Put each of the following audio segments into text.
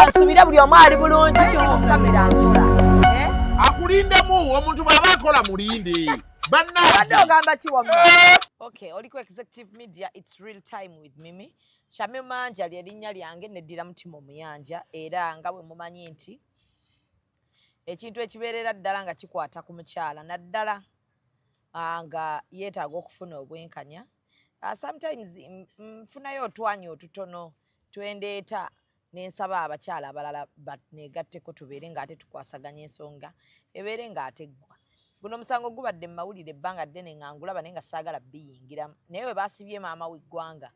Kansubire buli omu ali bulungi kamera nkola. Eh? Akulindemu omuntu bw'aba akola mulinde. Obadde Bannange. ogamba ki wamma? Okay, oli ku Executive Media, it's Real Time with Mimi. Shamim Manja lye linnya lyange, neddira Mutima Omuyanja, era nga bwe mumanyi nti ekintu ekibeerera ddala nga kikwata ku mukyala, naddala nga yeetaaga okufuna obwenkanya. Sometimes nfunayo otwanyi otutono twendeeta nensaba abakyala abalala baneegatteko tubeere ng'ate tukwasaganya ensonga ebeere ng'ate eggwa. Guno omusango gubadde mu mawulire ebbanga ddene nga ngulaba, naye nga saagala biyingiramu, naye bwe baasibye maama w'eggwanga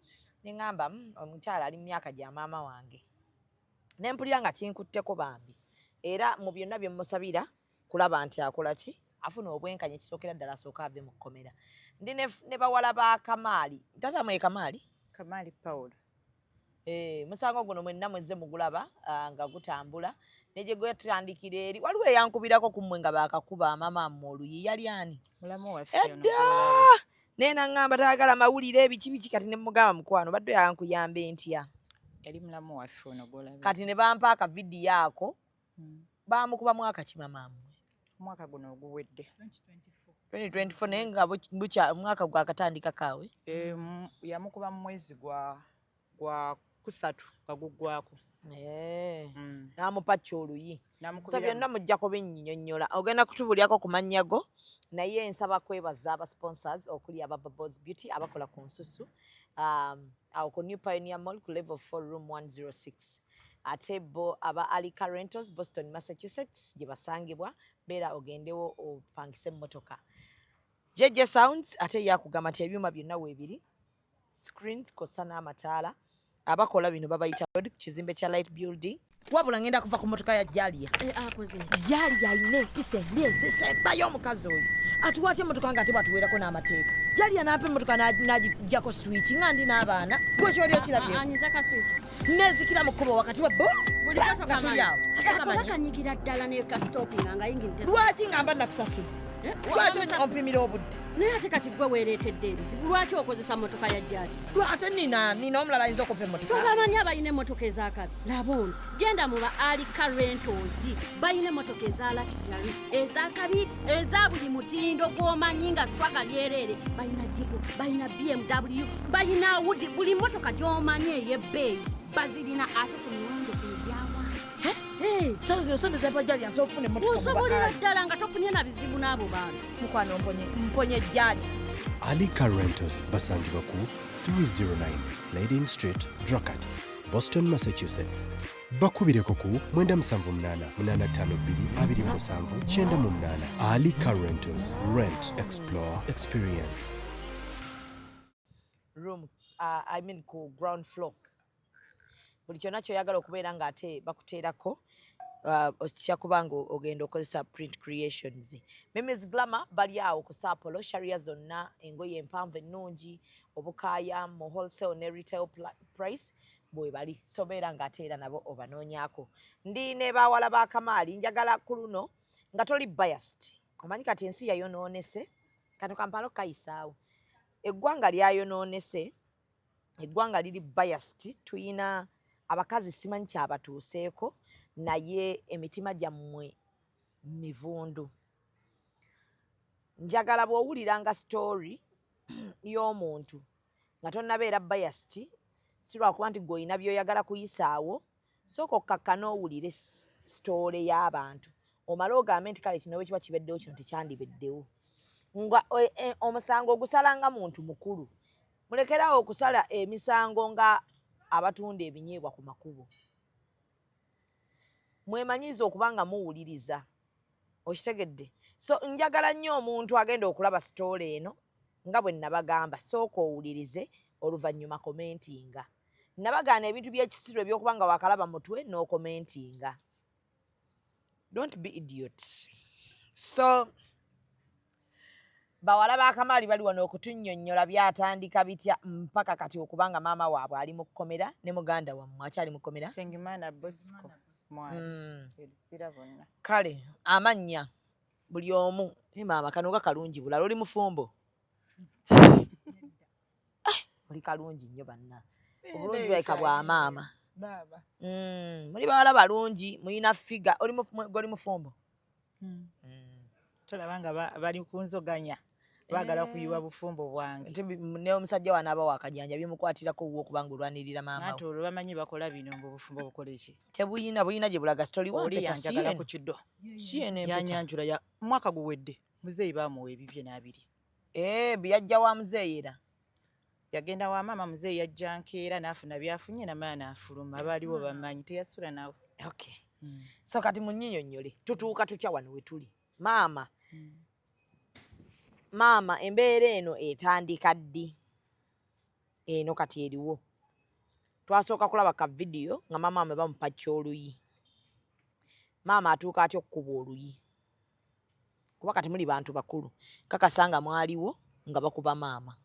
ne ŋŋamba, omukyala ali mu myaka gya maama wange," ne mpulira nga kinkutteko bambi. Era mu byonna bye mmusabira kulaba nti akola ki, afuna obwenkanya. Ekisookera ddala, asooka ave mu kkomera. Ndi ne bawala ba Kamaali. Taata mwe Kamaali? Kamaali Paul. Eh, musango guno mwenna mwezze mugulaba nga gutambula ne gye gwetandikira eri. Waliwo eyankubirako ku mmwe nga baakakuba amama mmwe oluyi, yali ani? Mulamu waffe ono Edda. gw'olaba. Naye naŋŋamba tayagala mawulire, ebiki biki. Kati ne mugamba, "Mukwano, badde oyagala nkuyambe ntya?" Yali mulamu waffe ono gw'olaba. Kati ne bampa akavidiyo ako. Baamukuba mwaka ki mama mmwe? Omwaka guno oguwedde. 2024, naye nga bukya omwaka gwakatandika kaawe. Eh, yamukuba mu mwezi gwa kusatu nga guggwako. Eh, n'amupacca oluyi. So N'amukubira. Byonna mujja kubinnyonnyola, ogenda kutubulyako ku mannya go, naye nsaba kwebaza aba sponsors okuli aba Bubbles Beauty abakola ku nsusu, awo ku New Pioneer Mall ku level 4, room 106. Ate bo aba Alika Rentals, Boston, Massachusetts gye basangibwa, beera ogendewo opangise emmotoka. JJ Sounds ate yakugamba nti ebyuma byonna weebiri, screens kossa n'amataala. Abakola bino babayita Road ku kizimbe kya Light Building. Wabula ngenda kuva ku motoka ya Jalia. Akoze? Jalia alina empisa embi ezisembayo. Omukazi oyo atuwa atya emotoka nga ate bwatuweerako n'amateeka? Jalia n'ampa emotoka n'agijjako switch nga ndi n'abaana. Gwe kyoli okirabye? Anyiza ka switch. Nezikira mu kkubo wakati wa bu Bulijjo nga tuli tokamanyi. awo. Ate Ako kamanyi. bakanyigira ddala ne ka stoppinga nga yingini. Lwaki nga mba nakusasudde? Lwaki ompimira obudde? Naye ate kati gwe weereetedde ebizibu. Lwaki okozesa motoka ya Jali? Ate nina omulala ayinza okumpa emotoka. Tobamanyi abalina emmotoka ezakabi? Laba ono, genda mu ba Alika Rentals, balina emmotoka eza luxury, ezakabi, eza buli mutindo gw'omanyi nga swaga lyereere. Balina Jeep, balina BMW, balina Audi, buli mmotoka gy'omanyi ey'ebbeeyi bazirina, ate ku miwendo egya wansi. Eh, Sawa zino sente zempa Jali nsobola okufuna emotoka mu Osobolera Bakaali. ddala nga tofunye na bizibu n'abo bantu. Mukwano, mponye, mponye Jali. Alika Rentals basangibwa ku 309 Sliding Street, Dracut, Boston, Massachusetts. Bakubireko ku 978 852 27 98. Alika Rentals, rent, explore, experience. Room, I mean ku ground floor. Buli kyonna kyoyagala okubeera ng'ate bakuteerako, okya kuba nga ogenda okozesa Print Creations. Mimis Glamour bali awo ku Sapporo, sharia zonna, engoye empanvu ennungi, obukaaya mu wholesale ne retail price bwe bali. So beera ng'ate era nabo obanoonyaako. Ndi ne bawala ba Kamaali. Njagala ku luno nga toli biased. Omanyi kati ensi yayonoonese, kano kampala okukayisaawo, eggwanga lyayonoonese, eggwanga liri biased. Tuyina abakazi simanyi kyabatuuseeko, naye emitima gyammwe mivundu. Njagala bw'owuliranga story y'omuntu nga tonnabeera biased, si lwakuba nti gwe olina by'oyagala kuyisaawo, sooka okkakkana owulire story y'abantu, omale ogambe nti kale kino bwe kiba kibeddewo, kino tekyandibeddewo. Nga omusango ogusalanga muntu mukulu. Mulekerawo okusala emisango nga abatunda ebinyeebwa ku makubo. Mwemanyiiza okuba nga muwuliriza, okitegedde? So njagala nnyo omuntu agenda okulaba story eno, nga bwe nabagamba, sooka owulirize, oluvannyuma commentinga. Nabagaana ebintu by'ekisiru ebyokuba nga wakalaba mutwe n'ocommentinga. Don't be idiots. So bawala ba Kamaali bali wano okutunnyonnyola byatandika bitya mpaka kati okubanga maama waabwe ali mu kkomera ne muganda wammwe akyali mu kkomera. Sengimana Bosco mwali eruzira bonna. Kale amannya buli omu. E maama, kano nga kalungi bulala. Oli mufumbo? Eh, oli kalungi nnyo banna. Obulungi bulabika bwa maama. Maama. Muli bawala balungi, mulina figure. Oli goli mufumbo? Mm. Tolaba nga bali kunzoganya, baagala kuyiwa bufumbo bwange. Nti ne omusajja wanaaba wakajanja bimukwatirako wuwo kubanga olwanirira maama Anti we. Olwo bamanyi bakola bino mbu obufumbo bukole ki? Tebuyina, buyina gye bulaga. Sitori Oli wampeta yanjagala si ku kiddo. Si eno empeta. Yanyanjula ya mwaka guwedde, muzeeyi baamuwa ebibye n'abiri. Eh, biyajja wa muzeeyi era. Yagenda wa maama, muzeeyi yajja nkeera n'afuna byafunye namala n'afuluma. Baaliwo bamanyi teyasula nawe. Okay. So kati munnyinnyonnyole, tutuuka tutya wano we tuli? Maama, maama, embeera eno etandika ddi? Eno kati eriwo. Twasooka kulaba ka vidiyo nga maama wamwe bamupakya oluyi. Maama atuuka atya okukuba oluyi? Kuba kati muli bantu bakulu. Kakasa nga mwaliwo nga bakuba maama.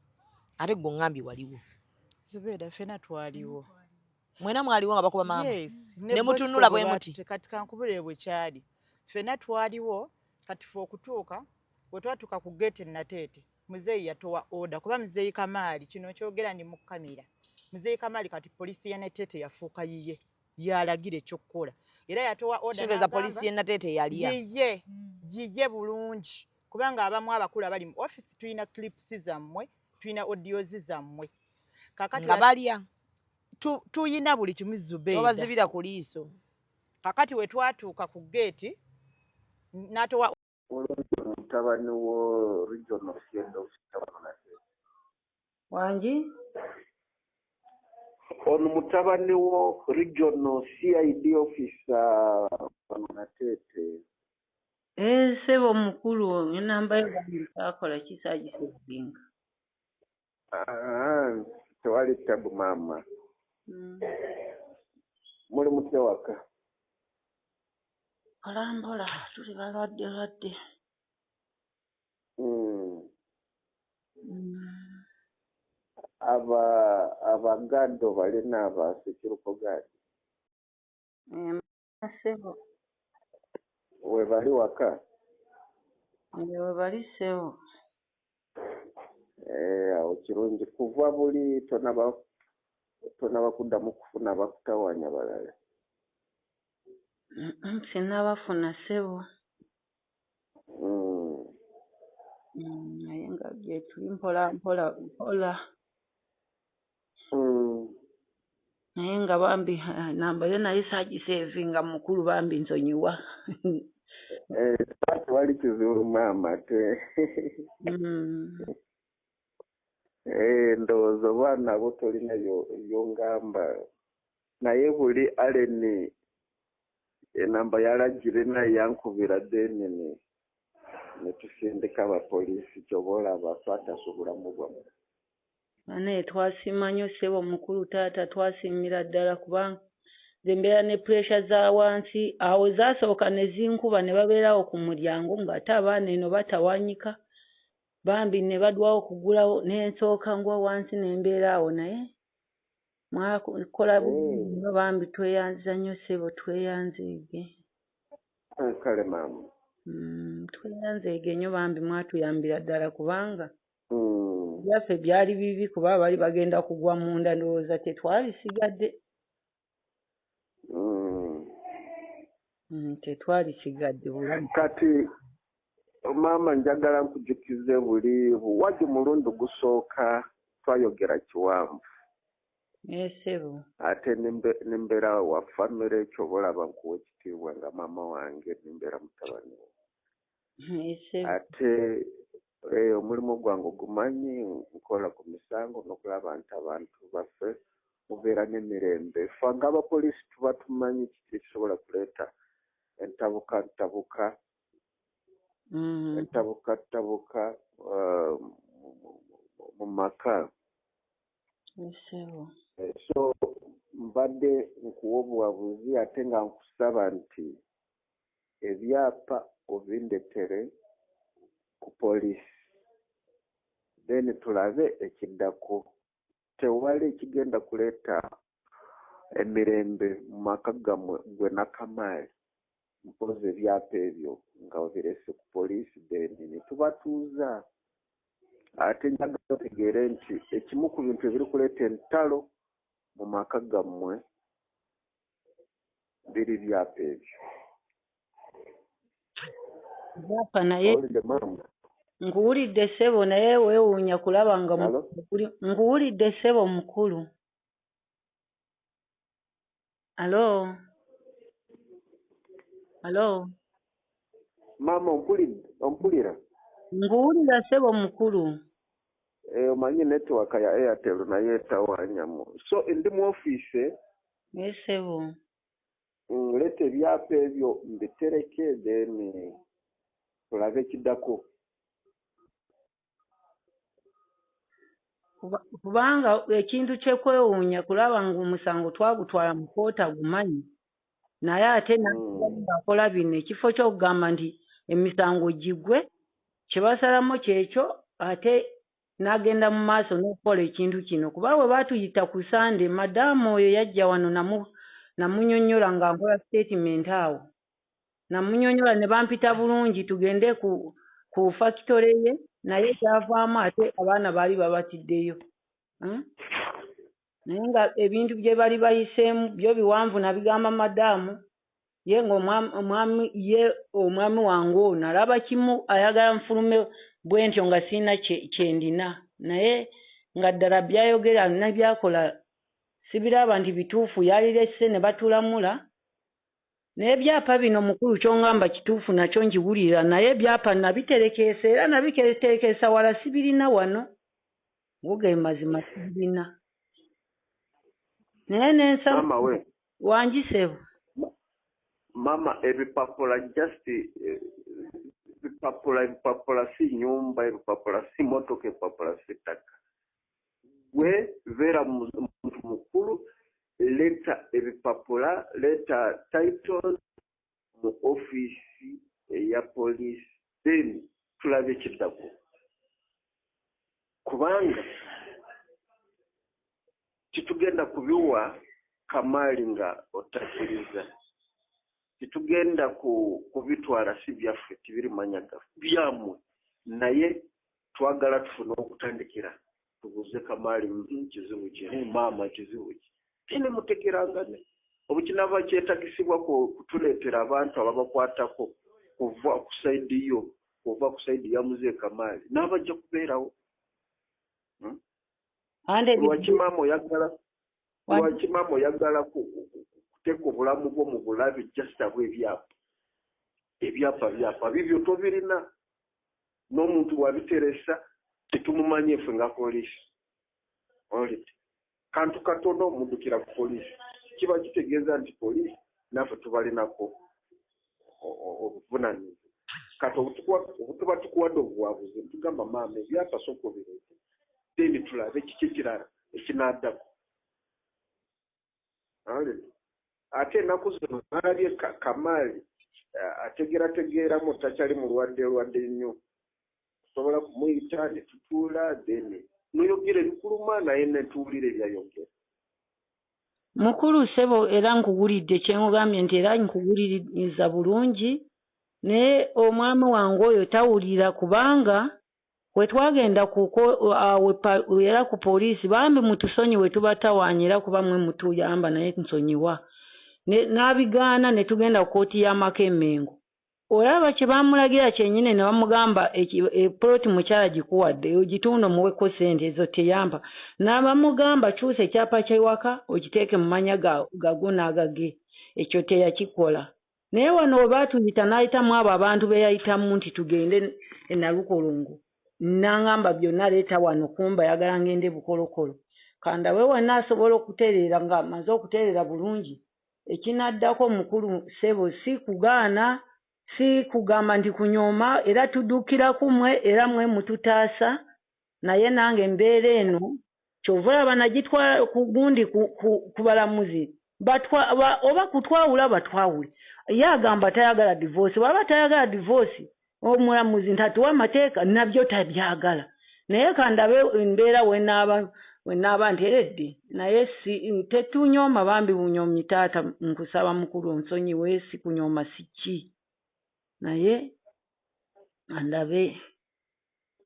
Ate gwe oŋŋambye waliwo. Zubeeda, ffenna twaliwo. Mwena mwaliwo nga bakuba maama? Yes. Ne mutunula bwe muti? Kati kankubulire bwe kyali. Ffenna twaliwo. Kati fe okutuuka, bwe twatuuka ku geeti Nateete, muzeeyi yatowa order, kuba muzeeyi Kamaali, kino kyogera ndi mu kamera, muzeeyi Kamaali kati poliisi ya Nateete yafuuka yiye, yalagira ekyokukola era yatowa order. Kitegeeza N'agamba- poliisi y'e Nateete yalya. Yiye, yiye bulungi, kubanga abamu abakulu abali mu office tulina clips zammwe, tulina audios zammwe. Kakati Nga balya. Tuyina buli kimu, Zubeeda. Tobazibira ku liiso. Kakati we twatuuka ku geeti n'atowa Mutabani wo regional head officer wano Nateete. Wangi? Ono mutabani wo regional CID officer wano Nateete. Eh, ssebo mukulu, enamba yo bambi saakola ki, saagisevinga. Ah, tewali tabu maama. Muli mutya waka? Mpola mpola, tuli balwadde lwadde. Aba abagado balina aba security guard? Eh, ssebo. We bali waka? Eh, we bali ssebo. Eh, awo kirungi kuva buli tonaba kuddamu kufuna bakutawaanya balala. Sinnabafuna ssebo. Naye nga gye tuli mpola mpola mpola. Naye nga bambi namba yo naye saagisevinga mukulu, bambi nsonyiwa. Eh, tewali kizibu maama te. Eh, ndowooza oba nabo tolina byongamba, naye buli Allen enamba yalagire naye yankubira, then ne tusindika abapoliisi, kyoba olaba twataasa obulamu bwammwe. Bane twasiima nnyo ssebo mukulu, taata, twasiimira ddala, kubanga nze mbeera ne pressure za wansi awo zaasooka ne zinkuba ne babeerawo ku mulyango ng'ate abaana eno batawanyika, bambi ne badwawo okugulawo ne nsooka ngwa wansi ne mbeera awo, naye mwakola bulungi nnyo bambi, tweyanziza nnyo ssebo, tweyanzeege. Eh, kale maama. Tweyanzeege nnyo bambi, mwatuyambira ddala kubanga byaffe byali bibi, kuba bali bagenda kugwa munda, ndowooza tetwalisigadde. Tetwalisigadde bulamu. Kati maama, njagala nkujukize buli wagi mulundi gusooka twayogera kiwanvu. Eh, ssebo. Ate nembeera wa famire, kyoba olaba nkuwa ekitiibwa nga maama wange, nembeera mutabani wo. Eh, ssebo. Ate omulimu gwange ogumanyi, nkola ku misango n'okulaba nti abantu baffe mubeera n'emirembe. Ffe ng'abapoliisi tuba tumanyi kiki ekisobola kuleeta entabuka ntabuka entabuka ntabuka mu maka. Eh, ssebo. So mbadde nkuwa obuwabuzi ate nga nkusaba nti ebyapa obindetere ku poliisi, then tulabe ekiddako. Tewali ekigenda kuleeta emirembe mu maka gammwe gwe nakamaali mpozi ebyapa ebyo nga obirese ku poliisi, then ne tubatuuza. Ate njagala otegeere nti ekimu ku bintu ebiri kuleeta entalo mu maka gammwe Biri byapa ebyo. Byapa naye Owulidde maama? Nkuwulidde ssebo, naye weewuunya kulaba nga Hello? Nkuwulidde ssebo mukulu. Alo? Alo? Maama ompulidde, ompulira? Nkuwulira ssebo mukulu. Omanyi network ya Airtel naye etawaanyamu. So ndi mu ofiisi. Naye ssebo. Leeta ebyapa ebyo mbitereke, then tulabe ekiddako. Kubanga ekintu kyekwewuunya kulaba ng'omusango twagutwala mu kkooti agumanyi, naye ate ng'akola bino ekifo ky'okugamba nti emisango gigwe, kye basalamu kyekyo, ate n'agenda mu maaso n'okukola ekintu kino. Kuba bwe baatuyita ku Sande, madaamu oyo yajja wano namunyonnyola nga nkola sitatimenti awo. Namunyonnyola ne bampita bulungi tugende ku fakitole ye, naye kyavaamu ate abaana baali babatiddeyo. Naye nga ebintu bye bali bayiseemu byo biwanvu, nabigamba madaamu ye ng'omwami ye omwami wange ono alaba kimu, ayagala nfulume bwe ntyo nga sirina kye ndina, naye nga ddala by'ayogera ne by'akola sibiraba nti bituufu. Yalirese ne batulamula. Naye ebyapa bino mukulu ky'ongamba kituufu nakyo nkiwulira, naye ebyapa nabiterekeesa era nabiterekeesa wala, sibirina wano. Go ge mazima, sibirina. Naye ne nsaba Maama we. Wangi ssebo. Maama, ebipapula just ebipapula si nyumba, ebipapula si motoka, ebipapula si ttaka. Gwe beera muntu mukulu, leeta ebipapula, leeta titles mu ofiisi eya poliisi, then tulabe ekiddako. Kubanga titugenda kubiwa Kamaali nga otakiriza, titugenda kubitwala, si byaffe, tibiri manya gaffe, byammwe, naye twagala tufune okutandikira tubuuze Kamaali, kizibu ki? Maama kizibu ki?" Tine mutegerangane. Obukinava kyetagisibwa kutuleetera abantu ababakwatako kuva ku side yo, kuva ku side ya Muzee Kamaali, n'abajja kubeerawo. Ande Lwaki maama oyagala, lwaki maama oyagala kuteeka obulamu bwo mu bulabe just abw'ebyapa? Ebyapa byapa bibyo tobirina, n'omuntu wabiteresa tetumumanyi ffe nga poliisi. Owulidde? Kantu katono omuddukira ku poliisi, kiba kitegeeza nti poliisi naffe tubalinako obuvunaanyizibwa. Kati obutuba tukuwadde obuwabuzi, tugamba maama ebyapa sooka obireete, then tulabe kiki ekirala ekinaaddako. Owulidde? Ate ennaku zino nalabye Kamaali ategeerategeeramu, takyali mulwadde lwadde nnyo, tusobola kumuyita ne tutuula, then noyogera ebikuluma naye ne tuwulira ebyayogera. Mukulu ssebo, era nkuwulidde kye nkugambye nti era nkuwuliriza bulungi, naye omwami wange oyo tawulira, kubanga we twagenda era ku poliisi, bambi mutusonyiwe tubatawaanya era kuba mmwe mutuyamba, naye nsonyiwa. N'abigaana ne tugenda ku kkooti y'amaka e Mmengo. Olaba kye baamulagira kyennyini ne bamugamba epoloti mukyala gikuwadde ogitunda omuweko ssente ezo teyampa. N'abamugamba kyusa ekyapa ky'ewaka okiteeke mu mannya gago n'agage. Ekyo teyakikola. Naye wano we baatuyita n'ayitamu abo abantu be yayitamu nti tugende e Nalukolongo. N'angamba byonna leeta wano, kumba ayagala ngende Bukolokolo. Kandabe wenna asobola okutereera nga amaze okutereera bulungi. Ekinaddako mukulu ssebo si kugaana, si kugamba nti kunyooma, era tuddukira ku mmwe era mmwe mututaasa, naye nange embeera eno ky'ova olaba nagitwala ku gundi ku balamuzi. Oba kutwawula batwawule. Ye agamba tayagala divorce, bw'aba tayagala divorce omulamuzi nti atuwa amateeka nabyo tabyagala. Naye kandabe embeera wenaaba nteredde, naye si tetunyooma bambi bunyoomyi taata, nkusaba mukulu onsonyiwe, si kunyooma si ki, naye andabe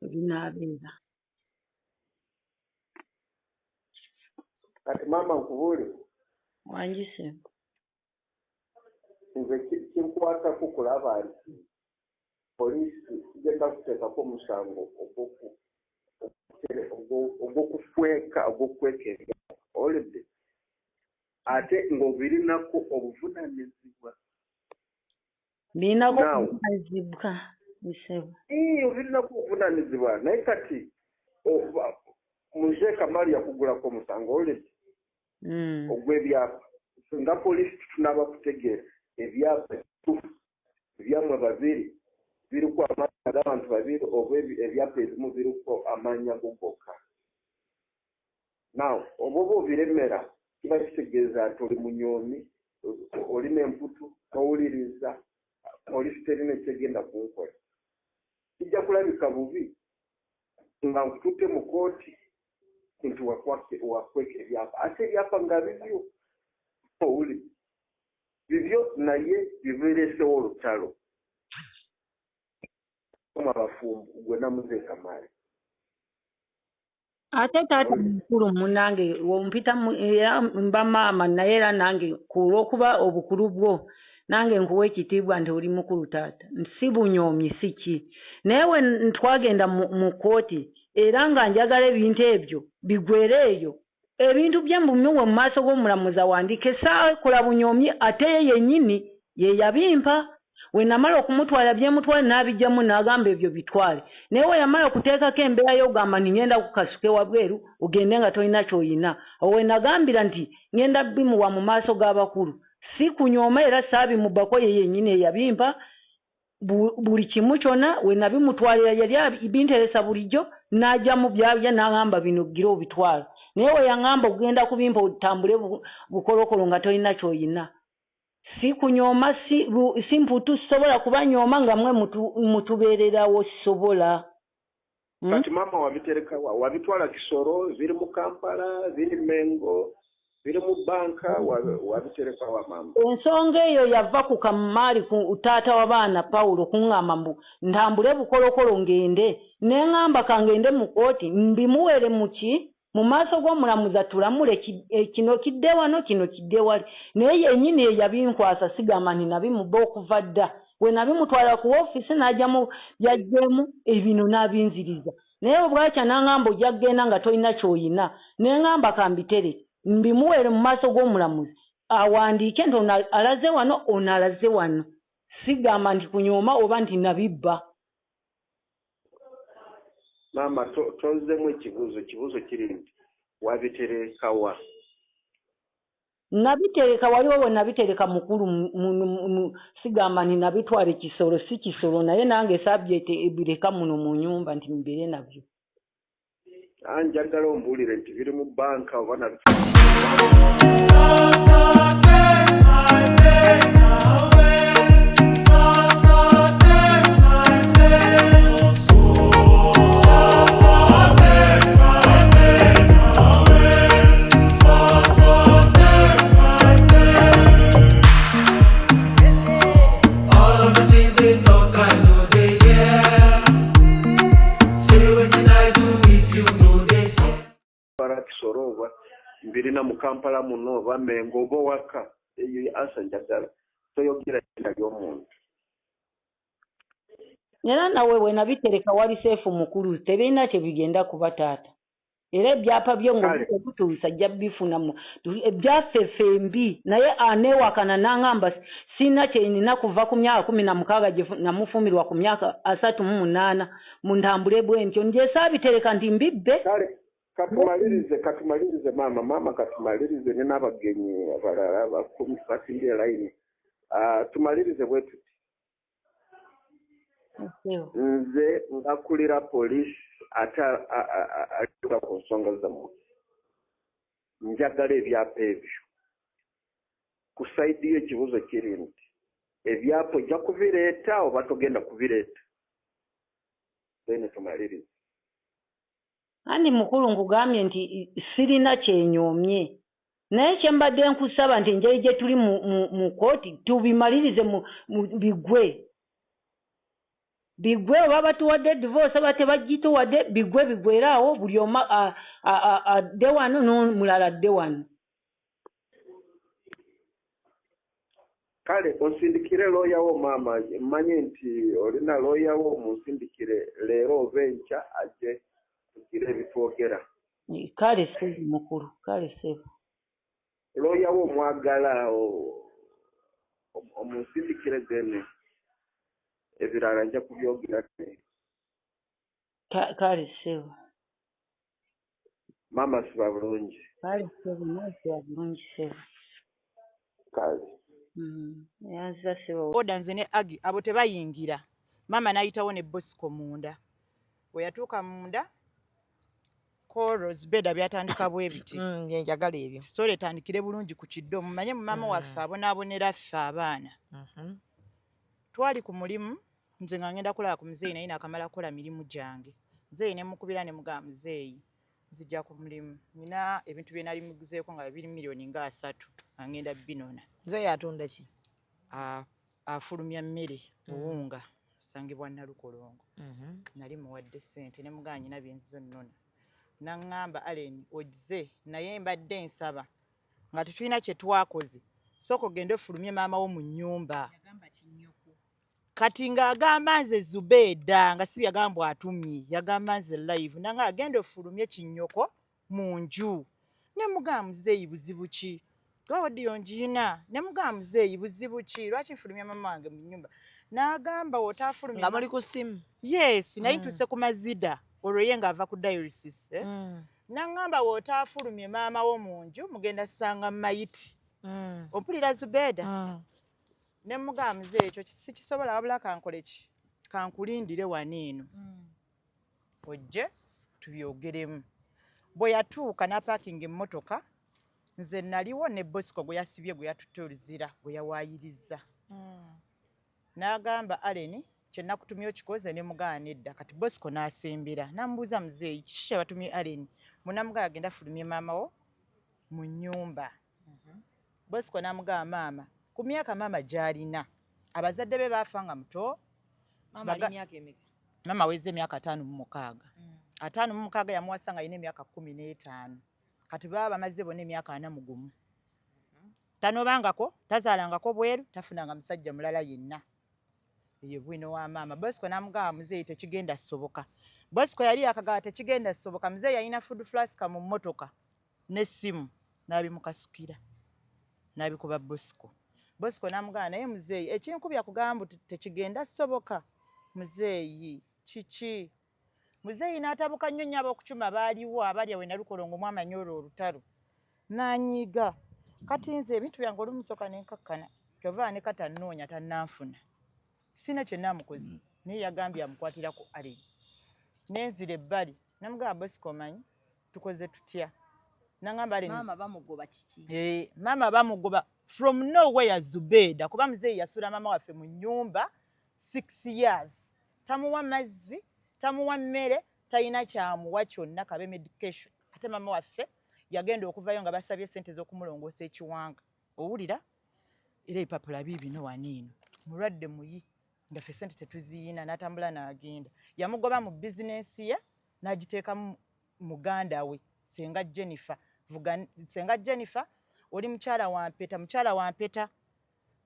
ebinaabeera. Kati maama nkubuulire. Wangi ssebo. Nze kinkwatako kulaba nti poliisi tugenda kuteekako omusango ogw'okukweka ogw'okukweka ebyapa, owulidde? Ate ng'obirinako obuvunaanyizibwa. Birinako Now, obuvunaanyizibwa, ssebo. Obirinako obuvunaanyizibwa, naye kati Mzee Kamali yakugulako omusango, owulidde? Ogw'ebyapa. Nga poliisi tutunaba kutegeera ebyapa ebituufu ebyammwe babiri biriko amannya g'abantu babiri oba ebyapa ebimu biriko amannya go gokka. Now, oba oba obiremera kiba kitegeeza nti oli munyoomi, olina emputu, towuliriza, poliisi terina ekyegenda kunkola. Kijja kulabika bubi nga nkututte mu kkooti nti wakweka ebyapa, ate ebyapa nga bibyo, owulidde? Bibyo naye bibireesewo olutalo. Abafumbo gwe na Mzee Kamali. Ate taata mukulu munnange ompita era mba maama, naye era nange ku lw'okuba obukulu bwo nange nkuwa ekitiibwa nti oli mukulu taata, si bunyoomyi si ki, naye we twagenda mu kkooti era nga njagala ebintu ebyo bigwere eyo, ebintu bye mbumiwe mu maaso g'omulamuzi awandiike, saakola bunyoomyi, ate ye yennyini ye yabimpa. We namala okumutwala byemutwale n'abijjamu n'agamba ebyo bitwale, naye we yamala okuteekako embeera y'okugamba nti ngenda kukasuka ewabweru ogende nga tolina ky'oyina, awo we nagambira nti ngenda bimuwa mu maaso g'abakulu, si kunyooma era saabimubbako, ye yennyini eyabimpa buli kimu kyonna. We nabimutwalira yali binteresa bulijjo n'ajjamu byabya n'agamba bino gira obitwala, naye we yaŋŋamba ogenda kubimpa otambule bukolokolo nga tolina ky'oyina, si kunyooma, si mputu, sisobola kubanyooma nga mmwe mutubeererawo, sisobola. Kati maama wabitereka wa? Wabitwala Kisoro, biri mu Kampala, biri Mengo, biri mu banka, wabitereka wa maama? Ensonga eyo yava ku Kamaali, ku taata w'abaana Pawulo, kuŋŋamba mbu ntambule bukolokolo ngende, ne ŋŋamba kangende mu kkooti mbimuwere mu ki mu maaso g'omulamuzi atulamule kino kidde wano, kino kidde wali, naye yennyini ye yabinkwasa, sigamba nti nabimubba okuva dda. We nabimutwala ku woofiisi n'ajjamu by'aggyeemu ebino n'abinziriza, naye obwakya n'aŋŋamba ojja kugenda nga tolina ky'oyina, ne ŋŋamba kambitereke mbimuweere mu maaso g'omulamuzi awandiike nti ono alaze wano, ono alaze wano, sigamba nti kunyooma oba nti nabibba. Maama tonzemu ekibuuzo, ekibuuzo kiri nti wabitereka wa? Nabitereka waliwo we nabitereka mukulu, sigamba nti nabitwala ekisolo, si kisolo, naye nange saabyebireka muno mu nnyumba nti mbeere nabyo. Njagala ombuulire nti biri mu banka oba nabi. Kisoro oba mbirina mu Kampala muno oba Mengo oba waka, eyo ansa njagala, toyogera linnya ly'omuntu. Era nawe we nabitereka wali safe mukulu, tebirina kye bigenda kuba taata, era ebyapa byo ng'obutuusa ajja bifuna ebyaffe ffembi, naye aneewakana n'aŋŋamba sirina kye nina kuva ku myaka 16 gye namufumbirwa ku myaka 38 muntambule bwe ntyo, nje saabitereka nti mbibbe. Katumalirize maama katumalirize, nina abagenyi abalala basimbye layini. Tumalirize bwe tuti. Nze ngakulira poliisi ate alituka ku nsonga zammwe, njagala ebyapa ebyo. Ku sayidi yo ekibuuzo kiri nti ebyapa ojja kubireeta oba togenda kubireeta? Then tumalirize. Andi mukulu nkugambye nti sirina kyenyoomye, naye kye mbadde nkusaba nti engeri gye tuli mu kkooti tubimalirize bigwe bigwe, oba batuwadde divorce oba tebagituwadde, bigwe bigwere awo, buli omu adde wano n'omulala adde wano. Kale onsindikire looya wo maama, mmanye nti olina looya wo, munsindikire leero oba enkya ajje tugire ebitwogera. Kale ssebo mukulu, kale ssebo. Looya wo mwagala omunsindikire then ebirala nja kubyogera naye. Kale ssebo. Maama siba bulungi. Kale ssebo, nawe siba bulungi ssebo. Kale. Neyanziza ssebo. Oda nze ne Agi abo tebayingira. Maama n'ayitawo ne Bosco munda. Bwe yatuuka munda, Koro Zubeda byatandika bwe biti. Njagala ebyo. Story etandikire bulungi ku kiddo. Mumanye mu maama waffe abonaabonera ffe abaana. Twali ku mulimu, nze nga ngenda kulaba ku muzeeyi naye naakamala kukola mirimu gyange. Muzeeyi ne mukubira ne mugamba muzeeyi nzija ku mulimu. Nina ebintu bye nali muguzeeko nga biri miliyoni nga 3 nga ngenda binona. Muzeeyi atunda ki? Afulumya mmere, buwunga, osangibwa Nalukolongo. Nali muwadde ssente ne mugamba nina bye nzize nnona. N'aŋŋamba Allen ozze naye mbadde nsaba nga tetulina kye twakoze. Sooka ogende ofulumye maama wo mu nnyumba. Kati ng'agamba nze Zubeeda nga si byagamba atumye, yagamba nze live nanga agenda ofulumye kinnyoko mu nju. Ne mugamba muzeeyi buzibu ki? Kuba waddiyo ngiina. Ne mugamba muzeeyi buzibu ki? Lwaki nfulumya maama wange mu nnyumba? N'agamba otaafulumye. Nga muli ku ssimu? Yes, naye ntuuse ku mazida. Olwo ye ng'ava ku dialysis. N'aŋŋamba w'otaafulumye maama wo mu nju mugenda ssanga mayiti. Ompulira Zubeeda? Ne mugamba muzeeyi ekyo sikisobola wabula kankole ki? Kankulindire wano eno. Ojje tubyogeremu. Bwe yatuuka n'apaakinga emmotoka, nze naliwo ne Bosco gwe yasibye gwe yatutte oluzira gwe yawaayirizza. N'agamba Allen kye nakutumye okikoze ne mugamba nedda. Kati Bosco n'asembera n'amubuuza muzeeyi kiki kye batumye Allen? Munamugamba agenda afulumye maama wo mu nnyumba. Bosco n'amugamba maama ku myaka maama gy'alina abazadde be baafa nga muto. Maama ali myaka emeka? Maama awezza emyaka 56. 56 yamuwasa nga alina emyaka 15. Kati baba bamaze bonna emyaka 41. Tanobangako, tazaalangako bweru, tafunanga musajja mulala yenna. Eyo bwino wa maama. Bosco n'amugamba muzeeyi tekigenda soboka. Bosco yali akagamba tekigenda soboka. Muzeeyi yalina food flask mu mmotoka n'essimu n'abimukasukira. N'abikuba Bosco. Bosco n'amugamba naye muzeeyi ekinkubya kugamba tekigenda soboka. Muzeeyi kiki? Muzeeyi n'atabuka nnyo nnyo ab'okucuma baaliwo abalya we Nalukolongo mwamanyi olwo olutalo. N'anyiiga. Kati nze ebintu byange olumu nsooka ne nkakkana. Kyova ne kata nnoonya tannanfuna. Sina kye naamukoze naye yagambye amukwatira ku Allen. Ne nzira ebbali namugamba Bosco omanyi tukoze tutya? Nangamba Allen maama bamugoba kiki? Maama bamugoba from nowhere Zubeeda kuba muzeeyi yasuula maama waffe mu nnyumba 6 years. Tamuwa mazzi, tamuwa mmere, talina kyamuwa kyonna kabe medication. Ate maama waffe yagenda okuvayo nga basabye ssente z'okumulongoosa ekiwanga. Owulira? Era ebipapula biibino wano eno. Mulwadde muyi nga ffe ssente tetuziyina n'atambula n'agenda. Yamugoba mu bizinensi ye n'agiteekamu muganda we Ssenga Jennifer. Ssenga Jennifer oli mukyala wa mpeta, mukyala wa mpeta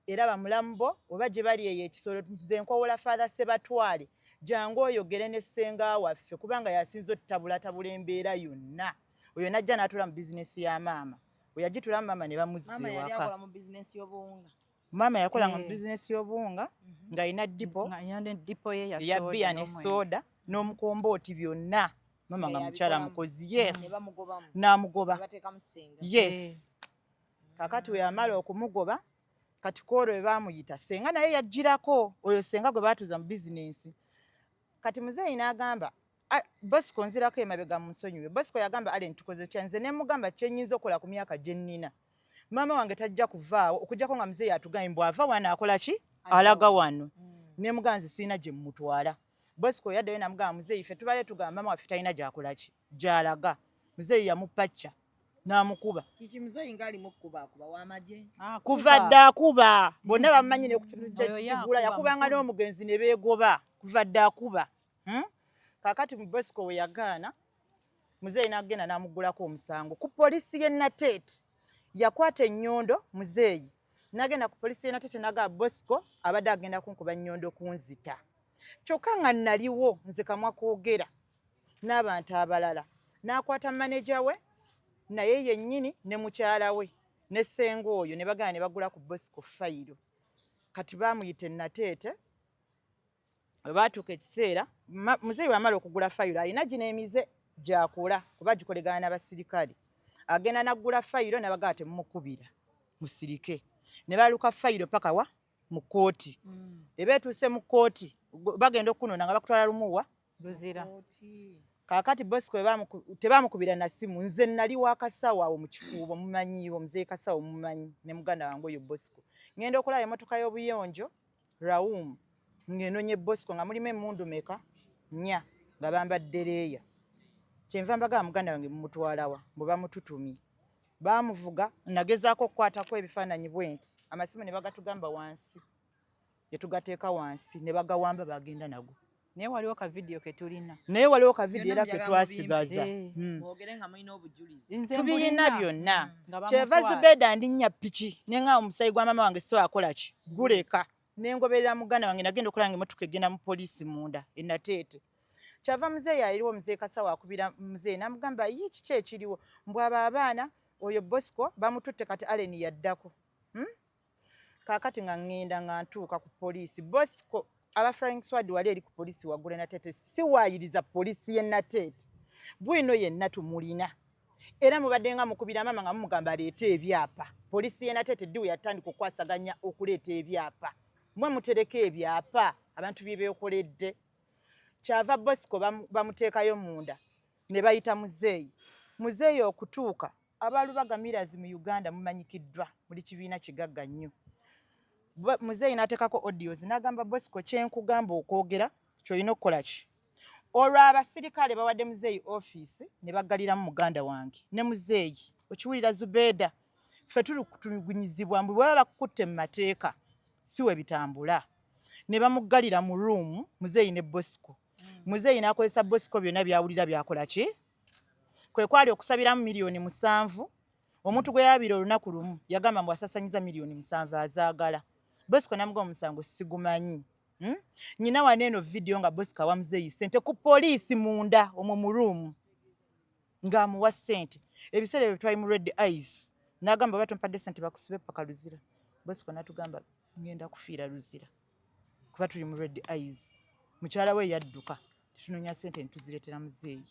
era bamulamu bo oba gye bali eyo ekisolo nze nkowola Father Sebatwale jangu oyogere ne ssenga waffe kubanga yasinze otutabulatabula embeera yonna. Oyo n'ajja n'atula mu bizinensi ya maama. Bwe yagitulamu maama ne bamuzza ewaka. Maama yakolanga mu bizinensi y'obuwunga ng'alina dipo eya bbiya ne soda n'omukombooti byonna. Maama nga mukyala mukozi, yes, n'amugoba. Yes. Kakati we yamala okumugoba kati kwolwo we baamuyita ssenga naye yagirako oyo ssenga gwe baatuuza mu bizinensi. Kati muzeeyi n'agamba Bosco nzirako emabega munsonyiwe. Bosco yagamba Allen tukoze kya nze ne mugamba kye nnyinza okukola ku myaka gye nnina. Maama wange tajja kuvaawo okuggyako nga muzeeyi atugambye mbu ava wano akola ki? Alaga wano. Ne mugamba nze sirina gye mmutwala. Bosco yaddayo n'amugamba muzeeyi ffe tubadde tugamba maama waffe talina gy'akola ki? Gy'alaga. Muzeeyi yamupacca n'amukuba. Kiki muzeeyi ng'alimu okukuba w'amagye? Kuva dda akuba. Bonna bamumanyi ne ku kintu kye kisigula yakubanga n'omugenzi ne beegoba. Kuva dda akuba. Kaakati mu Bosco we yagaana muzeeyi n'agenda n'amuggulako omusango ku poliisi y'e Nateete. Yakwata ennyondo muzeeyi Nagenda ku polisi y'e Natete, naga Bosco abadde agenda kunkuba nnyondo kunzita, kyokka nga naliwo nze kamwa kwogera n'abantu abalala. N'akwata maneja we naye yennyini ne mukyala we ne ssenga oyo, ne bagenda ne bagula ku Bosco fayiro. Kati baamuyita enateete. Bwe baatuuka ekiseera, muzeeyi bw'amala okugula fayiro, alina gino emize gyakula kuba gikolegana n'abasirikale, agenda n'aggula fayiro n'abagamba temumukubira, musirike. Ne baluka fayiro paka wa mu kkooti. Eba etuuse mu kkooti, bagenda okunona nga bakutwala lumuwa Luzira. Kaakati Bosco tebamukubira na ssimu. Nze nali wa Kasawo awo mu Kikuubo, mumanyiiwo muzeeyi Kasawo, mumanyi ne muganda wange oyo Bosco. Ngenda okulaba emmotoka y'obuyonjo Raum ng'enonye Bosco nga mulimu emmundu meka? Nnya, nga bambadde leeya. Kyenva mbagamba muganda wange mumutwalawa? Bwe bamututumye baamuvuga, nagezaako okukwatako ebifaananyi bwe nti, amasimu ne bagatugamba wansi, ne tugateeka wansi ne bagawamba, bagenda nago. Naye waliwo ka vidiyo ke tulina. Naye waliwo ka vidiyo Byonna era ke mujaga twasigaza. Eh. Mwogere nga mulina obujulizi. Nze Tubiyina mbulina. byonna. Nga Kyeva bamutwala. Zubeda ndinnya piki nenga omusayi gwa maama wange so akola ki guleka, nengoberera muganda wange. Nagenda okulaba nga emotoka egenda mu poliisi munda enateete. Kyava muzeeyi aliwo, muzeeyi Kasawo akubira muzeeyi n'amugamba, "Yi, kiki ekiriwo?" Mbw abo abaana, oyo Bosco bamututte, kati Allen yaddako. Kaakati nga ŋŋenda nga ntuuka ku poliisi, Bosco aba flying squad wali eri ku poliisi waggulu e Nateete. Siwaayiriza poliisi y'e Nateete, bwino yenna tumulina, era mubadde nga mukubira maama nga mumugamba aleete ebyapa. Poliisi y'e Nateete ddi we yatandika okukwasaganya okuleeta ebyapa? Mwe mutereka ebyapa abantu bye beekoledde. Kyava Bosco bamuteekayo munda ne bayita muzeeyi. Muzeeyi okutuuka, abalubaga Millers mu Uganda mumanyikiddwa muli kibiina kigagga nnyo. Muzeeyi n'ateekako audios n'agamba Bosco, "Kyenkugamba okwogera kyolina okukola ki?" Olwo abasirikale bawadde muzeeyi ofiisi ne baggaliramu muganda wange ne muzeeyi. Okiwulira Zubeeda, ffe tuli kutulugunyizibwa mbu bwe baba bakukutte mu mateeka si we bitambula. Ne bamuggalira mu room muzeeyi ne Bosco. Muzeeyi n'akozesa Bosco byonna byawulira byakola ki, kwe kwali okusabiramu 7 miliyoni. Omuntu gwe yabira olunaku lumu yagamba mbu asasanyiza 7 miliyoni azaagala. Bosco namugamba omusango sigumanyi. Nyina wano eno vidiyo nga Bosco awa muzeeyi ssente ku poliisi munda omwo mu room ng'amuwa ssente. Ebiseera ebyo twali mu red eyes. N'agamba oba tompadde ssente bakusibe paka Luzira. Bosco n'atugamba ngenda kufiira Luzira kuba tuli mu red eyes. Mukyala we yadduka, tetunoonya ssente netuzireetera muzeeyi.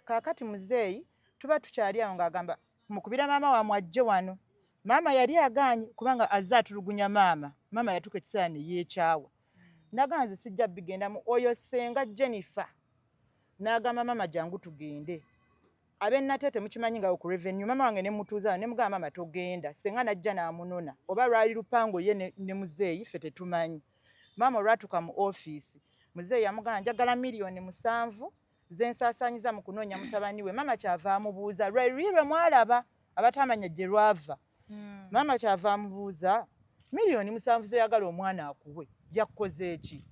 Kaakati muzeeyi tuba tukyali awo ng'agamba mukubira maama wamwe ajje wano. Maama yali agaanye kubanga azze atulugunya maama. Maama yatuuka ekiseera ne yeekyawa, nagamba nze sijja bigendamu. Oyo ssenga Jennifer n'agamba maama jangu tugende ab'e Nateete, mukimanyi nga ku revenue. Maama wange ne mutuuza ne mugamba maama togenda. Ssenga najja n'amunona oba lwali lupango ye ne muzeeyi, ffe tetumanyi. Maama olwatuuka mu ofiisi, muzeeyi yamugamba njagala 7 miliyoni zensaasaanyiza mu kunoonya mutabani we. Maama kyava amubuuza lwe luli lwe mwalaba abatamanya gye lwava. Maama kyava amubuuza 7 miliyoni zoyagala omwana akuwe yakukoze eki?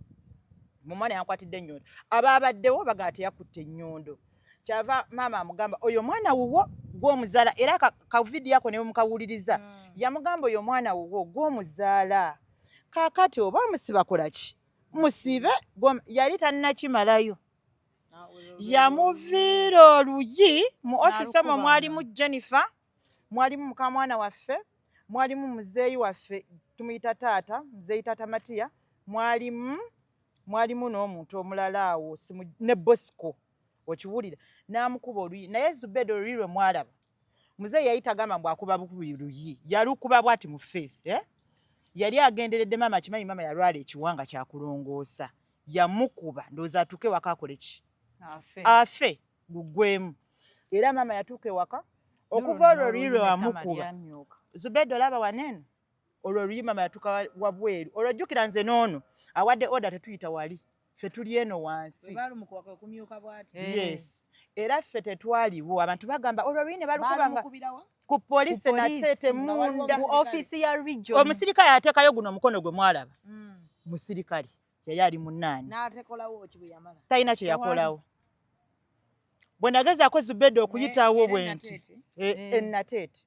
Mumwana yankwatidde ennyondo. Abaabaddewo bagamba teyakutte ennyondo. Kyava maama amugamba oyo mwana wuwo gw'omuzaala, era kavidiyo ako ne mukawuliriza. Yamugamba oyo mwana wuwo gw'omuzaala, kaakati oba omusiba kola ki, musibe. Yali tannakimalayo, yamuviira oluyi mu ofiisi omwo. N'alukuba. Mwalimu Jennifer, mwalimu mukamwana waffe, mwalimu muzeeyi waffe tumuyita taata, muzeeyi taata Matiya, mwalimu n'omuntu omulala awo ne Bosco. Okiwulira, n'amukuba oluyi. Naye Zubeda, oluyi lwe mwalaba muzeeyi yali tagamba mbu akuba bukubi luyi, yalukuba bwati mu face, eh? Yali agenderedde maama akimanyi maama yalwala ekiwanga kyakulongoosa. Yamukuba ndowooza atuuke waka akole ki? Afe. Afe gugwemu. Era maama yatuuka ewaka okuva olwo oluyi lwe wamukuba. Zubeda, olaba waneeno olwo oluyi maama yatuuka wabweru olwo. Jjukira nze n'ono awadde order tetuyita wali, ffe tuli eno wansi. Balumukuba kwe kumyuka bw'ati. Yes, era ffe tetwaliwo. Abantu bagamba olwo oluyi ne balukuba nga Balumukubirawa? Ku poliisi. Ku poliisi, Nateete nga waliwo munda. Mu ofiisi ya region. Omusirikale ateekayo guno omukono gwe mwalaba, musirikale yali ali munaani. N'atekolawo ki bwe yamala? Talina kye yakolawo. Bwe nagezaako Zubeda okuyitawo Era bwe nti Nateete? Enateete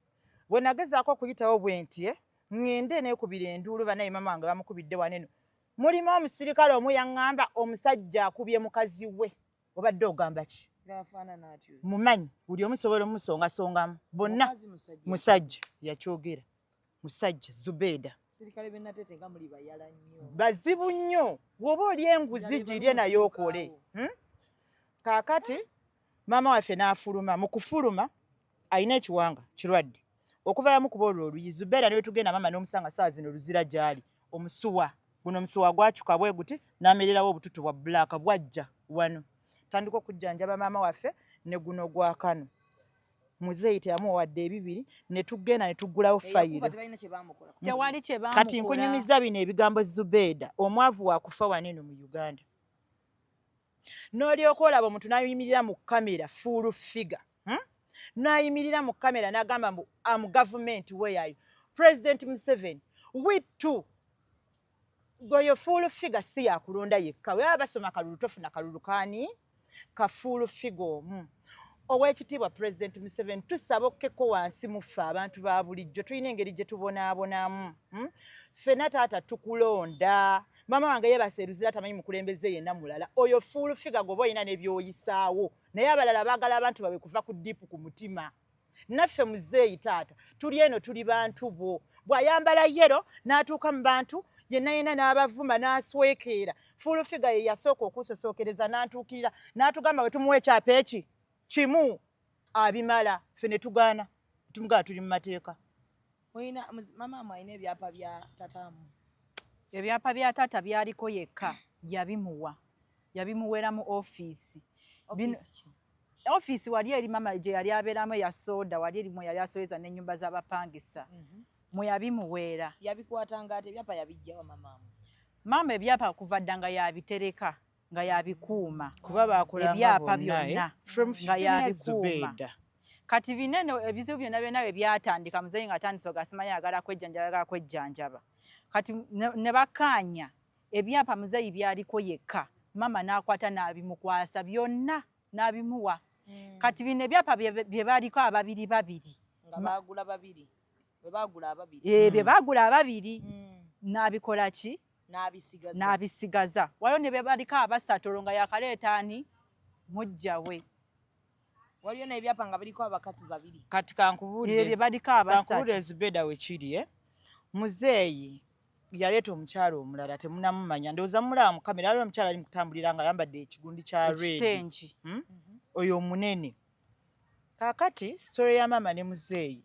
bwe nagezaako okuyitawo bwe nti, Ŋŋende neekubira enduulu, banaye maama wange bamukubidde waneno. Mulimu omusirikale omu yaŋŋamba omusajja akubye mukazi we. Obadde ogamba ki? Ng'afaanana atyo. Mumanyi buli omu sobola omusongasongamu bonna. Mukazi musajja? Musajja yakyogera, musajja Zubeeda. Sirikale b'e Nateete nga muli bayala nnyo. Bazibu nnyo. Bw'oba oli enguzi Njala girye naye okole. ebaluma. Kaakati maama waffe n'afuluma. Mu kufuluma alina ekiwanga kirwadde okuva yamukuba olwo oluyi. Zubeera ne wetugenda maama n'omusanga saawa zino Luzira gy'ali, omusuwa guno omusuwa gwakyuka bwe guti n'amererawo obututu bwa black bwajja wano. Tandika okujjanjaba maama waffe ne guno gwa kano. Muzeeyi teyamuwa wadde ebibiri ne tugenda ne tuggulawo Eyakuba fayiro. tebalina kye bamukola ku Tewali poliisi. kye bamukola. Kati nkunyumiza bino ebigambo, Zubeeda, omwavu wakufa waneno mu Uganda. N'olyoka olaba omuntu n'ayimirira mu kamera, full figure, N'ayimirira mu kamera n'agamba mbu am government, where are you? President Museveni, we too. Goyo full figure si yakulonda yekka. Webaba basoma kalulu tofuna kalulu kaani ka full figure omu. Oweekitiibwa President Museveni, tusaba okkeko wansi muffe abantu ba bulijjo, tulina engeri gye tubonaabonamu, Ffenna taata tukulonda. Maama wange yeebasa eruzira tamanyi mukulembeze yenna mulala. Oyo full figure gwoba olina n'ebyoyisaawo, naye abalala baagala abantu baabwe kuva ku deep ku mutima. Naffe muzeeyi taata tuli eno tuli bantu bo. Bw'ayambala yellow n'atuuka mu bantu yenna yenna n'abavuma n'aswekeera. Full figure ye yasooka okusosookereza n'antuukirira n'atugamba bwe tumuwa ekyapa eki kimu abimala, ffe ne tugaana tumugaba tuli mu mateeka. Mulina maama mwe alina ebyapa bya tataamu? Ebyapa bya taata byaliko yekka yabimuwa, yabimuweera mu ofiisi. Ofiisi ki? Ofiisi wali eri mama gye yali abeeramu eya soda, wali eri mwe yali asobeza n'ennyumba z'abapangisa, mwe yabimuweera. Yabikwatanga ate ebyapa yabijjawa mamaamu? Maama ebyapa kuva dda nga yabitereka, nga yabikuuma. Kuba bakolanga Ebyapa bonna, eh? byonna From nga 15 years, yabikuuma. Zubeeda. Kati binene ebizibu byonna byonna bye byatandika, muzeeyi nga atandise ogasimanyi ayagala kwejjanjaba, ayagala kwejjanjaba. Kati ne bakkaanya ebyapa muzeeyi byaliko yekka, maama n'akwata n'abimukwasa byonna n'abimuwa. Kati bino ebyapa bye baliko ababiri babiri Nga baagula babiri, bwe baagula ababiri. Bye baagula ababiri n'abikola ki? N'abisigaza. N'abisigaza. Waliwo ne bye baliko abasatu, olwo nga yakaleeta ani mujja we. Waliyo n'ebyapa nga biriko abakazi babiri. Kati kankubuulire. Bye baliko abasatu. Kankubuulire Zubeeda wekiri, eh? Muzeeyi yaleeta omukyalo omulala, temunamumanya, ndowooza mumulaba mu kamera. Waliwo omukyala ali mu kutambulira nga ayambadde ekigundi kya red. Ekitengi. Oyo omunene. Kaakati story ya maama ne muzeeyi,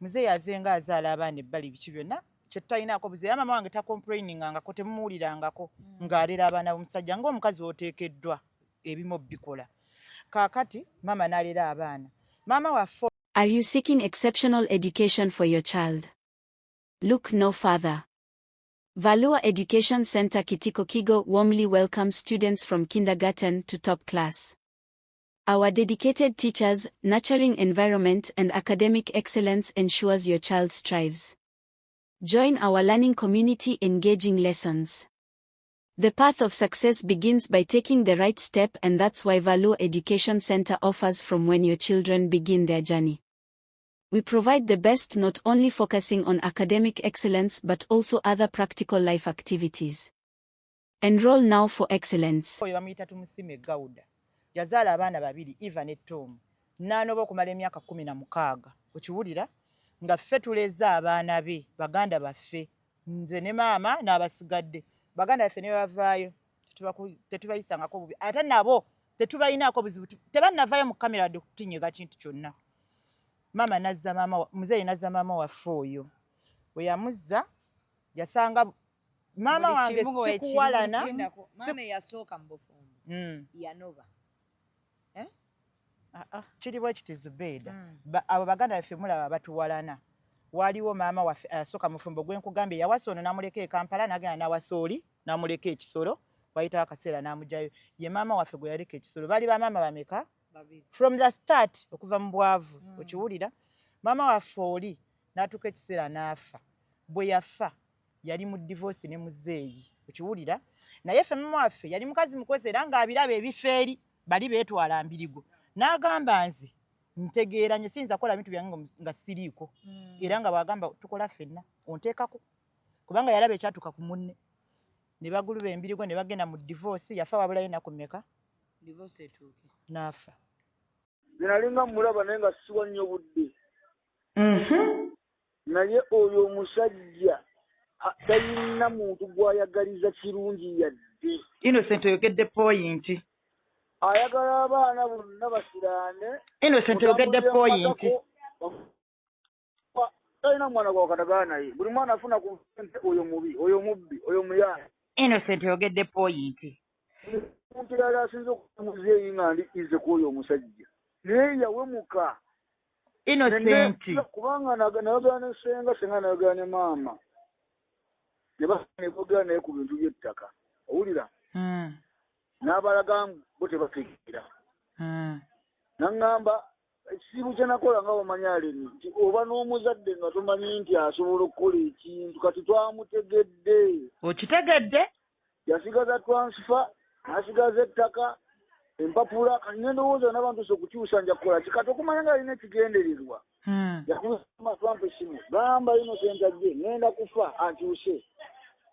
muzeeyi azenga azaala abaana ebbali biki byonna kyetutalinaako buzeeyi. Era maama wange tacomplainingangako, temumuwulirangako ng'alera abaana b'omusajja ng'omukazi oteekeddwa ebimu bikola. Kaakati maama n'alera abaana, maama waffe. Are you seeking exceptional education for your child? Look no further. Valua Education Center Kitiko Kigo warmly welcomes students from kindergarten to top class. Our dedicated teachers, nurturing environment and academic excellence ensures your child strives. Join our learning community, engaging lessons. The path of success begins by taking the right step, and that's why Valua Education Center offers from when your children begin their journey. We provide the best, not only focusing on academic excellence but also other practical life activities. Enroll now for excellence. Oyo bamuyita Tumusime Gawuda, yazaala abaana babiri, Eva ne Tom, n'anoba okumala emyaka 16. Okiwulira nga ffe tuleeze abaana be baganda baffe, nze ne maama n'abasigadde baganda baffe ne bavaayo, tetubayisangako bubi, ate nabo tetubalinaako buzibu, tebannavaayo mu kamera wadde kutunyega kintu kyonna. Maama nazza maama, muzeeyi nazza maama waffe oyo. Bwe yamuzza yasanga maama wange sikuwalana. Maama eyasooka mu bufumbo yanoba, eh? Ah, ah. Kiri bwe kiti, Zubeida. Abo baganda baffe mulaba batuwalana. Waliwo maama waffe asooka mufumbo gwe nkugambye yawasa ono n'amuleka e Kampala, n'agenda n'awasa oli n'amuleka ekisolo, wayitawo akaseera n'amugyayo. Ye maama waffe gwe yaleka ekisolo. Baali bamaama bameka from the start okuva mu bwavu. Okiwulira, maama waffe oli n'atuuka ekiseera n'afa. Bwe yafa yali mu divorce ne muzeeyi. Okiwulira, naye ffe maama waffe yali mukazi mukozi era ng'abiraba ebifo eri bali beetwala mbirigo, n'agamba nze Ntegeera nnyo, siyinza kukola bintu byange nga siriiko. Era nga bwagamba tukola ffenna, onteekako, kubanga yalaba ekyatuuka ku munne ne baguluba embirigo ne bagenda mu divorce. Yafa wabulayo ennaku mmeka divorce etuuke? N'afa. Nze nalinga mmulaba naye nga siwa nnyo budde. Naye oyo omusajja talina muntu gw'ayagaliza kirungi yadde. Innocent, oyogedde point. Ayagala abaana bonna basiraane. Innocent, oyogedde point. Talina mwana gwakatagana naye, buli mwana afuna ku ssente, oyo mubi, oyo mubbi, oyo muyaaya. Innocent, oyogedde point. Omuntu yali asinze okuba muzeeyi nga ndi ize ku oyo omusajja, naye yawemuka. Innocent. Kubanga nayogera ne ssenga, ssenga nayogera ne maama, ne boogera naye ku bintu by'ettaka, owulira? N'abalaga bo tebategeera. Naŋŋamba ekizibu kye nakola nga bw'omanyi Aleni, nti oba n'omuzadde nga tomanyi nti asobola okukola ekintu, kati twamutegedde. Okitegedde? Yasigaza transfer, n'asigaza ettaka, empapula. Kati ne ndowooza n'abantu okukyusa nja kukola ki? Kati okumanya nga alina ekigendererwa, yakubisa Trump essimu, gamba Innocent ajje, ŋŋenda kufa, akyuse.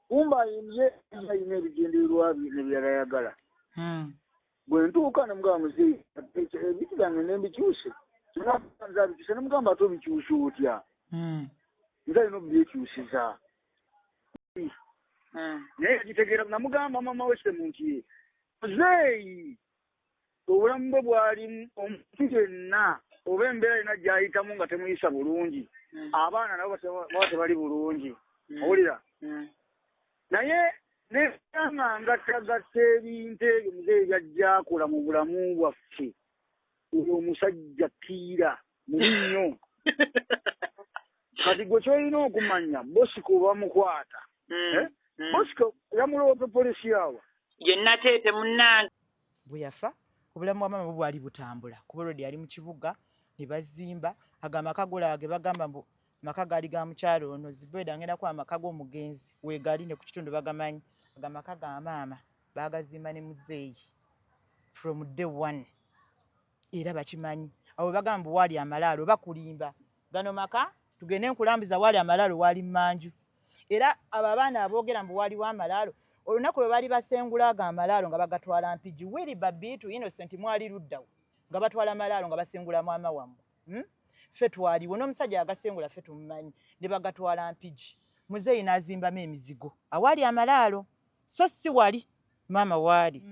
Kumba ye alina ebigendererwa bye ne byeyali. Bwe ntuuka ne mugamba, muzeeyi, ebintu byange ne mbikyuse, nze abikyuse. Ne mugamba, ate obikyusa otya? Nze alina obyekyusiza. Naye yakitegeera. Namugamba mama wesemu nti muzeeyi obulamu bwe bwalimu, omuntu yenna oba embeera yonna gy'ayitamu nga temuyisa bulungi, abaana nabo baba tebali bulungi, owulira? Naye neera nga ngattagatta ebintu ebyo muzeeyi byajja akola mu bulamu bwaffe, oyo omusajja kiira mubi nnyo. Kati gwe kyolina okumanya, Bosiko bamukwata. Bosiko yamuloopa polisi awa. Ye Nateete munnange. Bwe yafa, obulamu bwa maama bwe bwali butambula, kuba olwedde yali mu kibuga ne bazimba ago amaka golaba ge bagamba mbu maka gaali ga mukyalo ono Zibweda. Ngenda kuba amaka g'omugenzi weegali ne ku kitundu bagamanyi. Ago amaka ga maama baagazimba ne muzeeyi from day one, era bakimanyi. Awo bagamba mbu waali amalaalo, bakulimba. Gano maka tugende nkulambuza waali amalaalo, waali mmanju. Era abo abaana aboogera mbu waaliwo amalaalo, olunaku lwe baali basengula ago amalaalo nga bagatwala Mpigi, Wiri Babiitu, Innocent, mwali luddawo nga batwala amalaalo nga basengula maama wammwe, Ffe twaliwo n'omusajja agasengula, ffe tumumanyi. Ne bagatwala Mpigi, muzeeyi n'azimbamu emizigo awaali amalaalo, so si wali maama waali.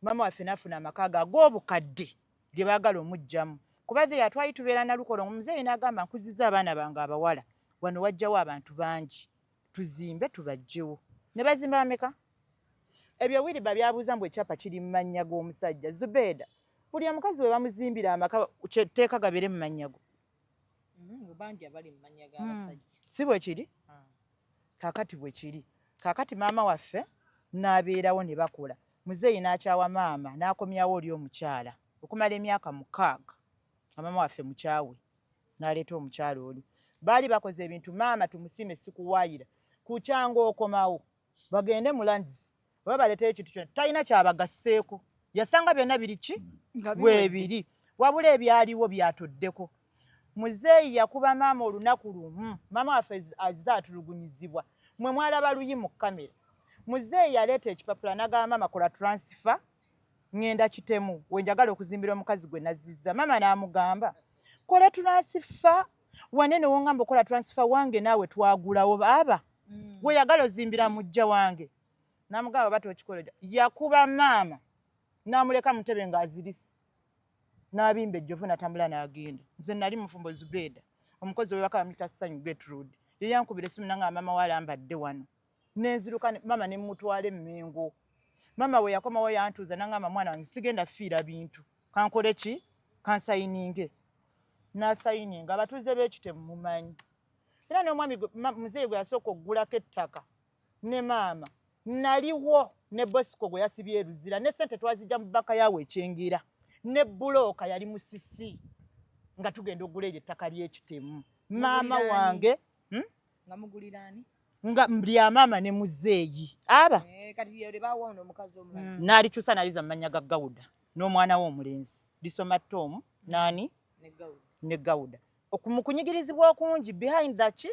Maama waffe n'afuna amaka ge ag'obukadde ge baagala omuggyamu, kuba the twali tubeera Nalukolongo. Muzeeyi n'agamba, nkuziza abaana bange abawala wano, wajjawo abantu bangi, tuzimbe tubaggyewo. Ne bazimba bameka? Ebyo Wiriba byabuuza mbu ekyapa kiri mu mannya g'omusajja Zubeeda. Buli omukazi we bamuzimbira amaka, kyetteeka gabeere mu mannya go. Bangi abali mu mannya g'abasajja. Si bwe kiri? Kaakati bwe kiri. Kaakati maama waffe n'abeerawo ne bakola. Muzeeyi n'akyawa maama, n'akomyawo oli omukyala okumala emyaka 6 nga maama waffe mukyawe, n'aleeta omukyala oli. Baali bakoze ebintu. Maama tumusiime, sikuwaayira kukyanga okomawo bagende mu lands oba baleeteyo ekintu kyonna, talina kyabagasseeko. Yasanga byonna biri ki bwebiri, wabula ebyaliwo byatoddeko. Muzeeyi yakuba maama olunaku lumu. Maama waffe azze atulugunyizibwa, mwe mwalaba luyi mu kamera. Muzeeyi yaleeta ekipapula n'agamba maama, kola transfer, ŋŋenda kitemu wenjagala okuzimbira omukazi gwe nazzizza. Maama n'amugamba, kola transfer wanene, wongamba okola transfer wange naawe twagulawo baaba weyagala ozimbira mujja wange. N'amugamba oba tokikola. Yakuba maama n'amuleka mu ntebe ng'azirise, n'abimba ejjovu n'atambula n'agenda. Nze nali mufumbo. Zubeeda, omukozi wewaka bamuyita Ssanyu Gertrude, ye yankubira essimu nanga maama walambadde wano. Nenziruka maama ne mutwala emmengo. Maama we yakomawo yantuuza nangamba, mwana wange, sigenda fiira bintu, kankole ki? Kansayininge. N'asayininga. Abatuuze b'ekitemu mumanyi, era n'omwami muzeeyi gwe yasooka okugulako ettaka ne maama naliwo, ne Bosco gwe yasibye eruzira, ne sente twazijja mu banka yaawe ekyengera, ne bulooka yali musisi nga tugenda okugula eryo ettaka ly'ekitemu. Maama wange, Nga muguliraani? Nga lya maama ne muzeeyi aba. Eh, kati lye bawa ono omukazi omulala. N'alikyusa n'aliza mu mannya ga Gawuda n'omwana we omulenzi lisoma Tom naani. Ne Gawuda mu kunyigirizibwa okungi behind the ki,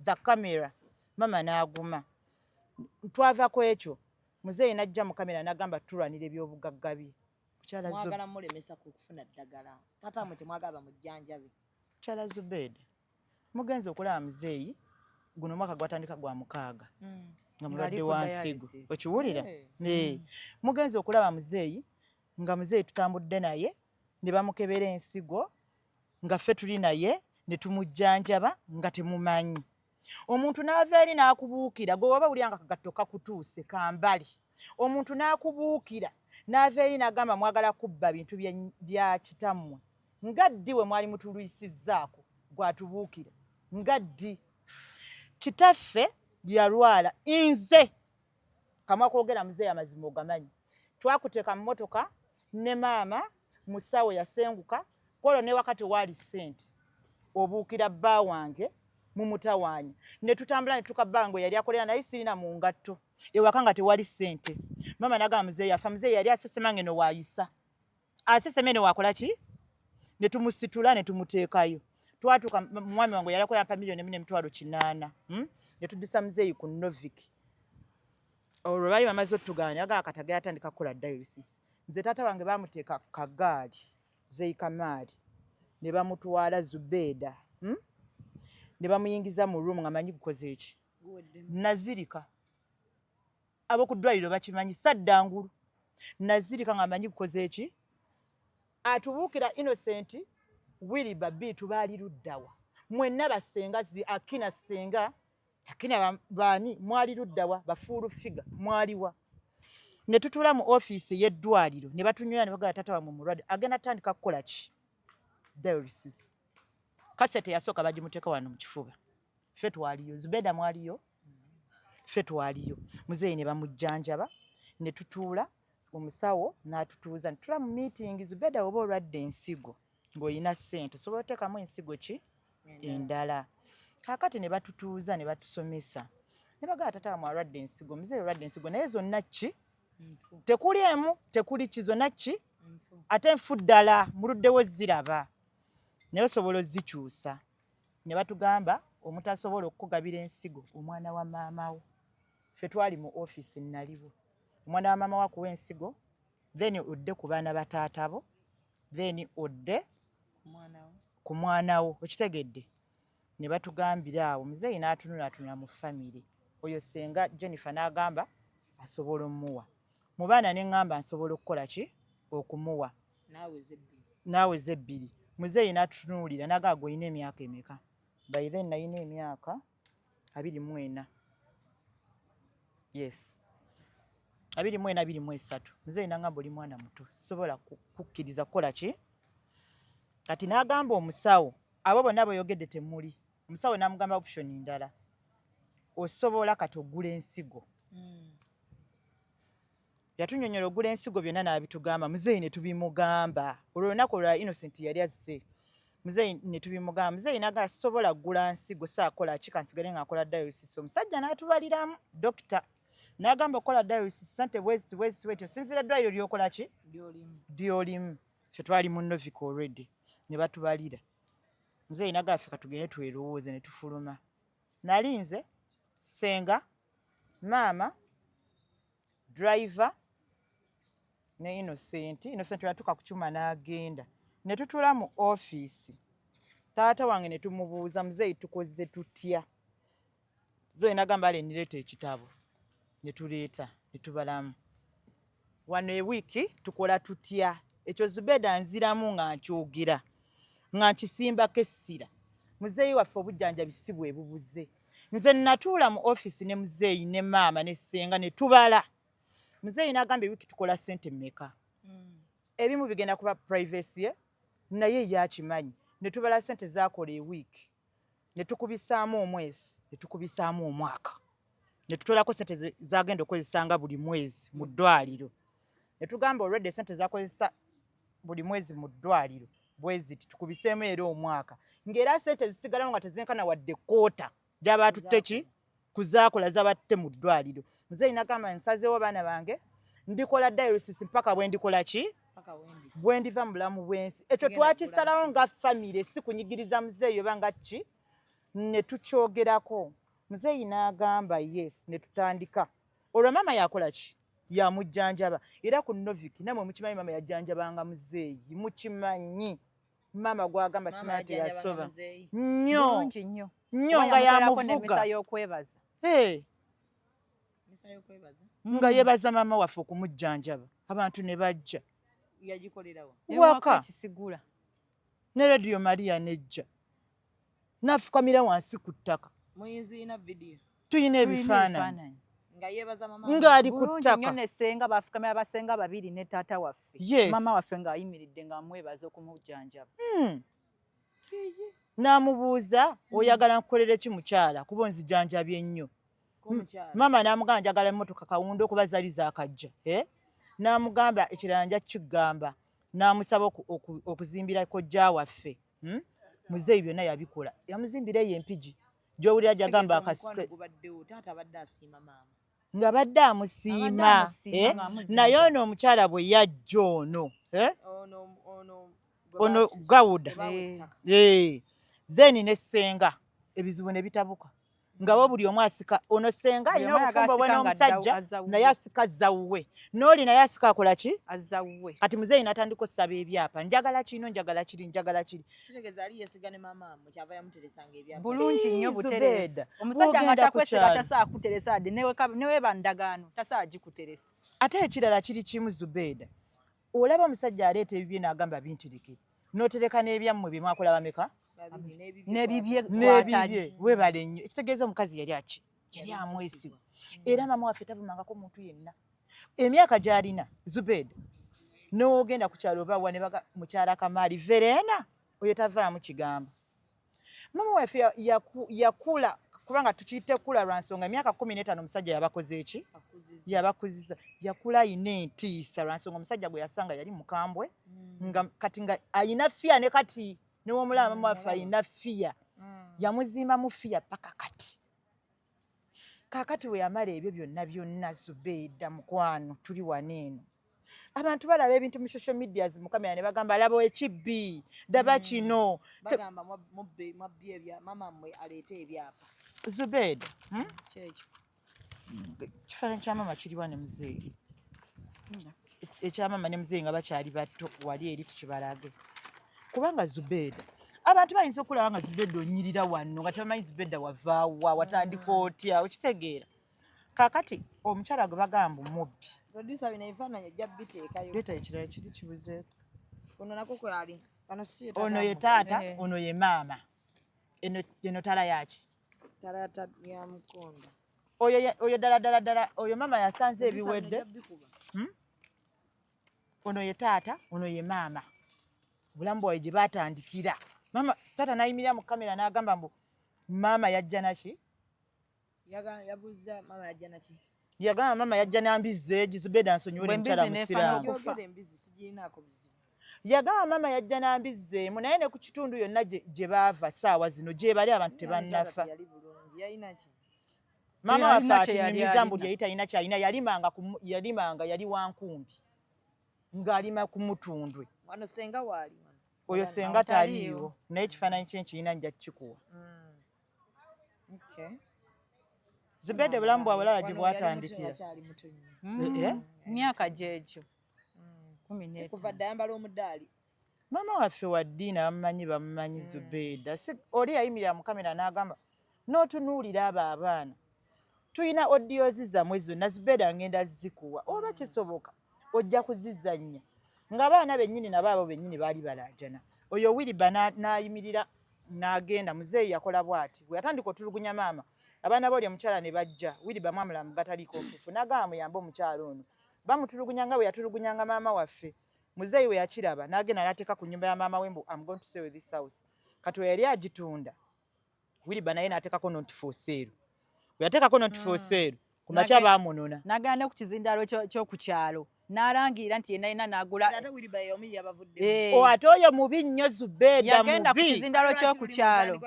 the camera, mama n'aguma. Twava ku ekyo, muzeeyi n'ajja mu kamera n'agamba tulwanira ebyobugagga bye. Mukyala Mwagala mulemesa ku kufuna ddagala, taata mwe temwagala bamujjanjabe. Mukyala Zubeeda, mugenzi okulaba muzeeyi guno omwaka gwatandika gwa 6 nga mulwadde Ng'ali ku wa nsigo. dialysis. Okiwulira? Eh. Eh. Mugenzi okulaba muzeeyi nga muzeeyi tutambudde naye ne bamukebera ensigo nga ffe tuli naye ne tumujjanjaba nga temumanyi. Omuntu n'ava eri n'akubuukira, gwe waba wulira nga kagatto kakutuuse kambali, omuntu n'akubuukira n'ava eri n'agamba mwagala kubba bintu bya kitammwe. Nga ddi we mwali mutulwisizzaako gwatubuukira? Nga ddi? Kitaffe yalwala, nze kamwa kwogera muzeeyi amazima ogamanyi. Twakuteeka mu mmotoka ne maama, musawo yasenguka kwolwo ne wakati waali ssente obuukira bba wange mumutawaanya ne tutambula ne tuka bba wange yali akolera naye sirina mu ngatto ewaka nga tewali ssente. Maama n'agamba muzeeyi afa, muzeeyi yali asesema ngeno waayisa asesema eno wakola ki, ne tumusitula ne tumuteekayo. Twatuuka mwami wange yali akolera mpa 1,800,000, Ne tuddusa muzeeyi ku Novik. Olwo baali bamaze otugaana, yagamba kati agenda atandika kukola dialysis. Nze taata wange baamuteeka ku kagaali Zeyi Kamaali ne bamutwala Zubeeda, Ne bamuyingiza mu room nga manyi gukoze eki, nazirika. Ab'oku ddwaliro bakimanyi, sadda ngulu, nazirika nga manyi gukoze eki. Atubuukira Innocent Williba Biitu baali luddawa mwenna basenga zi Akina senga Akina baani mwali luddawa bafuulu figa mwaliwa. Ne tutuula mu ofiisi ey'eddwaliro ne batunywera ne bagamba taata wammwe mulwadde agenda atandika kukola ki, dialysis. Kasete yasooka bagimuteeka wano mu kifuba, ffe twaliyo, Zubeda mwaliyo, ffe twaliyo. Muzeeyi ne bamujjanjaba ne tutuula, omusawo n'atutuuza ne tutuula mu meeting. Zubeda, oba olwadde ensigo ng'olina ssente osobola oteekamu ensigo ki endala. Kaakati ne batutuuza ne batusomesa ne bagamba taata wammwe alwadde ensigo, muzeeyi olwadde ensigo naye zonna ki tekuli emu tekuli ki zonna ki ate nfu ddala muluddewo ziraba naye osobola ozikyusa. Ne batugamba omutasobola okukugabira ensigo omwana wa maama wo, ffe twali mu ofiisi naliwo, omwana wa maama wo akuwa ensigo then odde ku baana ba taata bo then odde ku mwana wo, okitegedde? Ne batugambira awo muzeeyi n'atunula mu famire oyo senga Jennifer n'agamba asobola omuwa mu baana, ne ŋŋamba nsobola okukola ki okumuwa naaweza ebbiri. Muzeeyi n'atutunuulira n'agamba gwe olina emyaka emeka? By then nalina emyaka 24, yes, 24, 23. Muzeeyi n'agamba oli mwana muto, sisobola kukkiriza kukola ki. Kati n'agamba omusawo abo bonna boyogedde temuli. Omusawo n'amugamba option ndala, osobola kati ogula ensigo. Yatunyonyola ogula ensigo byonna n'abitugamba, muzeeyi ne tubimugamba. Olwo olunaku olwa Innocent yali azze, muzeeyi ne tubimugamba. Muzeeyi n'agamba sisobola kugula nsigo, saakola ki, kansigale nga nkola dialysis. Omusajja n'atubaliramu, dokita n'agamba okukola dialysis sente bweziti bweziti bwetyo, sinziira ddwaliro ly'okola ki ly'olimu. Ffe twali mu Novik already ne batubalira. Muzeeyi n'agamba ffe katugende twerowooze ne tufuluma. Nali nze senga, maama, driver ne Innocent. Innocent yatuuka ku kyuma n'agenda ne tutuula mu ofiisi taata wange ne tumubuuza muzeeyi tukoze tutya. Muzeeyi n'agamba ale nireeta ekitabo ne tuleeta ne tubalamu wano ewiiki tukola tutya. Ekyo Zubeda nziramu nga nkyogera nga nkisimbako essira. Muzeeyi waffe obujjanjabi si bwe bubuze. Nze natuula mu ofiisi ne muzeeyi ne maama ne ssenga ne tubala. Muzeeyi n'agamba ewiiki tukola ssente mmeka? Ebimu bigenda kuba privacy ye naye ye akimanyi. Ne tubala ssente zaakola ewiiki ne tukubisaamu omwezi ne tukubisaamu omwaka ne tutoolako ssente z'agenda okukozesanga buli mwezi mu ddwaliro. Ne tugamba olwedde ssente z'akozesa buli mwezi mu ddwaliro bwe ziti tukubiseemu era omwaka, ng'era ssente zisigalawo nga tezenkana wadde kkoota gy'aba atutte ki kuzaakola z'aba atutte mu ddwaliro. Muzeeyi n'agamba nsazeewo baana bange ndikola dialysis mpaka bwe ndikola ki Bwendiva mu bulamu bw'ensi ekyo twakisalawo nga famire, si kunyigiriza muzeeyi oba nga ki, ne tukyogerako. Muzeeyi n'agamba yes, ne tutandika. Olwo maama yakola ki? Yamujjanjaba. Era ku Novik namwe mukimanyi, maama yajjanjabanga muzeeyi, mukimanyi. Maama gwagamba simanyi teyasoba nnyo nnyo nga yamuvuga nga yebaza maama waffe okumujjanjaba, abantu ne bajja waka ne Radio Maria nejja nafukamira wansi ku ttaka. Tuyina ebifaananyi ng'ali ku ttaka ne ssenga bafukamira, basenga babiri ne taata waffe. Maama waffe ng'ayimiridde ng'amwebaza okumujjanjaba. N'amubuuza, oyagala nkukolere ki mukyala, kuba onzijanjabye nnyo? Maama n'amugamba njagala emmotoka kawundo kuba zaali zaakajja. N'amugamba ekirala nja kukigamba, n'amusaba okuzimbira kojja waffe. Muzeeyi byonna yabikola, yamuzimbira eyo empigi gy'owulira gyagamba akasuke nga badde amusiima. Naye ono omukyala bwe yajja ono ono Gawuda, then ne ssenga ebizibu ne bitabuka nga bo buli omu asika. Ono ssenga alina obufumbo bwe n'omusajja, naye asika zawuwe, n'oli naye asika akola ki? Kati muzeeyi n'atandika osaba ebyapa, njagala kino, njagala kiri, njagala kiri. Bulungi nnyo, butereevu. Omusajja nga takwesiga tasobola kuteresa adde neweba ndagaano tasobola gikuteresa. Ate ekirala kiri kimu, Zubeeda, olaba omusajja aleeta ebibye n'agamba bintereke, n'otereka n'ebyammwe bye mwakola bameka n'ebibye. N'ebibye, weebale nnyo. Ekitegeeza omukazi yali aki yali amwesiga. Era maama waffe tavumangako muntu yenna emyaka gy'alina. Zubeeda, n'ogenda ku kyalo oba wa ne baga mukyala Kamaali Vereena, oyo tavaamu kigambo. Maama waffe yakula, kubanga tukiyite kula lwa nsonga emyaka 15 omusajja yabakoze eki, yabakuziza. Yakula ayina entiisa lwa nsonga omusajja gwe yasanga yali mukambwe, nga kati nga ayina fear. Ne kati newomulaba maama waffe ayina fear, yamuzimbamu fear paka kati. Kaakati we yamala ebyo byonna byonna, Zubeeda mukwano, tuli wano eno, abantu balaba ebintu mu social medias mu kamera ne bagamba laba ekibbi, daba kino. Bagamba mwabbye mama mmwe aleete ebyapa. Zubeeda, Kyekyo. Kifaananyi kya maama kiriwa ne muzeeyi, ekya maama ne muzeeyi nga bakyali bato wali eri tukibalage. Kubanga Zubeeda, abantu bayinza okulaba nga Zubeeda onyirira wano nga tebamanyi Zubeeda wavaawa, watandika otya, okitegeera? Kaakati omukyala gwe bagamba omubbi, Producer, bino ebifaananyi ojja biteekayo. Leeta ekirala kiri kibuzeeko. Ono nako kwali kano si ye? Ono ye taata, ono ye maama. Eno tala yaki? Talata ya mukondo. Oyo ddala ddala ddala oyo maama yasanze ebiwedde. Ono ye taata, ono ye maama. Obulamu bwabwe gye baatandikira, maama taata n'ayimirira mu kamera n'agamba mbu maama yajja naki. Yabuuza maama yajja naki. Yagamba maama yajja nambizzi egi. Zubeeda, nsonyiwe, Bwe mukyala embizzi n'efa musiraamu. n'okufa. Yogera embizzi sigirinaako buzibu. Yagamba maama yajja nambizzi emu, naye ne ku kitundu yonna gye baava saawa zino gye bali abantu tebannafa. Yali bulungi, yalina ki? Maama waffe Yalina kye yali atunyumiza mbu alina. yali talina kyalina, yalimanga yalimanga, yali wankumbi ng'alima ku mutundwe. Wano senga waali wano. Oyo Wano. senga Taliiwo. taliiwo, naye ekifaananyi kye nkirina, nja kukikuwa. Okay. Zubedde, obulamu bwabwe olaba gye Wano yali muto, bwatandikira. yakyali muto nnyo. Eh, eh? Myaka gyegyo 15. Kuva dda ayambala omudaali. Maama waffe wa ddiini, abamumanyi bamumanyi. Zubeeda, si oli yayimirira mu kamera n'agamba n'otunuulira abo abaana, tulina audios zammwe zonna. Zubeeda, ngenda zikuwa oba kisoboka ojja kuzizannya ng'abaana bennyini nabo abo bennyini baali balaajana. Oyo Wiriba n'ayimirira n'agenda. Muzeeyi yakola bw'ati bwe yatandika otulugunya maama, abaana b'oli omukyala ne bajja. Wiriba mwamulamu gataliiko nfuufu n'agamba muyambe omukyala ono bamutulugunya nga bwe yatulugunyanga maama waffe. Muzeeyi we yakiraba n'agenda n'ateeka ku nnyumba ya maama we mbu am going to sell this house. Kati we yali agitunda, Wiriba naye n'ateekako not for sale. Bwe yateekako not for sale, ku makya baamunona. N'agenda ne ku kizindaalo ky'oku kyalo n'alangirira nti yenna yenna n'agula. Ate Wiriba yomu yabavudde. Eh, O ate oyo mubi nnyo, Zubeeda. Yagenda ku Mubi. kizindaalo ky'oku kyalo.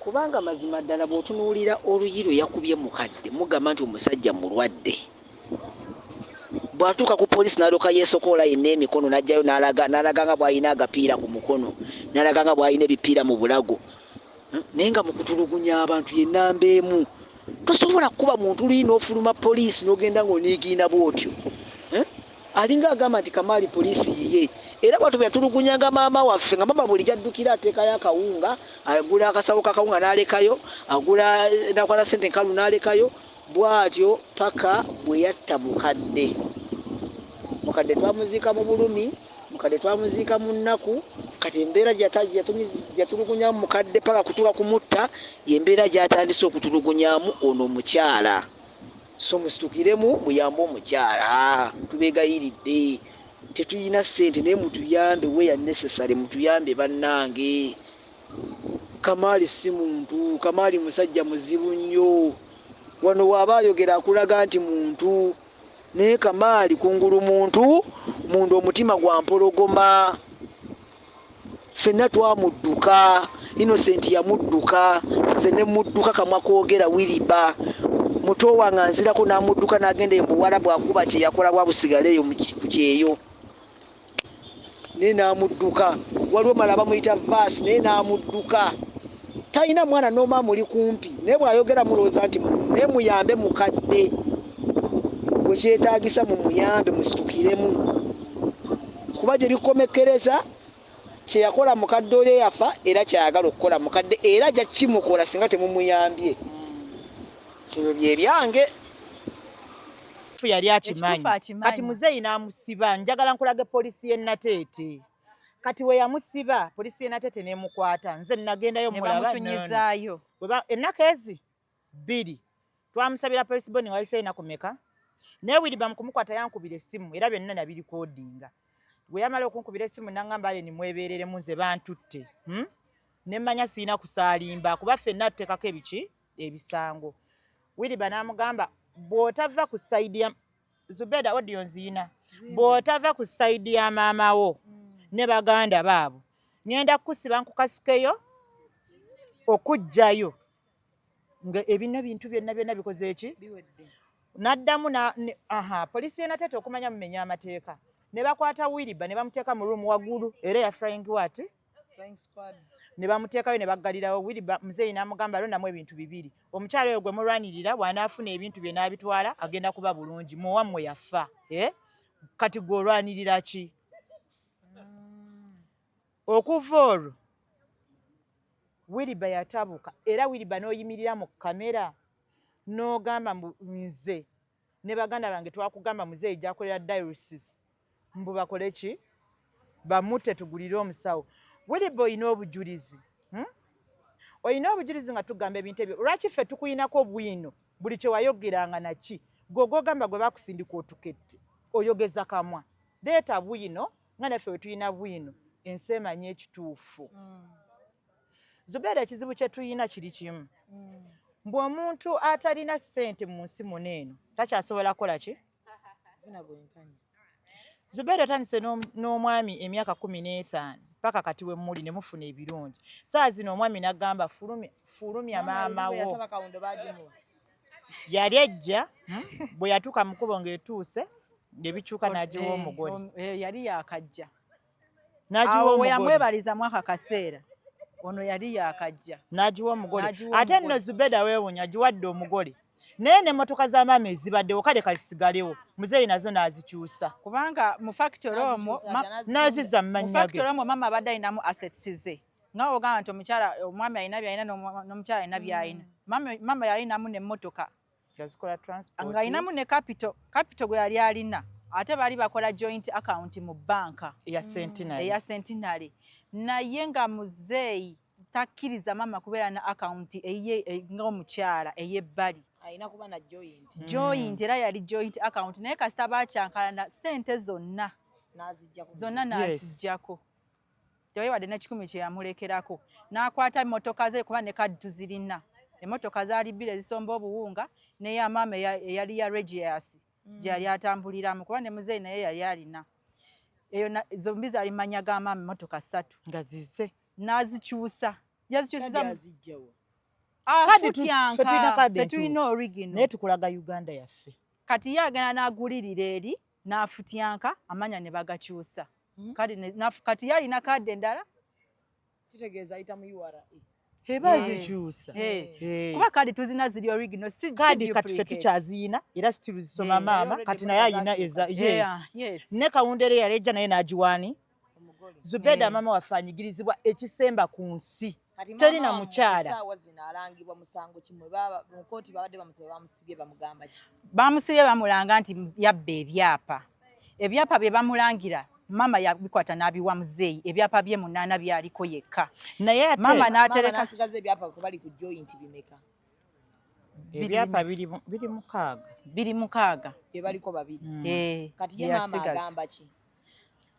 Kubanga mazima ddala bw'otunuulira oluyi lwe yakubye mukadde, mugamba nti omusajja mulwadde. Bw'atuuka ku poliisi n'alyoka yeesokoola yenna emikono n'ajjayo n'alaga n'alaga nga bw'alina agapiira ku mukono, n'alaga nga bw'alina ebipiira mu bulago. Naye nga mu kutulugunya abantu ye nnamba emu. Tosobola kukuba muntu luyi n'ofuluma poliisi n'ogenda ng'oniigiina bw'otyo. Alinga agamba nti Kamaali poliisi yiye. Era bw'atyo bwe yatulugunyanga maama waffe nga maama buli gy'addukira ateekayo akawunga, agula akasawo k'akawunga n'alekayo, agula n'akwata ssente enkalu n'alekayo. Bw'atyo paka bwe yatta mukadde. Mukadde twamuziika mu bulumi, mukadde twamuziika mu nnaku. Kati embeera gyeyatulugunyamu mukadde paka kutuuka kumutta y'embeera gy'atandise okutulugunyamu ono omukyala. So musitukiremu muyambe omukyala, tubeegayiridde. Tetulina ssente naye mutuyambe where necessary, mutuyambe bannange. Kamaali si muntu, Kamaali musajja muzibu nnyo. Wano waaba ayogera akulaga nti muntu, naye Kamaali kungulu muntu, munda omutima gwa mpologoma. Ffenna twamudduka, Innocent yamudduka, nze ne mudduka kamwa koogera Wiliba. Muto wange anzirako n'amudduka n'agenda e Buwarabu akuba kye yakola bwa busigale eyo ku kyeyo. Naye n'amudduka. Waliwo mala bamuyita Vaasi naye n'amudduka. Talina mwana n'omu amuli kumpi naye bw'ayogera mulowooza nti muntu naye muyambe mukadde bwe kyetaagisa mumuyambe musitukiremu kuba gye bikomekkereza kye yakola mukadde oli eyafa era ky'ayagala okukola mukadde era ajja kimukola singa temumuyambye. Ebyo bye byange. Yali akimanyi kati muzeeyi n'amusiba. Njagala nkulage poliisi y'e Nateete. Kati we yamusiba poliisi y'e Nateete n'emukwata, nze nagendayo mulaba ennaku ezi bbiri twamusabira police bond wayise enaku meka, naye Wiliba mu kumukwata yankubira essimu era byonna nabirikodinga. Bwe yamala okunkubira essimu n'aŋŋamba ale nimwebeereremu nze bantutte, Ne mmanya sirina kusaalimba kuba ffenna tuteekako ebiki ebisango. Wiliba n'amugamba bw'otava ku sayidi ya Zubeda audio nziina, bw'otava ku sayidi ya maama wo ne baganda baabo ŋŋenda kukusiba nkukasukeyo okuggyayo nga ebino bintu byonna byonna bikoze ki n'addamu aha poliisi y'e Nateete okumanya mumenya amateeka ne bakwata Wiliba ne bamuteeka mu room waggulu era eya flying what ne bamuteekayo ne baggalirawo Wiliba. Muzeeyi n'amugamba londamu ebintu bibiri, omukyala oyo gwe mulwanirira bw'anaafuna ebintu bye n'abitwala agenda kuba bulungi, muwammwe yafa eh? Kati gwe olwanirira ki? Okuva olwo Wiliba yatabuka era Wiliba n'oyimirira mu kamera n'ogamba mbu nze ne baganda bange twakugamba muzeeyi gy'akolera dialysis mbu bakole ki bamute tugulire omusawo. Wiliba olina obujulizi, Olina obujulizi nga tugamba ebintu ebyo. Lwaki ffe tukuyinako bwino buli kye wayogeranga naki gwe ogwogamba gwe bakusindika otukette oyogeza kamwa leeta bwino nga naffe we tulina bwino ensi emanye ekituufu. Zubeera ekizibu kye tulina kiri kimu, mbu omuntu atalina ssente mu nsi muno eno takyasobola kukola ki. Zubeera otandise n'omwami emyaka 15 paka kati we muli ne mufuna ebirungi. Saa zino omwami n'agamba fulumya maama wo. Yali ejja bwe yatuuka mu kkubo ng'etuuse ng'ebikyuka n'agiwa omugole. Yali yakajja. N'agiwa omugole. Yamwebaliza mu ako kaseera. Ono yali yakajja. N'agiwa omugole. Ate nno Zubeda weewuunya agiwadde omugole. Naye n'emmotoka za maama ezibaddewo kale kazisigalewo muzeeyi nazo n'azikyusa. Kubanga mu factory omwo n'azizza mu mannya ge. Mu factory omwo maama abadde alinamu assets ze. Nga ogamba nti omukyala omwami alina by'alina n'omukyala alina by'alina. Maama yalinamu n'emmotoka. Yazikola transport. Ng'alinamu ne capital, capital gwe yali alina. Ate baali bakola joint account mu banka. Eya Centenary. Eya Centenary. Naye nga muzeeyi takkiriza maama kubeera na account eyiye ng'omukyala ey'ebbali. Alina kuba na joint. Joint era yali joint account naye kasita baakyankalana ssente zonna. Zonna n'aziggyako. Tewali wadde n'ekikumi kye yamulekerako. N'akwata emmotoka ze kuba ne kadi tuzirina. Emmotoka zaali bbiri ezisomba obuwunga n'eya maama eyali ya Regius gye yali atambuliramu kuba ne muzeeyi naye yali alina. Eyo zombi zaali mannya ga maama emmotoka ssatu. Nga zize. N'azikyusa. Yazikyusiza. Kadi Ffe tulina original. Naye tukulaga Uganda yaffe. Kati ye agenda n'agulirira eri. N'afutyanka amanya ne bagakyusa. Kadi kati ye alina kaadi endala. Kitegeeza ayita mu URA. Eba zikyusa. Kuba kaadi tuzina ziri original, si Kaadi kati ffe duplicate. Tukyaziyina era still zisoma. Maama Already kati naye ayina eza yes. Ne Kawundere yalejja naye n'agiwaani Zubeda. Maama waffe anyigirizibwa ekisemba ku nsi. Kati Teri maama na wammwe mukyala. essaawa zino alangibwa musango kimwe baba mu kooti babadde bamusaba, bamusibye bamugamba ki? Bamusibye bamulanga nti yabba ebyapa. Ebyapa bye bamulangira, maama yabikwata n'abiwa muzeeyi, ebyapa bye munaana byaliko yekka. Naye ate maama Maama n'atereka n'asigaza ebyapa kwe bali ku joint bimeka? Ebyapa biri 6. Biri 6. Bye baliko babiri. Eh, Kati ye bye maama yasigaza. agamba ki?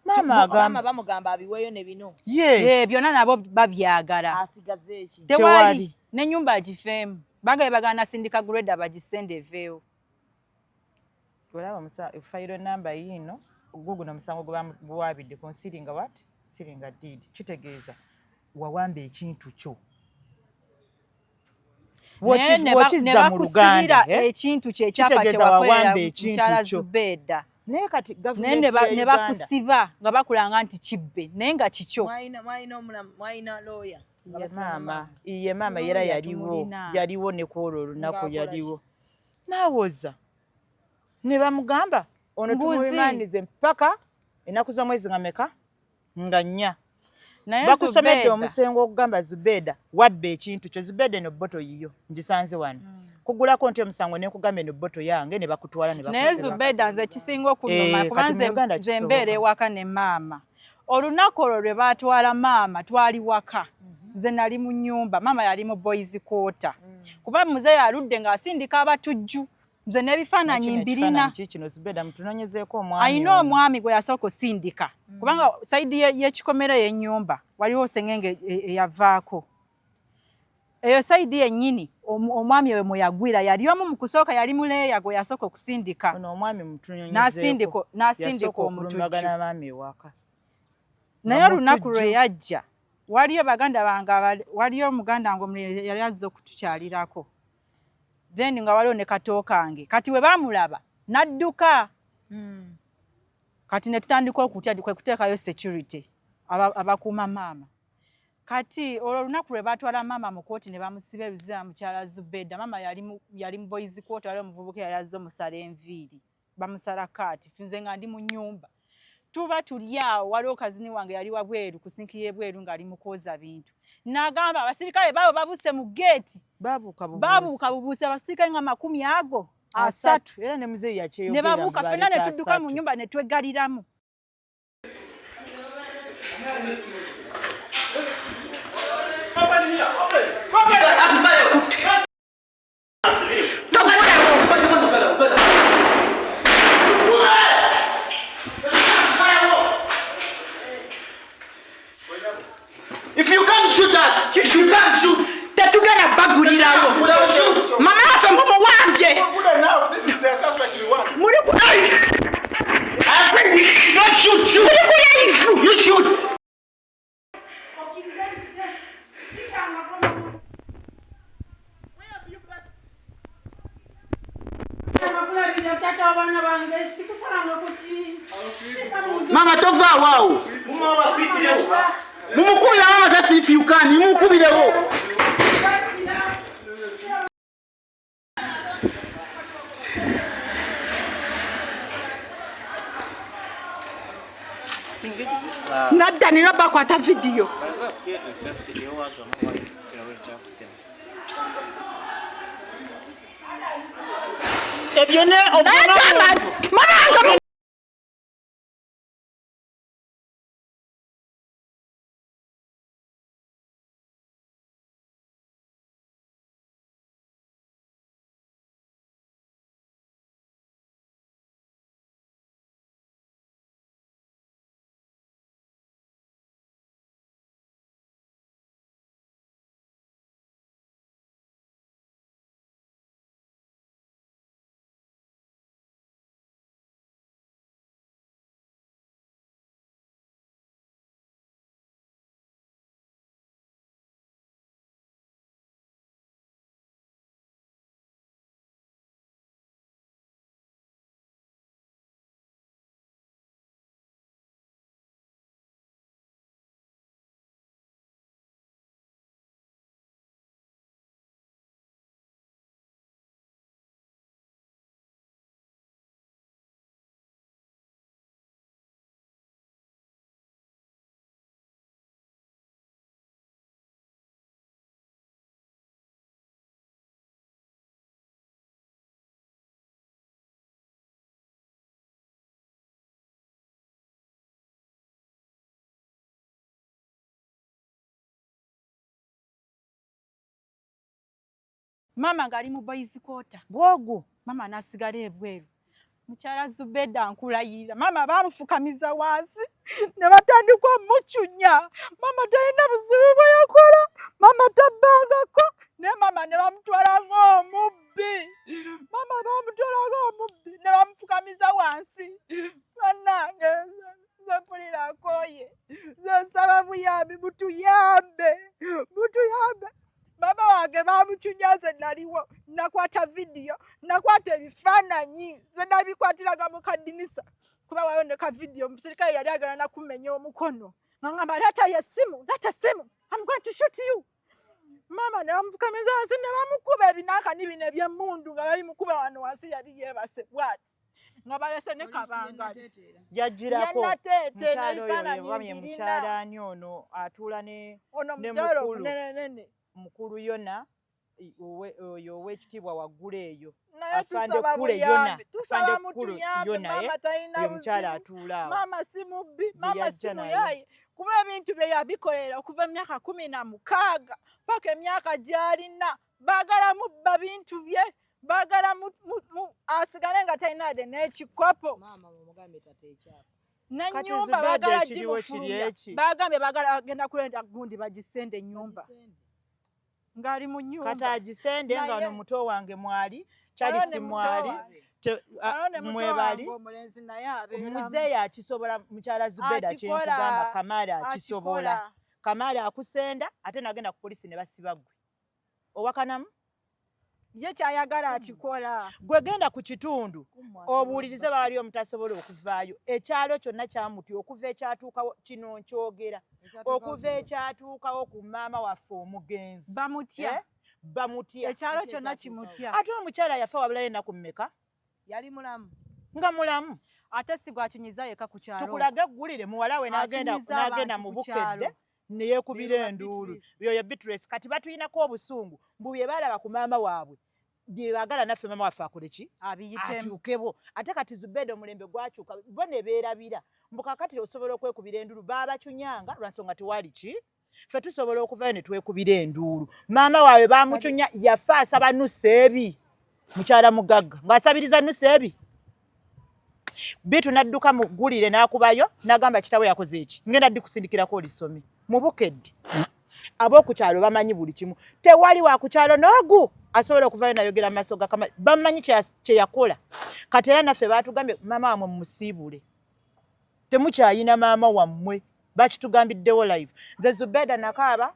Maama Maama agamba bamugamba abiweeyo ne bino. Yes. Eh, byonna nabo babyagala. Asigaze eki? Tewali. Tewali. N'ennyumba agifeemu banga bebagana nasindika grader bagisende eveewo. Olaba fayiro namba yiino, guguno omusango gwe bamuwaabidde concealing what? Concealing a deed. Kitegeeza wawamba ekintu kyo. Naye ne Wokizza mu bakusibira Luganda, eh? ekintu kye ekyapa kye Kitegeeza wakolera wawamba ekintu mukyala kyo. Zubeeda. Naye kati Naye gavumenti ne ya Uganda bakusiba nga bakulanga nti kibbe naye nga kikyo. Mwalina omulamu, mwalina lawyer nga Ye basiba maama maama. Ye maama Lawyer era yaliwo. tumulina. Yaliwo ne kwolwo olunaku. Ng'akola ki? Yaliwo n'awoza ne bamugamba ono Nguzi. Tumurimanize mpaka ennaku z'omwezi nga meka? Nga 4. Naye Bakusomedde Zubeeda omusengo okugamba Zubeeda wabba ekintu kyo. Zubeeda, eno boto yiyo ngisanze wano, kugulako nti omusango nenkugamba eno boto yange, ne bakutwala ne Naye bakusiba. Zubeeda, nze kisinga okunuma Eh, kuba kati mu nze Uganda nze kisoboka. mbeera ewaka ne maama. Olunaku olwo lwe baatwala maama twali waka, nze nali mu nnyumba, maama yali mu boys quarter, kuba muzeeyi aludde ng'asindika abatujju. Nze n'ebifaananyi Kino mbirina. ekifaananyi kiikino. Zubeeda, mutunoonyezeeko omwami Alina ono. Omwami gwe yasooka osindika, kubanga side y'ekikomera y'ennyumba waliwo sengenge eyavaako eyo side yennyini omwami oyo mwe yagwira. Yali omu mu kusooka yali muleeya gwe yasooka okusindika. Ono omwami mutunoonyezeeko. N'asindika Yasooka omutujju. okulumbagana maama ewaka. Naye Nga olunaku mutujju. lwe yajja waliyo baganda bange waliyo omuganda wange omulala yali azze okutukyalirako, then nga waliwo ne kato kange. Kati we baamulaba n'adduka. Kati ne tutandika okutya, kwe kuteekayo security abakuuma maama. Kati olwo olunaku lwe baatwala maama mu kooti ne bamusiba ebizira, mukyala Zubeda, maama yali mu boys quarter, waliwo omuvubuka yali azze omusala enviiri, bamusala kaati. Nze nga ndi mu nnyumba, tuba tuli awo, waliwo cousin wange yali wabweru ku sink y'ebweru ng'ali mu kwoza bintu, n'agamba abasirikale baabo babuse mu geeti. Babuuka bubuusi. Babuuka bubuusi abasirikale nga 30. Era ne muzeeyi Ne yakyeyogera babuuka mbu ffenna ne baleeta tudduka mu 30. nnyumba ne tweggaliramu. Open here, open. Open. If you can't shoot us, you can't shoot. Tetugenda bagulirawo. Mama waffe mumuwambye. Good enough. This is the suspect we want. Muli ku Don't shoot, shoot. Muli ku live. You shoot. Taata w'abaana bange sikusalanga kuki. Mama tovaawo awo. Mumukubire amasasi if you can. Mumukubirewo. Nadda nina bakwata vidiyo. Ebyo ne Naye kyama mama wange. Maama ng'ali mu boys quarter. Bwogu. Maama n'asigala ebweru. Mukyala Zubeda nkulayirira. Maama baamufukamiza wansi ne batandika omucunya. Maama talina buzibu bwe yakola. Maama tabbangako. Naye maama ne bamutwala ng'omubbi. Maama bamutwala ng'omubbi ne bamufukamiza wansi. Bannange nze mpulira nkooye. Nze nsaba buyambi mutuyambe. Mutuyambe. Maama wange bamucunya nze naliwo nakwata vidiyo nakwata ebifaananyi nze nabikwatiraga mu kadinisa kuba waliwo ne ka vidiyo omusirikale yali agala nakumenya omukono ngangamba leeta yessimu leeta essimu I'm going to shoot you maama ne bamufukamiza wansi ne bamukuba ebinankani bino ebyemmundu nga babimukuba wano wansi yali yeebase bwati nga balese ne kabangali yajjirako Nateete mukyala oyo n'ebifaananyi yewamye mbirina. mukyala ani ono atuula ne ono ne mukyalo mukulu. omunenenene Mukulu yona oyo ow'ekitiibwa waggulu eyo naye Afande tusaba Kule yona buyambi tusaba Afande Kule mutuyambe yona maama talina oyo mukyala buzibu atuula awo maama si mubbi Gye maama si yajja naye. muyaye kuba ebintu bye yabikolera okuva emyaka 16 paka emyaka gy'alina baagala mubba bintu bye baagala asigale nga talina yadde n'ekikopo Maama mumugambe tata ekyapa. Kati n'ennyumba Zubeda baagala ekiriwo kiri gimufulumya eki? bagambye baagala agenda kulenda gundi bagisende ennyumba ng'ali mu Kati nnyumba agisende nga Naye- ono muto wange mwali Waliwo Charles ne muto mwali wange. te- Waliwo ne muto mwebali wange omulenzi naye abeeramu. Muzeeyi akisobola mukyala Zubeda Akikola. kyenkugamba Kamaali akisobola. Akikola. Kamaali akusenda ate nagenda ku polisi ne basiba ggwe owakanamu ye kyayagala akikola. Gwe genda ku kitundu obuulirize baali omutasobola okuvaayo ekyalo kyonna kyamutya okuva ekyatuukawo kino nkyogera okuva ekyatuukawo ku maama waffe omugenzi bamutya. Eh? Bamutya. Ekyalo kyonna kimutya. Ate omukyala yafa wabulayo ennaku mmeka? Yali mulamu. Nga mulamu. Ate si gwakinyiza yekka ku kyalo. Tukulage eggulire muwala we n'agenda Akinyiza n'agenda abantu mu ku kyalo. Bukedde ne yeekubira Beeba enduulu. Beatrice. Yoyo Beatrice kati batuyinako obusungu mbu bye baalaba ku maama waabwe bye baagala naffe maama waffe akole ki? Abiyitemu. Atuukebo. Ate kati Zubeda omulembe gwakyuka bo ne beerabira mbu kaakati osobola okwekubira enduulu baabacunyanga lwa nsonga tewali ki? Ffe tusobola okuvayo ne twekubira enduulu. Maama waabwe baamucunya yafa asaba nusu ebi mukyala mugagga ng'asabiriza nusu ebi. Bitu n'adduka mu ggulire n'akubayo n'agamba kitaawe yakoze eki ngenda ddi kusindikirako olisome mu Bukedde. Ab'oku kyalo bamanyi buli kimu tewali wa ku kyalo n'ogu asobola okuvayo n'ayogera mu maaso ga kama bamanyi kye yakola. Kati era naffe baatugambye maama wammwe mumusiibule temukyayina maama wammwe bakitugambiddewo live. Nze Zubeda nakaaba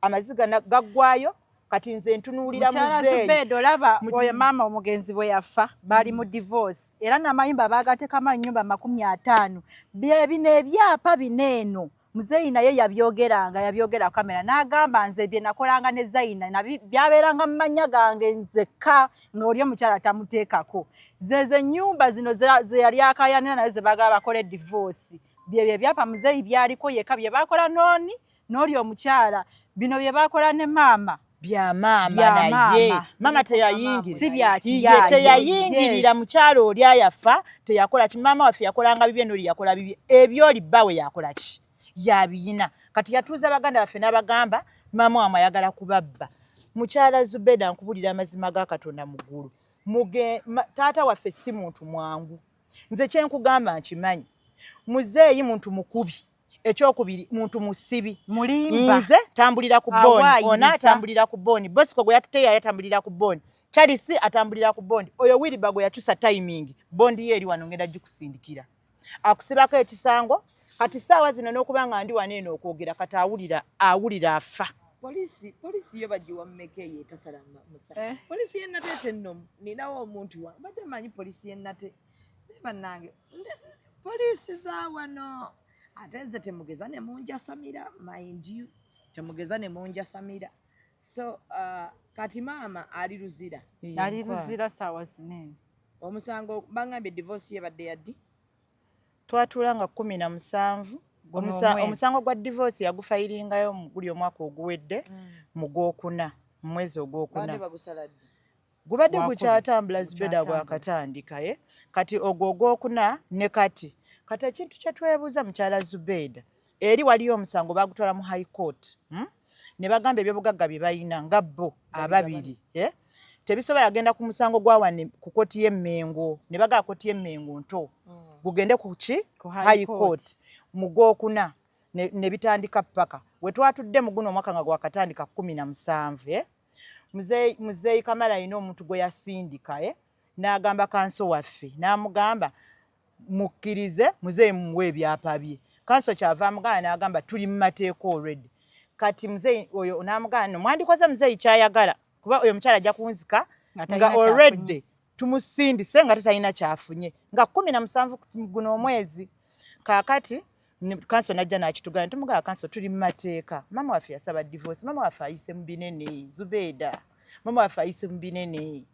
amaziga gaggwayo kati nze ntunuulira Mukyala muzeeyi. Zubeda olaba oyo maama omugenzi bwe yafa baali mu divorce era n'amayumba baagateekamu ennyumba 50 bye bino ebyapa bino eno muzeeyi naye yabyogeranga yabyogera kamera n'agamba nze bye nakolanga ne Zaina byabeeranga mu mannya gange nzekka ng'oli omukyala tamuteekako zezo ennyumba zino ze yali akaayanira naye ze baagala bakole divorce byebyo ebyapa muzeeyi byaliko yekka bye baakola n'oni n'oli omukyala bino bye baakola ne maama bya maama Bya naye maama. maama teyayingirira. Si bya Ye kiyaaye. teyayingirira Yes. mukyala oli ayafa teyakola ki maama waffe yakolanga bibye n'oli yakola bibye ebyoli bbawe yakola ki yabiyina kati yatuuza baganda baffe n'abagamba maama wamwe ayagala kubabba. Mukyala Zubeda nkubulira amazima ga Katonda mu ggulu taata waffe si muntu mwangu nze kye nkugamba nkimanyi muzeeyi muntu mukubi ekyokubiri muntu musibi mulimba nze tambulira ku boni Awaayiriza. ona atambulira ku boni Bosco gwe yatuteyo yali atambulira ku boni Charles atambulira ku bondi oyo Wilba gwe yakyusa timing bondi ye eri wano ngenda gikusindikira akusibako ekisango kati ssaawa zino n'okuba nga ndi wano eno okwogera kati awulira afa. Poliisi yo bagiwa mmeka eyo etasala musa? Poliisi y'e Nateete nno ninawo omuntu wa mbadde mmanyi poliisi y'e Nate naye bannange poliisi za wano ate nze temugeza ne munjasamira mind you temugeza ne munjasamira so kati maama ali Luzira. Ali Luzira ssaawa zino. Omusango bangambye divorce ye badde yaddi? Twatuula nga 17. Guno omwezi. Omusango gwa divorce yagufayiringayo mu guli omwaka oguwedde mu gwokuna mu mwezi ogwokuna. Badde bagusala ddi? Gubadde Gwakubiri. gukyatambula Zubeda Gukyatambula. gwakatandika ye kati ogwo ogwokuna ne kati kati ekintu kye twebuuza mukyala Zubeda eri waliyo omusango bagutwala mu high court, Ne bagamba ebyobugagga bye balina nga bo ababiri, eh? Tebisobola genda ku musango gwa wane ku kooti y'Emmengo, ne bagaba kooti y'Emmengo nto gugende ku ki, Ku High High Court. Court mu gwokuna ne bitandika paka we twatudde mu guno omwaka nga gwakatandika 17, eh? Muzeeyi Kamala alina omuntu gwe yasindika, eh? N'agamba kanso waffe, n'amugamba mukkirize muzeeyi mumuwe ebyapa bye. Kanso kyava amugamba, n'agamba tuli mu mateeka already. Kati muzeeyi oyo n'amugamba, no mwandikoze muzeeyi kyayagala, kuba oyo omukyala ajja kunzika nga talina nga kyafunye. Already tumusindise nga tetalina kyafunye nga 17 guno omwezi. Kaakati kanso najja n'akitugamba, tumugamba kanso tuli mu mateeka, maama waffe yasaba divorce, maama waffe ayise mu binene, Zubeeda, maama waffe ayise mu binene.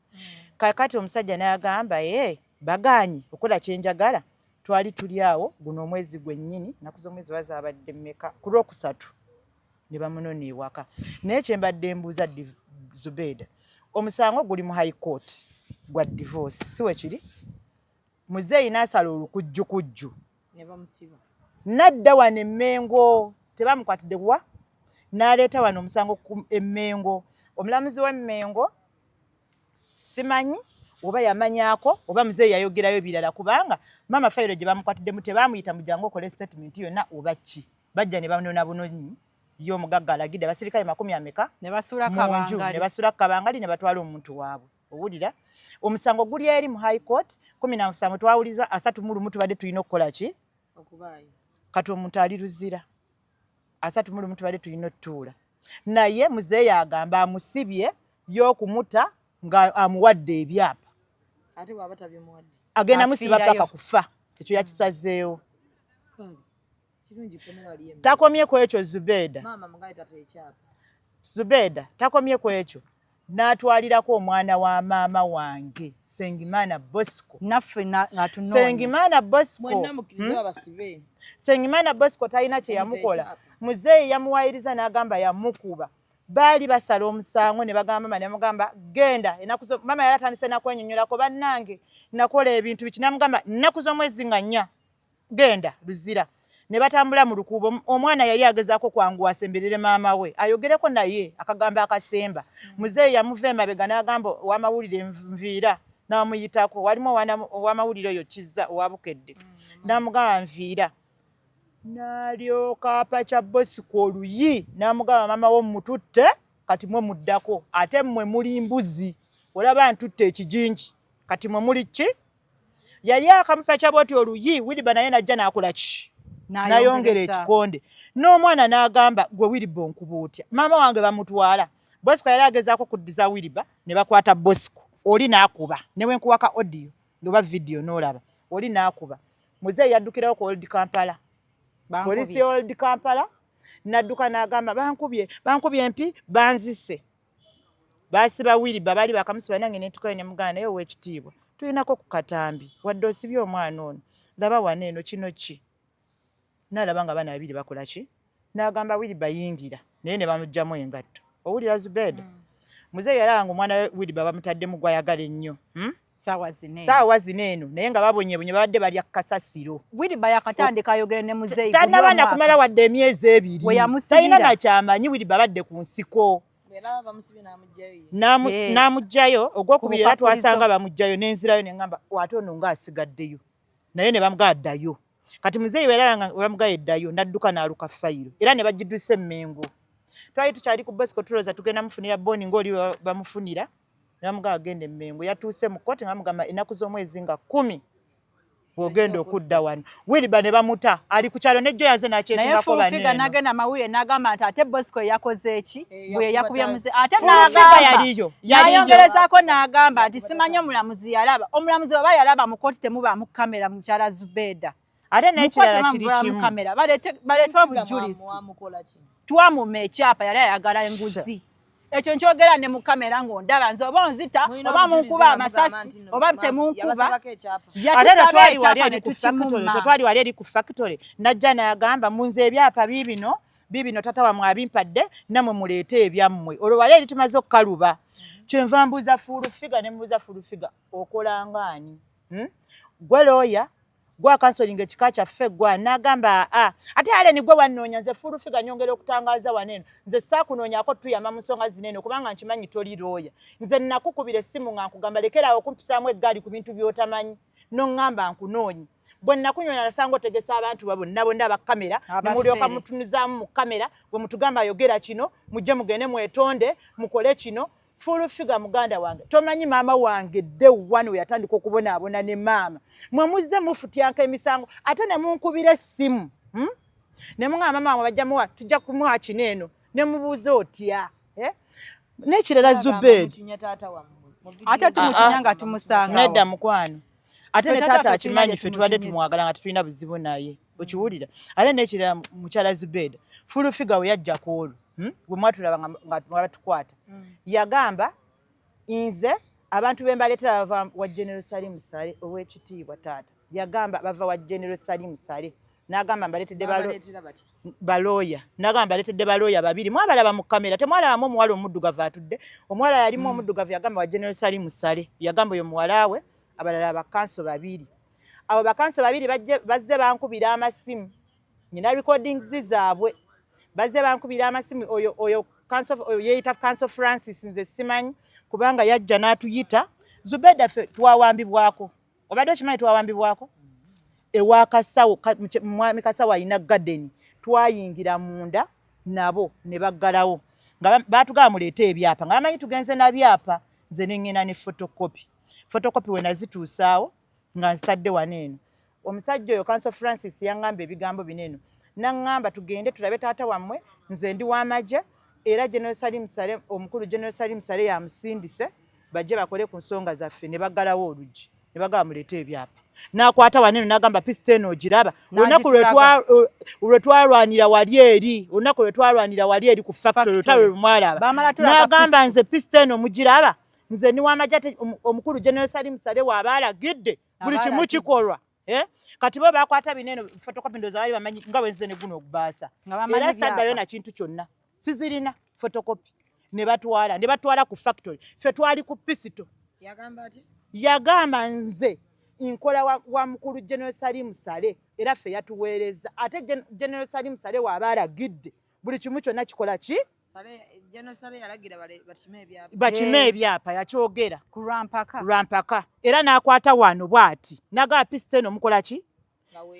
Kaakati omusajja n'agamba ye bagaanye okukola kyenjagala. Twali tuli awo guno omwezi gwennyini, naku z'omwezi wazaabadde mmeka, ku lwokusatu ne bamunona ewaka. Naye kyembadde mbuuza Zubeeda, omusango guli mu High Court gwa divorce, si we kiri? Muzeeyi n'asala olukujjukujju ne bamusiba. Nadda wano Emmengo, tebamukwatidde wa, n'aleeta wano omusango ku Emmengo. Omulamuzi w'Emmengo simanyi oba yamanyaako oba muzeeyi yayogerayo birala, kubanga maama fayiro gye bamukwatiddemu tebamuyita mujangu okole statement yonna oba ki. Bajja ne banona bunonyi, ye omugagga alagidde abasirikale makumi ameka ne basuula mu nju ne kabangali. Basula kabangali ne batwala omuntu waabwe. Owulira, omusango guli eri mu High Court 17, twawulizwa 31, tubadde tulina okukola ki? Okubaayo. Kati omuntu ali Luzira, 31 tubadde tulina otutuula, naye muzeeyi agamba amusibye y'okumuta nga amuwadde ebyapa. Ate bw'aba tabimuwadde? Agenda musiba Afiirayo. paka kufa, ekyo yakisazeewo. Kale kirungi kome wali emmere. Takomye ku ekyo, Zubeeda. Maama mugaye tata ekyapa. Zubeeda, takomye ku ekyo, n'atwalirako omwana wa maama wange Sengimana Bosco. Naffe ng'atunoonya. Sengimana Bosco. Mwenna mukkirize babasibe. Sengimana Bosco talina kye yamukola. Ekyapa. Muzeeyi yamuwayiriza n'agamba yamukuba. Baali basala omusango ne bagamba mama, nemugamba genda ennaku zo. Mama yali atandise nakwenyonyolako, bannange nakola ebintu biki, namugamba nnaku z'omwezi nga 4 genda Luzira. Ne batambula mu lukuubo, omwana yali agezaako kwanguwa asemberere maama we ayogereko naye akagambo akasemba. Muzeeyi yamuva emabega n'agamba owamawulire nviira, n'amuyitako. Walimu owamawulire oyo Kizza owabukedde, n'amugamba nviira, n'alyoka apakya Bosiko oluyi, n'amugamba maama wo mututte, kati mwe muddako, ate mmwe muli mbuzi, olaba ntutte ekijinji, kati mwe muli ki? Yali akamupakya bwoti oluyi, Wiliba naye najja n'akola ki, nayongera ekikonde n'omwana n'agamba gwe Wiliba onkuba otya, maama wange bamutwala. Bosco yali agezaako kuddiza Wiliba, ne bakwata Bosco oli n'akuba, ne wenkuwaka audio oba video n'olaba oli n'akuba. Muzeeyi yaddukirawo ku Old Kampala, polisi ya Old Kampala, n'adduka n'agamba bankubye, bankubye empi, banzise. Basiba Wiliba, baali bakamusiba, nange nentukayo ne muganda naye ow'ekitiibwa, tulinako ku katambi, wadde osibye omwana ono, laba wano eno kino ki, naalaba nga abaana babiri bakola ki, n'agamba Wiliba yingira, naye ne bamuggyamu engatto. Owulira Zubeeda? Muzeeyi yalaba nga omwana we Wiliba bamutaddemu gw'ayagala ennyo, Saawa zino eno. Saawa zino eno, naye nga babonyebonye, babadde balya kasasiro. Wiliba yakatandika ayogere ne muzeeyi. Tannaba nakumala wadde emyezi 2. We yamusibira. Talina nakyamanyi. Wiliba badde ku nsiko. Bw'eraba bamusibye n'amuggyayo ye. N'amuggyayo ogwokubiri, era Ku bukwakulizo. twasanga bamuggyayo, n'enzirayo ne ŋŋamba ate ono ng'asigaddeyo, naye ne bamugaa ddayo. Kati muzeeyi bwe nga bamugaye eddayo, n'adduka n'aluka fayiro era ne bagidusa Emmengo. Twali tukyali ku Bosco, tulowooza tugenda mufunira bond ng'oli bwe bamufunira, ne bamugaa agenda Emmengo. Yatuuse mu kkooti nga bamugamba ennaku z'omwezi nga 10 bw'ogenda okudda wano. Wiliba ne bamuta ali ku kyalo, nejjo yaze Naye n'akyetungako Full Figure baneeno. n'agenda amawulire n'agamba nti ate Bosco yakoze eki, bwe yakubye muze, ate Full Figure n'agamba yaliyo, yaliyo. n'ayongerezaako n'agamba nti simanyi omulamuzi yalaba. Omulamuzi oba yalaba, mu kooti temubaamu kamera, mukyala Zubeeda. Ate Mu n'ekirala kooti kiri temubaamu kimu. kamera, baleete obujulizi. Mwamukola ki? Twamuma ekyapa, yali ayagala enguzi. Ekyo nkyogera ne mu kamera ng'ondaba nze, oba onzita Mulina oba obujulizi munkuba nga mugamba amasasi nti no, oba temunkuba. Yabasabako ekyapa. Ate Yatusaba tetwali wali ekyapa eri ne ku factory, tukimumma. tetwali wali eri ku factory, najja n'agamba munze ebyapa biibino biibino, tata wammwe abimpadde, nammwe muleete ebyammwe. Olwo wali eri tumaze okukaluba. Kyenva mbuuza Full Figure, ne mbuuza Full Figure, okola ngaani? Gwe looya, Gwa kansolinga ekika kyaffe gwa n'agamba aa ate Allen gwe wannoonya nze Full Figure nyongera okutangaaza wano eno nze saakunoonyako tuyamba mu nsonga zino eno kubanga nkimanyi toli looya nze nakukubira essimu nga nkugamba lekeraawo okumpisaamu eggaali ku bintu by'otamanyi n'oŋŋamba nkunoonye bwe nakunyonya nasanga otegesa abantu ba bonna bonna aba kamera ne mulyoka mutunuzaamu mu kamera bwe mutugamba ayogera kino mujje mugende mwetonde mukole kino. Full Figure muganda wange tomanyi maama wange day one we yatandika okubonaabona ne maama mwe muzze mufutyanka emisango ate ne munkubira essimu Ne muŋŋamba maama wange bajja muwa tujja kumuwa kino eno ne mubuuza otya eh? N'ekirala Zubeedi ate tumukinya nga tumusanga nedda mukwano ate ne taata akimanyi ffe tubadde tumwagala nga tetulina buzibu naye okiwulira. Ate n'ekirala mukyala Zubeeda Full Figure we yajja ku olwo bwe mwatulaba nga batukwata yagamba nze abantu be mbaleetera bava wa General Salim Saleh ow'ekitiibwa taata yagamba bava wa General Salim Saleh n'agamba mbaleetedde balooya n'agamba mbaleetedde balooya babiri mwabalaba mu kamera temwalabamu omuwala omuddugavu atudde omuwala yalimu omuddugavu yagamba wa General Salim Saleh yagamba oyo muwala we abalala bakanso babiri abo bakanso babiri bazze bankubira amasimu nina recordings zaabwe bazze bankubira amasimu oyo oyo kanso oyo yeeyita Kanso Francis nze simanyi kubanga yajja n'atuyita Zubeda ffe twawambibwako obadde okimanyi twawambibwako ewa Kasawo mwami Kasawo alina garden twayingira munda nabo ne baggalawo nga baatugamba muleete ebyapa nga bamanyi tugenze na byapa nze ne ŋŋenda ne photocopy photocopy we nazituusaawo nga nzitadde wano eno omusajja oyo Kanso Francis yaŋŋamba ebigambo bino eno naŋŋamba tugende tulabe taata wammwe nze ndi w'amagye era General Salim Saleh omukulu General Salim Saleh yamusindise bajje bakole ku nsonga zaffe ne baggalawo oluggi ne bagamba muleete ebyapa n'akwata wano eno n'agamba pisita eno ogiraba olunaku lwe twalwanira wali eri olunaku lwe twalwanira wali eri ku factory olutalo lwe mwalaba n'agamba nze pisita eno mugiraba nze ndi w'amagye ate omukulu General Salim Saleh waaba alagidde buli kimu kikolwa. Kati bo bakwata bino eno photocopy ndowooza baali bamanyi nga bwe nzize ne guno ogubaasa era saddayo na kintu kyonna sizirina photocopy ne batwala ku factory ffe twali ku pisito yagamba nze nkola wa mukulu General Salim Saleh era ffe yatuweereza ate General Salim Saleh waaba alagidde buli kimu kyonna kikola ki bakime ebyapa yakyogera lwampaka era n'akwata wano bw'ati n'agamba pisito eno mukola ki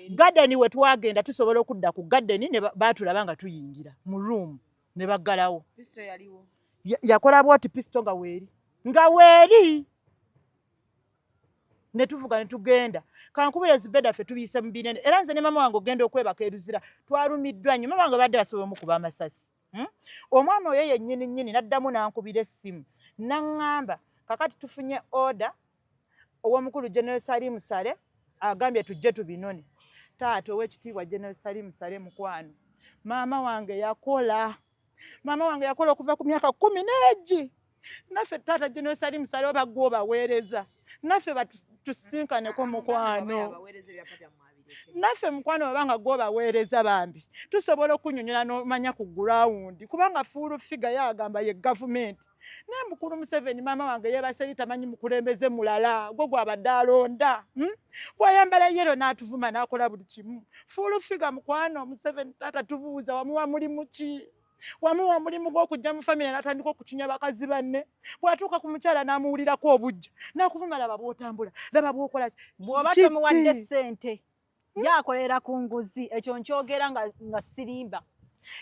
gadeni we twagenda tusobola okudda ku gadeni ne baatulaba nga tuyingira mu room ne baggalawo yakola bw'ati pisito nga weeri ne tuvuga ne tugenda kankubira Zubeda ffe tubiyise mu binene era nze ne mama wange ogenda okwebaka eruzira twalumiddwa nnyo mama wange badde basobola omukuba amasasi omwana oyo yennyini nnyini n'addamu n'ankubira essimu n'aŋŋamba kakati tufunye order ow'omukulu General Salim Saleh agambye tujje tubinone taata ow'ekitiibwa General Salim Saleh mukwano maama wange yakola okuva ku myaka 10 naffe taata General Salim Saleh oba gwe obaweereza naffe batusinkaneko mukwano naffe mukwano babanga gwe obaweereza bambi tusobola okunyonyola n'omanya ku ground kubanga Full Figure yagamba ye gavumenti naye mukulu Museveni maama wange yeebase eri tamanyi mukulembeze mulala gwe gwabadde alonda bw'ayambala yero n'atuvuma n'akola buli kimu Full Figure mukwano Museveni taata tubuuza wamuwa mulimu ki wamuwa omulimu gw'okujja mu famire n'atandika okukinya bakazi banne bw'atuuka ku mukyala n'amuwulirako obujja n'akuvuma laba bw'otambula laba bw'okola bw'oba tomuwadde ssente yakolera ku nguzi ekyo nkyogera nga sirimba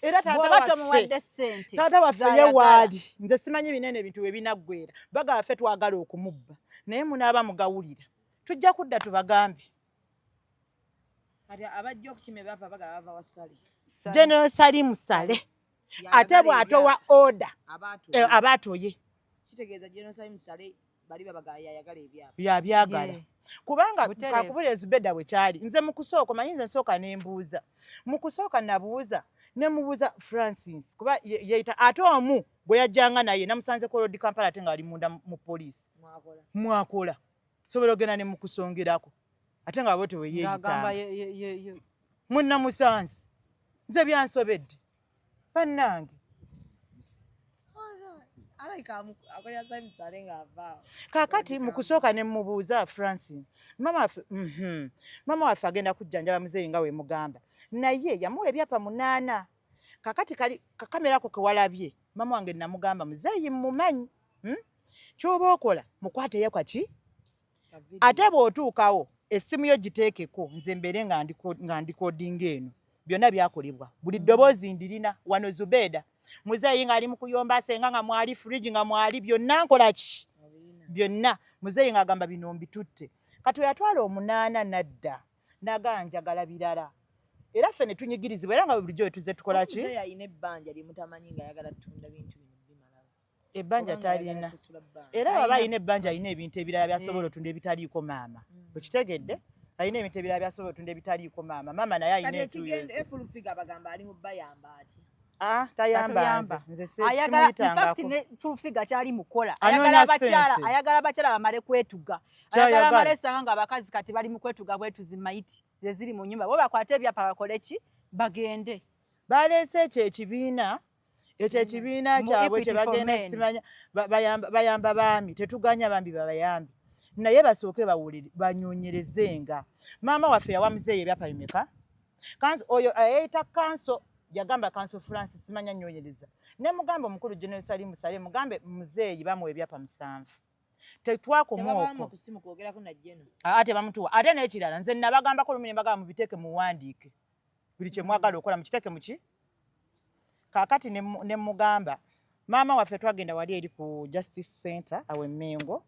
era taata waffe ye waali nze simanyi binene ebintu we binaggwera bagaba ffe twagala okumubba naye munaaba mugawulira tujja kudda tubagambe General Salim Saleh ate bw'atowa order abaatoye yabyagala kubanga kakubula Zubeda bwe kyali nze mu kusooka manyi nze nsooka ne mbuuza mu kusooka nabuuza ne mubuuza Francis kuba yeyita ate omu gwe yajjanga naye namusanze ku Road Kampala ate ng'ali munda mu poliisi mwakola sobola ogenda ne mukusongerako ate nga bw'otyo bwe yeeyitanga munnamusanze nze byansobedde bannange. Kakati mu kusooka ne mubuuza Francine, mama waffe mama waffe agenda kujjanjaba muzeeyi nga wemugamba, naye yamuwa ebyapa 8. Kakati kali kakamera ako kewalabye, mama wange namugamba muzeeyi mmumanyi, Kyoba okola mukwateyo kaki, ate bw'otuukawo essimu yo giteekeko, nze mbeere nga ndikodinga eno byonna byakolebwa, buli ddoboozi ndirina wano. Zubeeda muzeeyi ng'ali mu kuyomba, senga nga mwali, fridge nga mwali, byonna nkola ki byonna. Muzeeyi ng'agamba bino mbitutte. Kati we yatwala 8 nadda naga njagala birala, era ffe ne tunyigirizibwa, era nga bulijjo wetuze tukola ki. Muzeeyi alina ebbanja lye mutamanyi ng'ayagala tunda bintu bino bimalala. Ebbanja Kubanga ayagala talina. sasula bbanja. Era bw'aba alina ebbanja, alina ebintu ebirala by'asobola otunda ebitaliiko maama. Okitegedde? Alina ebintu ebirala by'asobola otunda ebitaliiko maama. Maama naye alina Kati entuuyo ekigenda ze. e Full Figure bagamba ali mu bayamba atya? Ah, tayamba. Tatuyamba. Nze nze Ayagala, in fact, simuyitangako. ne Full Figure kyali mukola, Anoonya ayagala abakyala, ssente. ayagala abakyala bamale kwetuga, Kyayagala. ayagala amale sanga nga abakazi kati bali mu kwetuga bwetuzi, mayiti ze ziri mu nyumba, bo bakwate ebyapa bakole ki, bagende. Baleese ekyo ekibiina, ekyo ekibiina Mu kyabwe Equity kye for bagenda Men. simanya bayamba baami. Tetuganya bambi babayambi, naye basooke bawulire banyonyerezenga. Maama waffe yawa muzeeyi ebyapa bimeka? Kanso oyo ayeyita kanso yagamba kanso Francis simanya nyonyereza ne mugamba omukulu General Salim Saleh, mugambe muzeeyi bamuwa ebyapa 7, tetwakoma Tebabamu okwo. ku simu kwogerako na Jeno. Aa, tebamutuwa. Ate n'ekirala, nze nabagambako lumu ne mbagamba mubiteeke muwandiike buli kye mwagala okukola, mukiteeke muki. Kaakati ne mugamba maama waffe twagenda wali eri ku Justice Center awo Emmengo.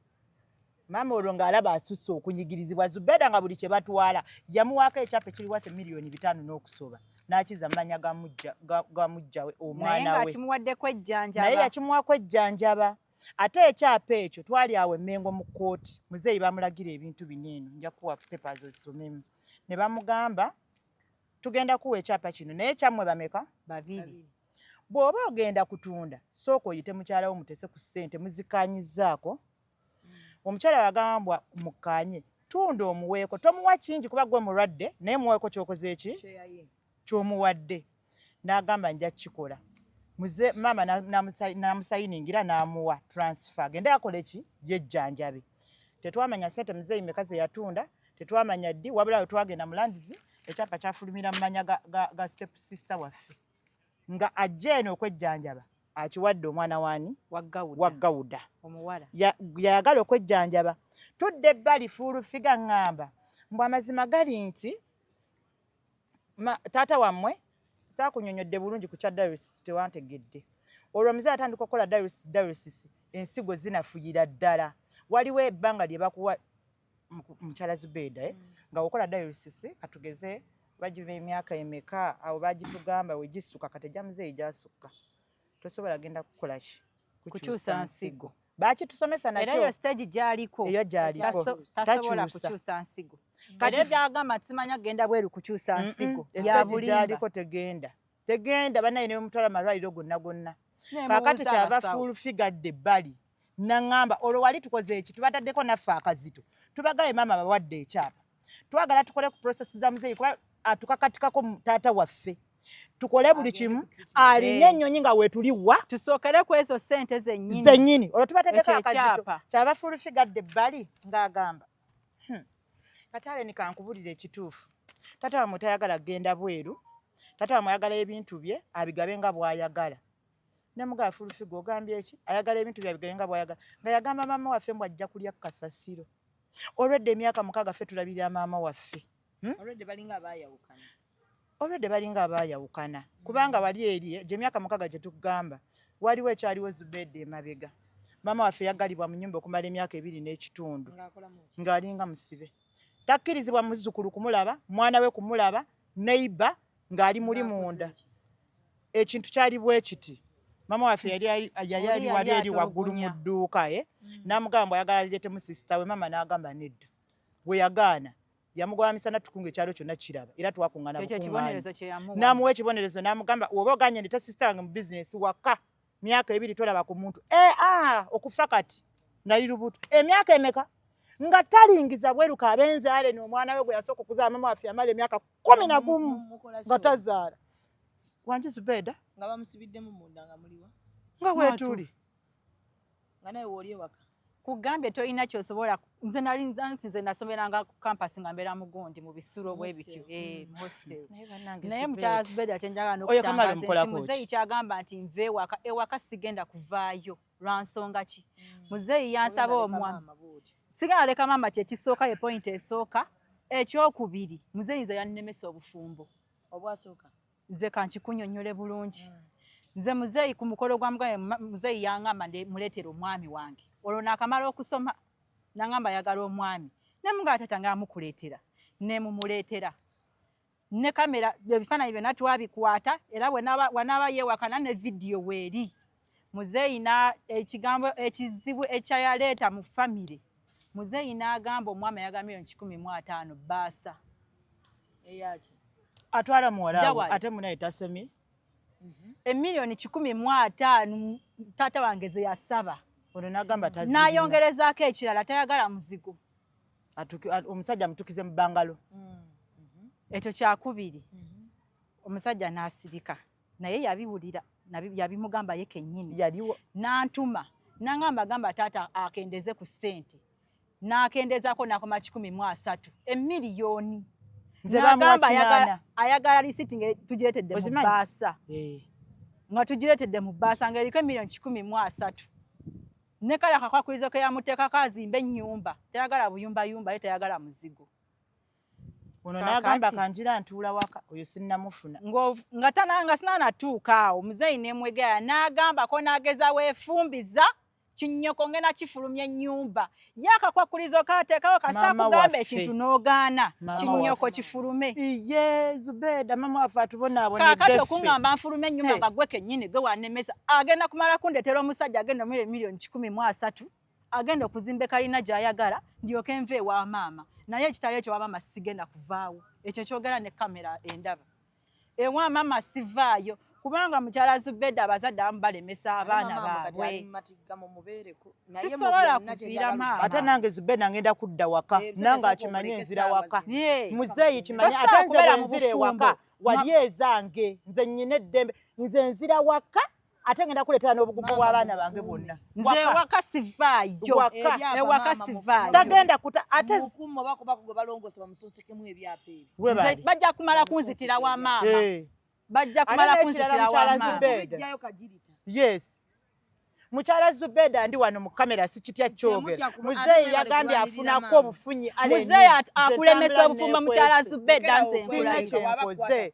Maama olwo ng'alaba asusse okunyigirizibwa Zubeeda, nga buli kye batwala yamuwaako ekyapa ekiri wase 5 miliyoni n'okusoba, n'akiza mu mannya ga muggya we, naye omwana we. Ng'akimuwadde kwejjanjaba. Naye yakimuwako ejjanjaba. Ate ekyapa ekyo twali awo Emmengo mu kkooti, muzeeyi bamulagira ebintu bino eno, nja kuwa papers ozisomemu, ne bamugamba tugenda kuwa ekyapa kino, naye kyammwe bameka? Babiri. Bw'oba ogenda kutunda, sooka oyite mukyala wo mutese ku ssente muzikanyizaako. Omukyala wagamba mukkaanye, tunda omuweeko, tomuwa kingi kuba gwe mulwadde, naye muweeko kyokoze eki kyomuwadde. N'agamba nja kukikola. Muze maama n'amusayiningira n'amuwa transfer agende akole ki, yejjanjabe. Tetwamanya ssente muzeeyi meka ze yatunda, tetwamanya ddi, wabula we twagenda mu lands ekyapa kyafulumira mu manya ga step sister waffe, nga ajja eno okwejjanjaba akiwadde omwana waani? Wa Gawuda. Wa Gawuda. Omuwala. Yayagala okwejjanjaba. Tudde ebbali, Full Figure ŋŋamba mbw amazima gali nti taata wammwe saakunyonyodde bulungi ku kya dialysis, tewantegedde. Olwo omuzeeyi atandika okukola dialysis, ensigo zinafuyira ddala. Waliwo ebbanga lye bakuwa mukyala Zubeeda, eh? Nga okola dialysis, katugeze bagiba emyaka emeka awo bagitugamba, wegisuka kati ejja muzeeyi gyasukka, tosobola genda kukola ki? Kukyusa nsigo. Bakitusomesa Era nakyo. Eyo stage gy'aliko. Eyo gy'aliko. Tasobola Takyusa. kukyusa nsigo. Kati Era byagamba nti simanya genda bweru kukyusa nsigo, E stage ya bulimba. gy'aliko tegenda, tegenda bannaye, ne mutwala malwaliro gonna gonna. Ne Kaakati mubuuza kyava abasawo. Full Figure adda ebbali naŋŋamba olwo wali tukoze eki, tubataddeko naffe akazito, tubagaye maama bawadde ekyapa, twagala tukole ku process za muzeeyi kuba atukakatikako taata waffe, tukole buli kimu alinye ennyonyi nga weetuli wa Tusookere ku ezo ssente zennyini. Zennyini. Olwo tubataddeko Ekyo akazito. ekyapa. Kyava Full Figure adda ebbali ng'agamba, kati Aleni kankubulira ekituufu, taata wammwe tayagala kugenda bweru, taata wammwe ayagala ebintu bye abigabe nga bw'ayagala." Nemugamba, "Full Figure ogambye eki? Ayagala ebintu bye abigabe nga bw'ayagala?" Nga yagamba maama waffe mbu ajja kulya kasasiro. Olwedde emyaka 6 ffe tulabirira maama waffe. Olwedde balinga abaayawukana. Olwedde balinga abaayawukana, kubanga wali eri gye myaka 6 gye tukugamba, waliwo ekyaliwo Zubedde emabega. Maama waffe yaggalibwa mu nnyumba okumala emyaka 2 n'ekitundu. Ng'akolamu ki? Ng'alinga musibe, takkirizibwa muzzukulu kumulaba, mwana we kumulaba, neighbor, ng'ali muli Ng'akoze munda. ki? Ekintu kyali bwe kiti, maama waffe yali Oli ali yali wali eri waggulu mu atulugunya. dduuka ye, n'amugamba mbu ayagala alireetemu sister we. Maama n'agamba nedda. Bwe yagaana, yamugoba misana tukunga, ekyalo kyonna kiraba, era twakuŋŋaana Kyekyo bukuŋŋaanya. ekibonerezo kye yamuwa. N'amuwa ekibonerezo, n'amugamba oba oganye ndete sister wange mu bizinesi waka, myaka 2 tolaba ku muntu. E, okufa kati nali lubuto emyaka emeka, nga talingiza bweru kabenzaale n'omwana we gwe yasooka okuzaala. Mama waffe yamala emyaka 11 Mukola ki nga olwo? tazaala. Wangi Zubeeda? Nga bamusibiddemu munda nga muliwa? Nga weetuli. Nga nawe wooli ewaka. Kugambye tolina kyosobola. Nze nali nti nze nasomeranga ku campus nga mbeera mugundi mu bisulo bwe bityo, mu hostel. Naye mukyala Zubeda, kyenjagala Oyo Kamali n'okutangaza omukolako ensi, ki? muzeeyi kyagamba nti nve ewaka, ewaka sigenda kuvaayo. Lwa nsonga ki? Muzeeyi yansaba omwami, sigala leka maama. Kyekisooka, ye point esooka. Ekyokubiri, muzeeyi nze yannemesa obufumbo. Obwasooka? Nze kankikunyonnyole bulungi. Nze muzeeyi ku mukolo gwa mugabe, muzeeyi yaŋŋamba muleetere omwami wange. Olwo naakamala okusoma, naŋŋamba ayagala omwami. Nemugamba, tata, nga amukuleetera, nemumuleetera ne kamera, ebifaananyi byonna twabikwata. Era wanaaba yeewakana, ne vidiyo weeri. Muzeeyi na ekigambo ekizibu ekyayaleeta mu famire, muzeeyi n'agamba omwami ayagala 150 million baasa. Eyaki? Atwala muwala we. Dawali. Ate munaye tasomye. 150 million taata wange ze yasaba. Ono n'agamba tazirina. N'ayongerezaako ekirala, tayagala muzigo. Omusajja amutukize mu bangalo. Ekyo kyakubiri. Omusajja n'asirika, naye yabiwulira, yabimugamba ye kennyini. Yaliwo. N'antuma n'angamba, gamba taata akendeze ku ssente. N'akendezaako n'akoma 130 emiliyoni. Nze bamuwa N'agamba 8. ayagala lisiti nga tugireetedde mu Ozimanyi? bbaasa, nga tugireetedde mu bbaasa ng'eriko 130 million, ne kale akakwakulizo ke yamuteekako azimbe ennyumba. Tayagala buyumbayumba, ye tayagala muzigo. Ono Kaakati. n'agamba kanjira ntuula waka, oyo sinnamufuna. Nga tananga sinanatuuka awo, muzeeyi nemwegaya n'agambako n'ageza weefumbiza kinnyoko, ngenda kifulumya ennyumba ye. Akakwakulizo kateekawo kasita Maama akugamba waffe. ekintu n'ogaana, Maama kinnyoko waffe. kifulume. Iye Zubeda, mama waffe atubonaabonedde Kaakati ffe. okuŋŋamba nfulume ennyumba Hey. nga gwe kennyini gwe wanemesa, agenda kumala kundeetera omusajja agenda omuwa 130 million, agenda okuzimba ekalina gy'ayagala, ndyoke nve ewa maama. Naye ekitali ekyo, wa maama sigenda kuvaawo. Ekyo kyogera ne kamera endaba. Ewa maama sivaayo, kubanga mukyala Zubeda, abazadde abamu balemesa abaana baabwe. Sisobola kuviira maama. Ate nange Zubeda ngenda kudda waka. Nange akimanye nzira waka. Muzeeyi kimanye. Tosobola Ate nze kubeera mu bwenzira bufumbo. ewaka wali ezange, nze nnyina eddembe, nze nzira waka, ate ngenda kuleetera n'obugugu bw'abaana bange bwonna. Nze ewaka sivaayo. Waka. Ewaka sivaayo. Tagenda kuta ate. Mukumu oba kubako gwe balongoosa bamusunsikemu ebyapa ebyo. Webale. Nze bajja kumala kunzitira wa maama. Bajja Ate kumala n'ekirala, kunzitira wa mukyala maama. Zubeda. Bijjayo kagirita. Yes, mukyala Zubeda, ndi wano mu kamera, sikitya kyogera. Temutya kuba- Muzeeyi ate mwebale yagambye kulwanirira afunako maama. obufunyi. Aleni, Muzeeyi nze akulemesa ntambula obufumbo, mukyala neekwese. Zubeda, nze Sirina nkulayira. kyenkoze.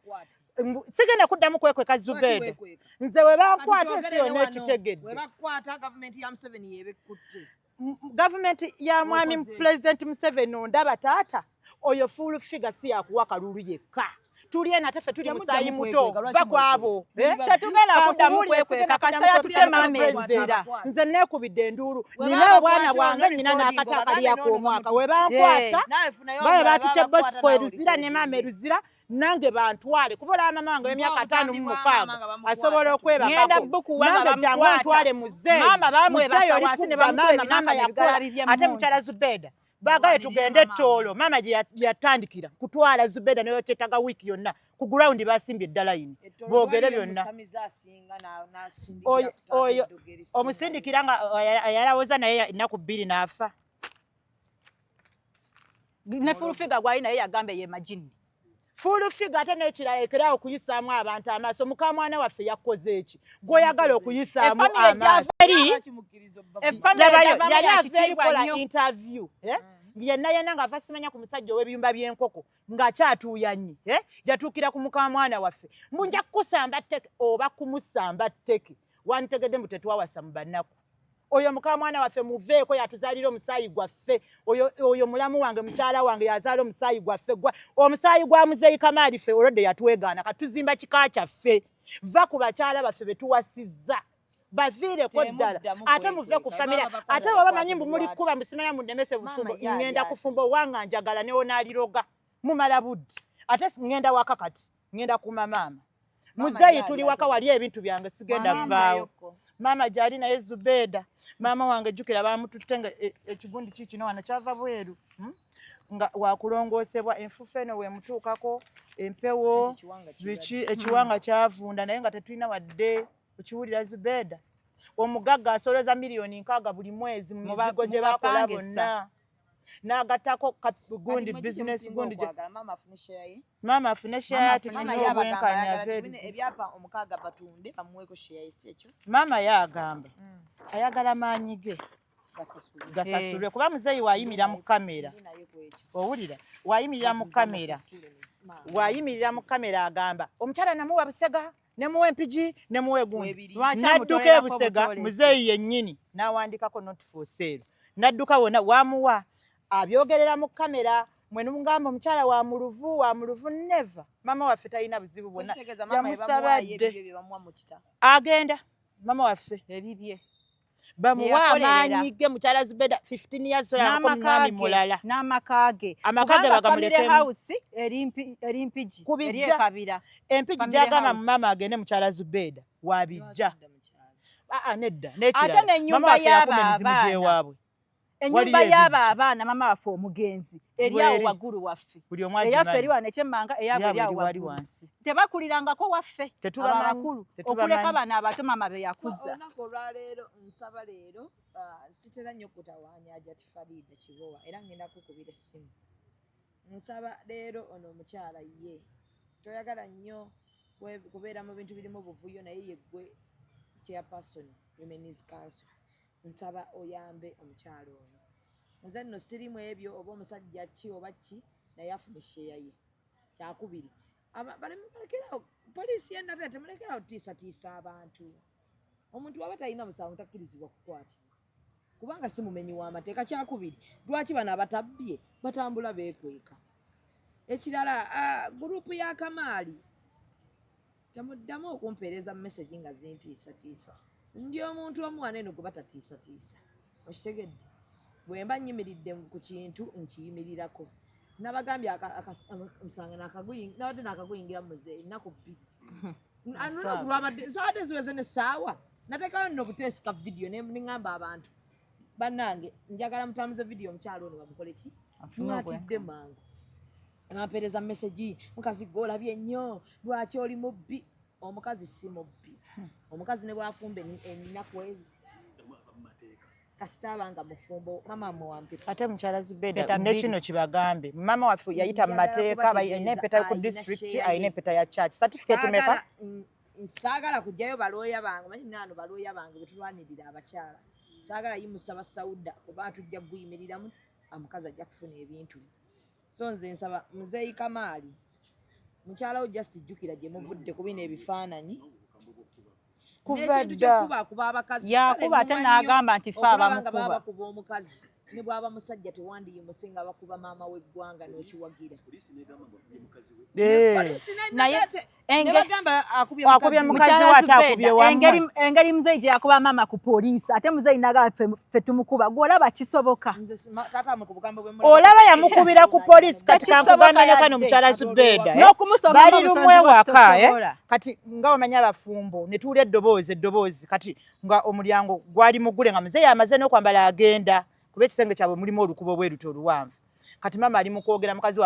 Sigenda kuddamu kwekweka, Zubeda. Nze we bankwata, ensi yonna ekitegedde. Webakwata, gavumenti ya Museveni yebekutte. Gavumenti ya mwami Okoze. Pulezidenti Museveni, ondaba taata oyo full figure si yakuwa kalulu yekka. Tuli eno ate ffe tuli Temuddamu musaayi muto. kwekweka, lwaki Va ku abo. mwekweka? Eh? Tetugenda kuddamu Kankubuulire, kwekweka, sigenda kasita kuddamu yatutte kwekweka maama president. ebuzira. Nze neekubidde enduulu, We nina baba obwana bakwata bwange, ono nina recording, n'akata obagambe akaliyako n'ono omwaka. We bamututte. bankwata, Naawe funayo babe omulala, batutte babakwata Bosco naawe eruzira ne maama recording. eruzira, nange bantwale, kuba olaba mama wange w'emyaka Mbu ataano mu obutambi bwa mukaaga maama nga bamukwata. asobola Ngenda okwebakako. bukuwa nga Nange jangu bamukwata. ntwale muzeeyi. Maama bamwebasa Muzeeyi oli wansi ne kubba bamukuba maama, ebinaka maama n'ebigala yakola. bibye Ate emmundu. mukyala Zubeda, baagaye tugende Toolo, maama gye yatandikira kutwala Zubeda neyokyetaga wiiki yonna ku gurawundi, basimbye eddalayini boogere byonna. Omusamize asinga n'asindikira Oyo ku taata oyo eddogo erisinga. Omusindikira nga yalawoza naye ennaku 2 n'afa. Ne full figure gwali naye yagamba ye majini. Full figure, ate n'ekirala, ekeraawo okuyisaamu abantu amaaso. Mukamwana waffe yakoze eki gw'oyagala okuyisaamu Efamily amaaso? Eri Lwaki mukkiriza obba- Efamily labayo gyavamu yali ya ava kitiibwa erikola nnyo. interview, eh? Yenna yenna ng'ava simanya ku musajja ow'ebiyumba by'enkoko ng'akyatuuyanye, eh? Yatuukira ku mukamwana waffe mbu nja kukusamba tteke oba kumusamba tteke. Wantegedde mbu tetwawasa mu bannaku. Oyo mukamwana waffe muveeko, yatuzaalira omusaayi gwaffe. Oyo, oyo mulamu wange, mukyala wange, yazaala omusaayi gwaffe, gwa omusaayi gwa muzeeyi Kamaali. Ffe olwedde yatwegaana, katuzimba kika kyaffe. Va ku bakyala baffe betuwasizza, baviireko ddala. Temuddamu Ate muve ku kwekweka. famira. Baba bakwata Ate bwe bamanyi mbu bakwate muli lwaki? kuba musimanya munnemese bufumbo. Maama ye ali Ŋŋenda atya? kufumba owanga njagala newonaaliroga mumala budde. Ate ŋŋenda waka kati, ŋŋenda kuma maama. Maama Muzeeyi gy'ali tuli waka, ate? wali ebintu byange sigenda Maama vaawo. yokko. Maama gyali, naye Zubeeda, maama wange jjukira bamututte nga ekigundi kiikino wano kyava bweru, Nga wakulongoosebwa enfuufu eno weemutuukako empewo. Anti ekiwanga kirwadde. Biki, ekiwanga kyavunda, naye nga tetulina wadde. Okiwulira Zubeeda? Omugagga asolooza miliyoni 60 buli mwezi mu mizigo gye bakola Mubapangisa. bonna, n'agattako gundi business gundi Maama afune share ye. Maama afune share, Maama tufune Maama afune ye abagamba obwenkanya. ayagala Ave kibine ebizibu. Ebyapa omukaaga batunde bamuweeko share ye, si ekyo? Maama ye agamba ayagala maanyi ge Gasasulwe. gasasulwe, kuba muzeeyi wayimirira mu kamera. Ndi naye ku ekyo. Owulira, wayimirira mu kamera, Basasule, maama. wayimirira mu kamera agamba omukyala namuwa Busega, nemuwa Empigi, nemuwa egundi. Webiri. Lwaki N'adduka amutolerako e Busega, obutolezi? Muzeeyi yennyini n'awandikako not for sale, n'adduka wonna wamuwa, abyogerera mu kamera. Mwe numugamba omukyala wa muluvu, wa muluvu. Never, maama waffe talina buzibu So bwonna. kitegeeza maama ye Yamusaba bamuwaayo dde. ebibyo bye bamuwa mu kita. Agenda maama waffe Ebibye bamuwa Bye yakolerera. amaanyi ge. Mukyala Zubeda 15 years solangako N'amaka mwami ge, mulala. n'amaka ge. Amaka ge Kubanga family bagamulekemu. house eri Mpigi, Ku eri bijja. Ekabira. Empigi Family gyagamba house. mu maama agende, mukyala Zubeda wabijja. Lwaki dda mu kyalo? Aa, nedda. Ate N'ekirala, n'ennyumba maama waffe y'abo yakuma emizimu abaana. gy'ewaabwe. Ennyumba Waliyo y'abo ebijja. abaana, mama waffe omugenzi, eri awo Weri. waggulu waffe. Buli omu Eyaffe eri agimanyi. wano ekyemmanga, eyaabwe eri Yaabwe awo eri wali waggulu. wansi. Tebakulirangako waffe abo Tetubamanyi, abakulu, tetubamanyi. okuleka bano abato maama be So yakuza. olunaku olwaleero, nsaba leero, sitera nnyo kutawaanya Hajati Farida Kibowa, era ngenda kukubira essimu. Nsaba leero ono omukyala, ye toyagala nnyo kubeera mu bintu birimu buvuyo, naye yeggwe chairperson Women's Council, nsaba oyambe omukyala ono. Nze nno sirimu ebyo oba omusajja ki oba ki, naye afune share ye. Kyakubiri, balekerawo poliisi yenate, temulekerawo tiisatiisa abantu. Omuntu waba talina musango takkirizibwa kukwatibwa, kubanga si mumenyi w'amateeka. Kyakubiri, lwaki bano abatabbye batambula beekweka? Ekirala, group ya Kamaali, temuddamu okumpeereza message nga zintiisatiisa. Ndi omuntu omu wano eno gwe batatiisatiisa, okitegedde? Bwe mba nnyimiridde ku kintu, nkiyimirirako. Nabagambye omusanga nabadde nakaguyingira muzeeyi ennaku 2. Olunaku lwabadde zaabadde ziweze n'essaawa, nateekayo nno obuteesi ka vidiyo, ne ŋŋamba abantu bannange, njagala mutambuze vidiyo, omukyalo ono bamukole ki? Afune. Mwatidde mangu bampeereza message, mukazi gwe olabye nnyo, lwaki oli mubbi? Omukazi si mubbi. Omukazi ne bwafumba ennaku ezi, kasita aba nga mufumbo, mama muwampita. Ate mukyala Zubeda, Mpeta ne bbiri. kino kibagambe, maama waffe yayita mu Njagala mateeka, alina kubategeeza, empeta ku alina district, share alina ye. empeta ya church, certificate meka? Saagala kujjayo balooya bange, manyi naano balooya bange betulwanirira abakyala. Saagala yimusaba Sauda, kuba tujja kuguyimiriramu, omukazi ajja kufuna ebintu bye. So nze nsaba muzeeyi Kamaali, mukyalawo, just jjukira gye muvudde ku bino ebifaananyi. Kuva N'ekintu dda. ky'okuba akuba abakazi, Yakuba kale ate nnuma nnyo n'agamba nti fe okulaba nga abamukuba. baba bakuba omukazi, ne bw'aba musajja tewandiyimuse nga bakuba maama w'eggwanga n'okiwagira. Eh. Poliisi Naye ne bagamba akubye Akubye mukazi we. mukazi we Mukyala ate akubye Zubeda, wammwe. engeri muzeeyi gye yakuba maama ku poliisi, ate muzeeyi nagala ffe tumukuba, gw'olaba kisoboka? Nze taata wamwe ku bugambo bwe mulaba. Olaba yamukubira ku poliisi. Kati Tekisoboka kankugambe ne kano, yadde. mukyala Zubeda, eh? N'okumusoma Bali obusozi lumwe waka, eh? tosobola. Kati nga omanyi abafumbo, ne tuwulira eddoboozi. Kati nga omulyango gwali muggule, nga muzeeyi amaze n'okwambala agenda, kuba ekisenge kyabwe mulimu olukubo bwe luti oluwanvu. Kati maama ali mu kwogera, mukazi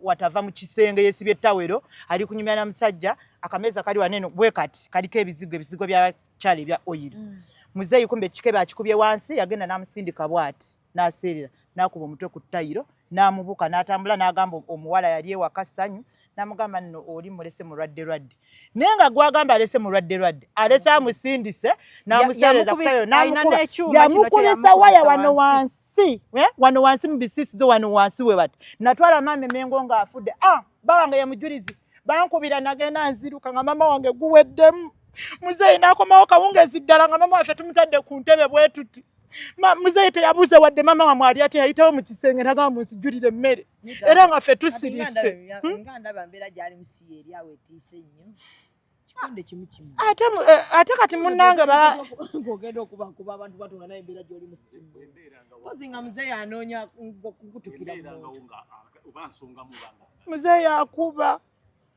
watava mu kisenge, yeesibye ettawero, ali kunyumya na musajja. Akameeza kali waneno bwe kati, kaliko ebizigo by'abakyala ebya oyiro. Muzeeyi kumbe ekikebe akikubye wansi, yagenda n'amusindika bw'ati, n'aseerera, n'akuba omutwe ku ttayiro, n'amubuka, n'atambula, n'agamba omuwala yali ewaka Ssanyu, n'amugamba nno oli mulese mulwadde lwadde, naye nga gwagamba alese mulwadde lwadde, alese amusindise n'amuseereza ku ttayiro, Alina n'amukuba. n'ekyuma kino kye Yamukubisa waya wano yamukubisa. Wansi, eh? Wano wansi mu bisiisizo, wano wansi we bati. Natwala maama emengo ng'afudde. Ah, bawange ye mujulizi, bankubira, nagenda nziruka nga maama wange guweddemu. Muzeeyi n'akomawo kawungeezi ddala nga maama waffe tumutadde ku ntebe bwe tuti. Muzeeyi teyabuuze wadde maama wamwe ali ate, yayitawo mu kisenge nagamba munzijjulire emmere, era nga ffe Kati nga tusirise. Nga ndaba mbeera gyali musiya eri awo etiisa ennyo, kikonde kimu kimu. Ate kati munnange ba Ng'ogenda okubakuba abantu bato nga naye embeera gy'oli musimu, pozi nga muzeeyi anoonya kukutukira muntu. Muzeeyi akuba,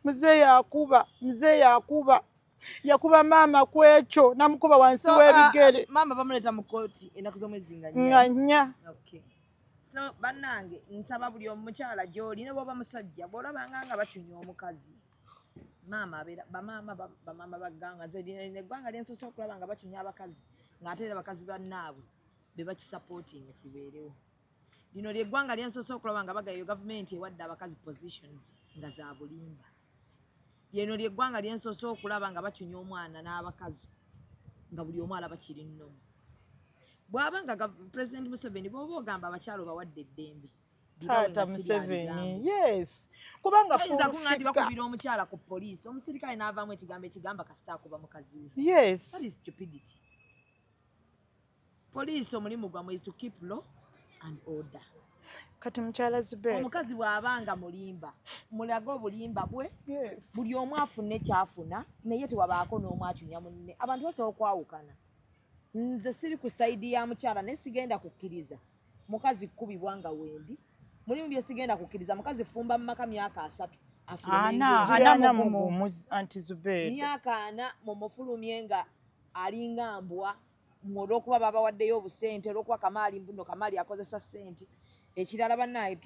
muzeeyi akuba, muzeeyi akuba, yakuba maama ku ekyo, namukuba wansi So, w'ebigere. Maama bamuleeta mu kooti ennaku z'omwezi nga Nga 4. 4. Okay. So bannange, nsaba buli omukyala gy'oli, ne bw'oba musajja, bw'olabanga nga bacunya omukazi, maama abeera bamaama bamaama bagganga. Nze lino eggwanga lyensoose okulaba nga bacunya abakazi. Ng'ate era bakazi bannaabwe be bakisupportinga kibeerewo. Lino lyeggwanga lyensoose okulaba nga bagayo gavumenti ewadde abakazi positions nga za bulimba. Lyeno lyeggwanga lyensoose okulaba nga bacunya omwana n'abakazi nga buli omu alaba kiri nnomu. Bw'aba nga President Museveni, bw'oba ogamba abakyala obawadde eddembe, Taata Museveni, yes, kubanga ayinza kuŋŋa nti bakubira omukyala ku poliisi, omusirikale n'avaamu ekigambo ekigamba kasita akuba mukazi we. That is stupidity. Poliisi omulimu gwammwe is to keep law and order. Kati mukyala Zubeda, omukazi bw'aba nga mulimba, mulage obulimba bwe. Buli omu afune kyafuna, naye tewabaako n'omu acunya munne. Abantu basobola okwawukana. Nze siri ku side ya mukyala, naye sigenda kukkiriza mukazi kkubibwa nga wendi. Mulimu bye sigenda kukkiriza. Mukazi fumba mu maka myaka 30, afulume Ana, ng'enju. ana mu gumu. Mugumu, anti Zubeda. Myaka 40 mumufulumye nga alinga mbwa mmwe, olw'okuba babawaddeyo obusente, olw'okuba Kamaali mbuno Kamaali akozesa ssente. Ekirala bannaye,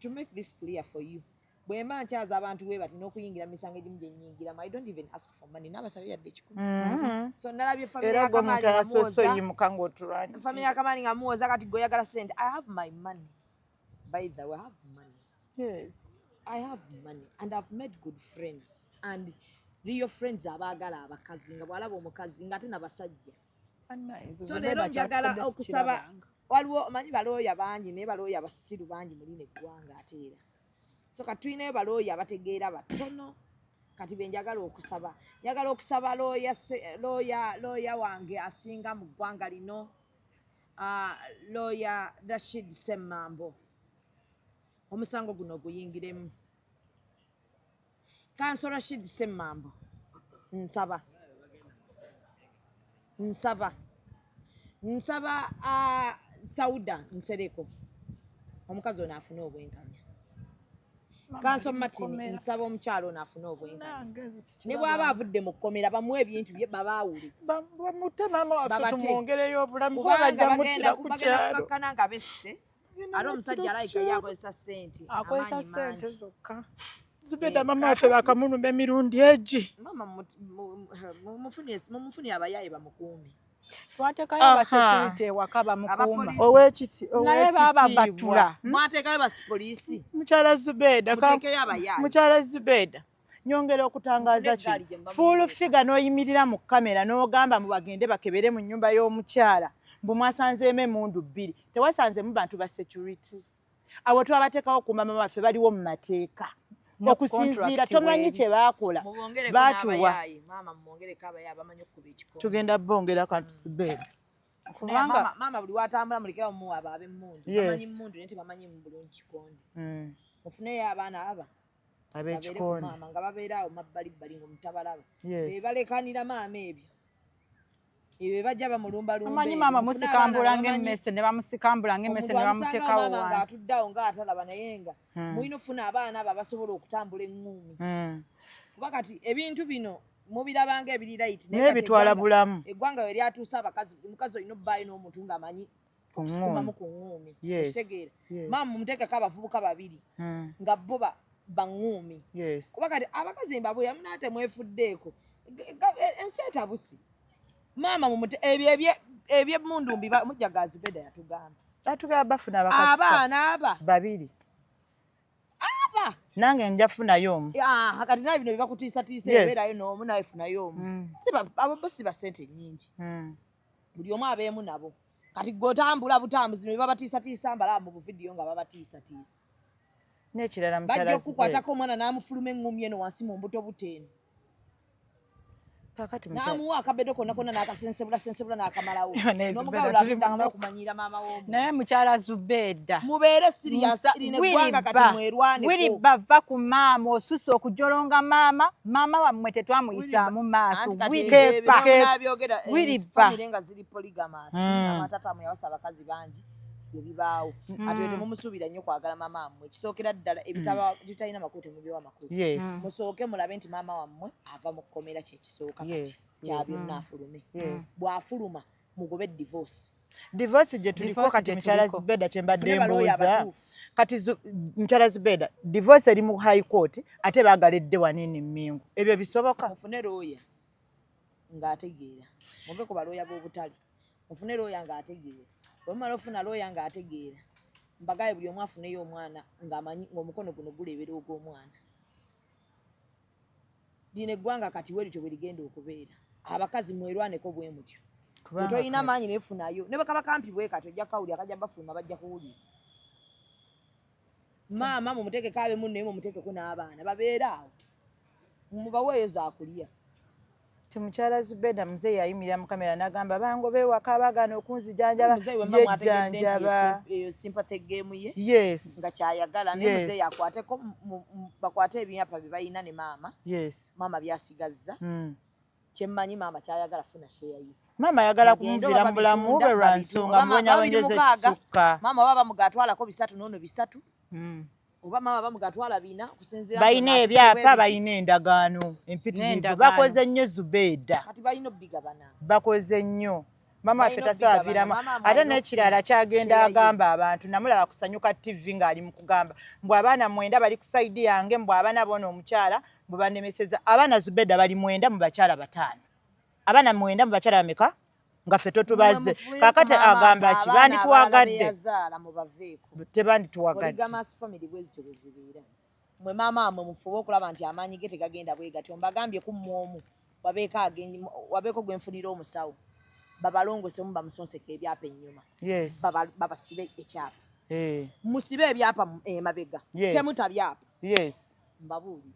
to make this clear for you, bwe mba nkyaza abantu bwe bati n'okuyingira mu misango egimu gye nnyingiramu, I don't even ask for money, n'abasabye yadde 100. So nalabye family Era ya gwe omuntu Kamaali nga asoose muwoza oyimuka ng'otulwanidde. Family ya Kamaali nga muwoza, kati gwe oyagala ssente. I have my money, by the way, I have money. I have money and I've made good friends and real friends abaagala abakazi, nga bw'alaba omukazi ng'ate nabasajja. So leero njagala okusaba, waliwo omanyi balooya bangi, naye balooya basiru bangi mu lino eggwanga ate era. So kati tulinayo balooya abategeera batono. Kati be njagala okusaba, njagala okusaba looya looya wange asinga mu ggwanga lino, looya Rashid Semmambo, omusango guno oguyingiremu. Counsel Rashid Semmambo, nsaba, nsaba, nsaba Sauda Nsereko, omukazi ono afune obwenkanya. Counsel Martin, nsaba omukyalo ono afune obwenkanya. Ne bw'aba avudde mu kkomera, bamuwe ebintu bye, babaawule. Bamute maama waffe. Babate. Tumwongereyo obulamu kuba Kubanga bajja bagenda muttira ku bagenda kyalo. kukakkana nga besse, ate omusajja alayika ye akozesa ssente, Akozesa amaanyi ssente mangi. zokka. Zubeda, maama waffe bakamulumba emirundi egi. Maama mumufune abayaaye bamukuume. Twateekayo Aha. abasecurity ewaka bamukuuma. Abapoliisi. Owekiti Naye baba batula. Mwateekayo basipoliisi. Mukyala Zubeda, Muteekeyo abayaaye. Mukyala Zubeda, nyongera okutangaaza Mufune kino. eggaali gye muba Full Figure n'oyimirira mu kamera n'ogamba mbu bagende bakebere mu nnyumba y'omukyala, mbu mwasanzeemu emmundu bbiri, tewasanzeemu bantu ba security. Abo twabateekawo ku mama waffe, baliwo mu mateeka. Ne Okusinziira contract tomanyi weeri. kye baakola. Mubongereko Baatuwa. n'abayaaye. Maama mumwongereko abayaaye bamanyi okukuba ekikonde. Tugenda bongera kanti Zubeda. Naye Kubanga maama buli watambula mulekera mumuwa abo ab'emmundu. Bamanyi mmundu naye tebamanyi mu bulungi kikonde. Mufuneyo abaana aba babeere ku Ab'ekikonde. maama nga babeera awo mabbalibbali ng'omutabalaba. Bebalekanira maama ebyo. Ebyo bajja bamulumbalumba. Omanyi Ebyo. maama Mufune musikambula abaana abamanyi- ng'emmese ne bamusikambula ng'emmese ne Omuntu amusanga bamuteekawo maama wansi. ng'atuddeawo ng'atalaba, naye nga mulina okufuna abaana abo abasobola okutambula eŋŋuumi. Kuba kati ebintu bino mubirabanga ebiri right, naye Naye kati bitwala bulamu. Eggwanga we lyatuuse, abakazi, omukazi olina obbaayo n'omuntu ng'amanyi Ku okusukumamu ŋŋuumi. ku ŋŋuumi. Okitegeera? Maama mumuteekeko abavubuka babiri nga bo baŋŋuumi. Kuba kati abakazi mbabulira, munaate temwefuddeeko. Ensi etabusi. Maama mumute ebyo ebyemmundu mbiba mujja ga Zubeda yatugamba. Batugamba bafuna abakasita Abaana aba babiri. Aba Nange nja funayo omu. Ah, kati nawe bino bibakutiisatiisa. Ebeerayo n'omu, nawe funayo omu. Abo bo si ba ssente nnyingi. Buli omu abeemu nabo. Kati gwe otambula butambuzi ne babatiisatiisa, mbalaba mu buvidiyo nga babatiisatiisa. N'ekirala mukyala Bajja Zubeda. okukwatako omwana n'amufuluma eŋŋumi eno wansi mu mbuto buto eno. Kakati mukyala N'amuwa akabedo konna konna n'akasensebula sensebula n'akamalawo. Naye N'omugawo Zubeda tuli lwatudde mu nga okumanyiira maama w'omu. Naye mukyala Zubeeda, Mubeere serious, lino eggwanga kati mwerwaneko. Wiriba, va ku maama, osusse okujolonga maama. Maama wammwe tetwamuyisaamu maaso. Anti kati Wiriba, ebyo nabyogera, Wiriba. famire nga ziri polygamous, amatata yawasa abakazi bangi, ebyo bibaawo. Ate temumusuubira nnyo kwagala maama wammwe. Ekisookera ddala, ebitaba bitalina makulu temubiwa makulu. Musooke mulabe nti maama wammwe ava mu kkomera, kyekisooka kati kya byonna, afulume. Bw'afuluma mugobe divorce. Divorce gye tuliko. Divorce Kati gye mukyala tuliko. Zubeda, kyembadde Mufune balooya mbuuza abatuufu. kati mukyala Zubeda, divorce eri mu High Court, ate baagala edde wanene Mmengo, ebyo bisoboka? Mufune looya. ng'ategeera. Muve ku balooya b'obutale, mufune looya ng'ategeera. Bwe mumala ofuna looya ng'ategeera, mbagaye buli omu afuneyo omwana ng'amanyi ng'omukono guno guleebera ogw'omwana. Lino eggwanga kati we lityo bwe ligenda okubeera. Abakazi mwerwaneko bwe mutyo. Kubanga Tolina kati- maanyi nefunayo ne bwe kaba kampi bwe kati ojja kukawulira, kajja bafuluma, bajja kuwulira. Maama mumuteekeko abe munne, mumuteekeko n'abaana babeere awo, mubaweeyo zakulya. Ti mukyala Zubeda, muzeeyi yayimirira mu kamera n'agamba bango beewaka bagaana okunzijanjaba. Muzeeyi bwe mba mwategedde nti Yejjanjaba. Eyo sympathy game ye nga kyayagala naye muzeeyi akwateko bakwate ebyapa bye balina ne maama maama byasigazza. Kyemmanyi maama kyayagala funa share ye. Maama ayagala Bagende kumuviira oba mu bulamu babitunda, bwe lwa babitunda. nsonga Oba mubonyabonyeza babiri mukaaga, ekisukka. Maama oba bamugatwalako bisatu n'ono bisatu, oba maama bamugatwala bina okusinziira Balina ku ebyapa, balina endagaano empitirivu. N'endagaano. Bakoze nnyo, Zubeeda. Kati balina obbigabana. Bakoze nnyo. Mama waffe Balina tasobola obbigabana. viiramu. Maama Ate alina n'ekirala okufuna kyagenda share ye. agamba abantu, namulaba kusanyuka TV ng'ali mu kugamba mbu abaana 9 bali ku side yange, mbu abaana bona omukyala mbu banemeseza abaana. Zubeda, bali 9 mu bakyala 5. Abaana 9 mu bakyala bameka nga ffe totubaze? Kakati agamba ki? Bandituwagadde? Yazaala mubaveeko. Tebandituwagadde. Polygamous family bwe zityo bwe zibeera. Mwe maama amwe mufube okulaba nti amaanyi ge tegagenda bwe gatyo. Mbagambye ku mmwe omu wabeeko wabeeko gwe nfunira omusawo, babalongosemu, bamusonseka ebyapa ennyuma. Babasibe ekyapa. Musibe ebyapa emabega. Temuta byapa. Mbabuulire,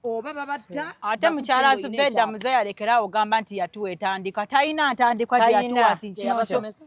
oba babatta. Ate mukyala bakutte ng'olina Zubeda, ekyapa. Muzeeyi alekerawo ogamba nti yatuwa etandikwa. Talina ntandikwa gye Talina. yatuwa nti kino. Teyabasomesa?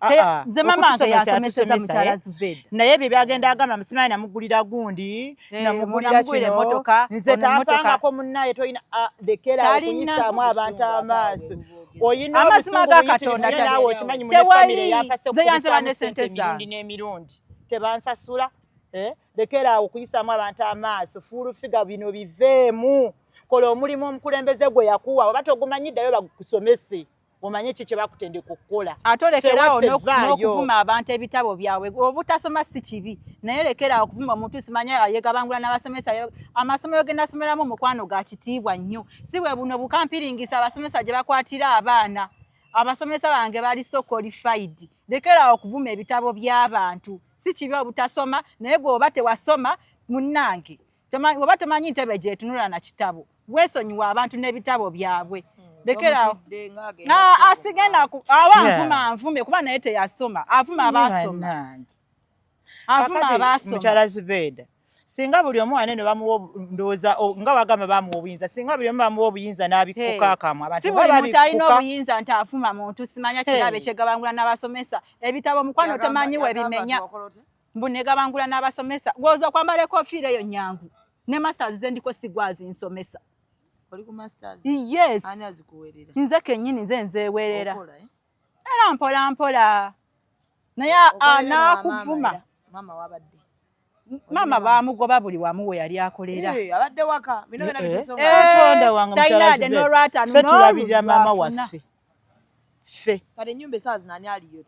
Ah, ah. Nze mama wange Okutusomesa yasomeseza yatusomesa, mukyala eh. Zubeda. Naye ebyo byagenda agamba musimanyi namugulira gundi, namugulira namugulira kino, emmotoka, nze ono emmotoka. tampangako. Munnaye tolina, ah, lekera Talina. okuyisaamu abantu amaaso. Oyina Amazima obusungu ga buyitirivu, Katonda naye naawe okimanyi mu tewali. famire yampase Nze yansaba okubisaamu ne ssente ssente emirundi zange. n'emirundi tebansasula. Eh, lekera awo okuyisaamu abantu amaaso. Full Figure, bino biveemu, kola omulimu omukulembeze gwe yakuwa. Oba togumanyi, ddayo bagukusomese omanye ki kye bakutendeka okukola. Ate olekerawo Ffe waffe vaayo. n'okuvuma abantu ebitabo byabwe. Obutasoma si kibi, naye lekerawo okuvuma omuntu simanya yegabangula n'abasomesa. Amasomero ge nasomeramu omukwano ga kitiibwa nnyo, si bwe buno bukampiringisa abasomesa gye bakwatira abaana. Abasomesa bange bali so qualified. Lekerawo okuvuma ebitabo by'abantu. Si kibi obutasoma, naye gwe oba tewasoma munnange, oba tomanyi ntebe gyetunula na kitabo, weesonyiwa abantu n'ebitabo byabwe. Lekerawo. Bamutidde ng'agenda Ah, kuvuma. asigenda aba Yeah. nvuma nvume kuba naye teyasoma. Avuma abaasoma. Bannange. Avuma Kakati, abaasoma. Mukyala Zubeeda, singa buli omu wanene bamuwa ndowooza nga wagamba bamuwa obuyinza, singa buli omu bamuwa obuyinza n'abikkuka akamwa abantu Si nga buli muntu alina babikkuka. obuyinza nti avuma muntu simanya kirabe kyegabangula n'abasomesa ebitabo. Mukwano, tomanyi webimenya. Yagamba nti wakola otya? Mbu negabangula n'abasomesa. Gwoza okwambala ekofiira eyo nyangu ne masters ze ndiko sigwazinsomesa. Oli ku masters? Yes. Ani azikuweerera? Nze kennyini, nze nzeewerera. Okola, eh? Era mpola mpola, naye Okolerera wa maama anaakuvuma. era? Maama wabadde Maama baamugoba buli wamu we yali akolera. Eh, abadde waka bino byonna bituuse. Katonda wange, Talina mukyala yadde Zubeeda, n'olwataano ffe tulabirira maama n'olwafuna. waffe ffe. Kati ennyumba esaawa zino ani aliyo?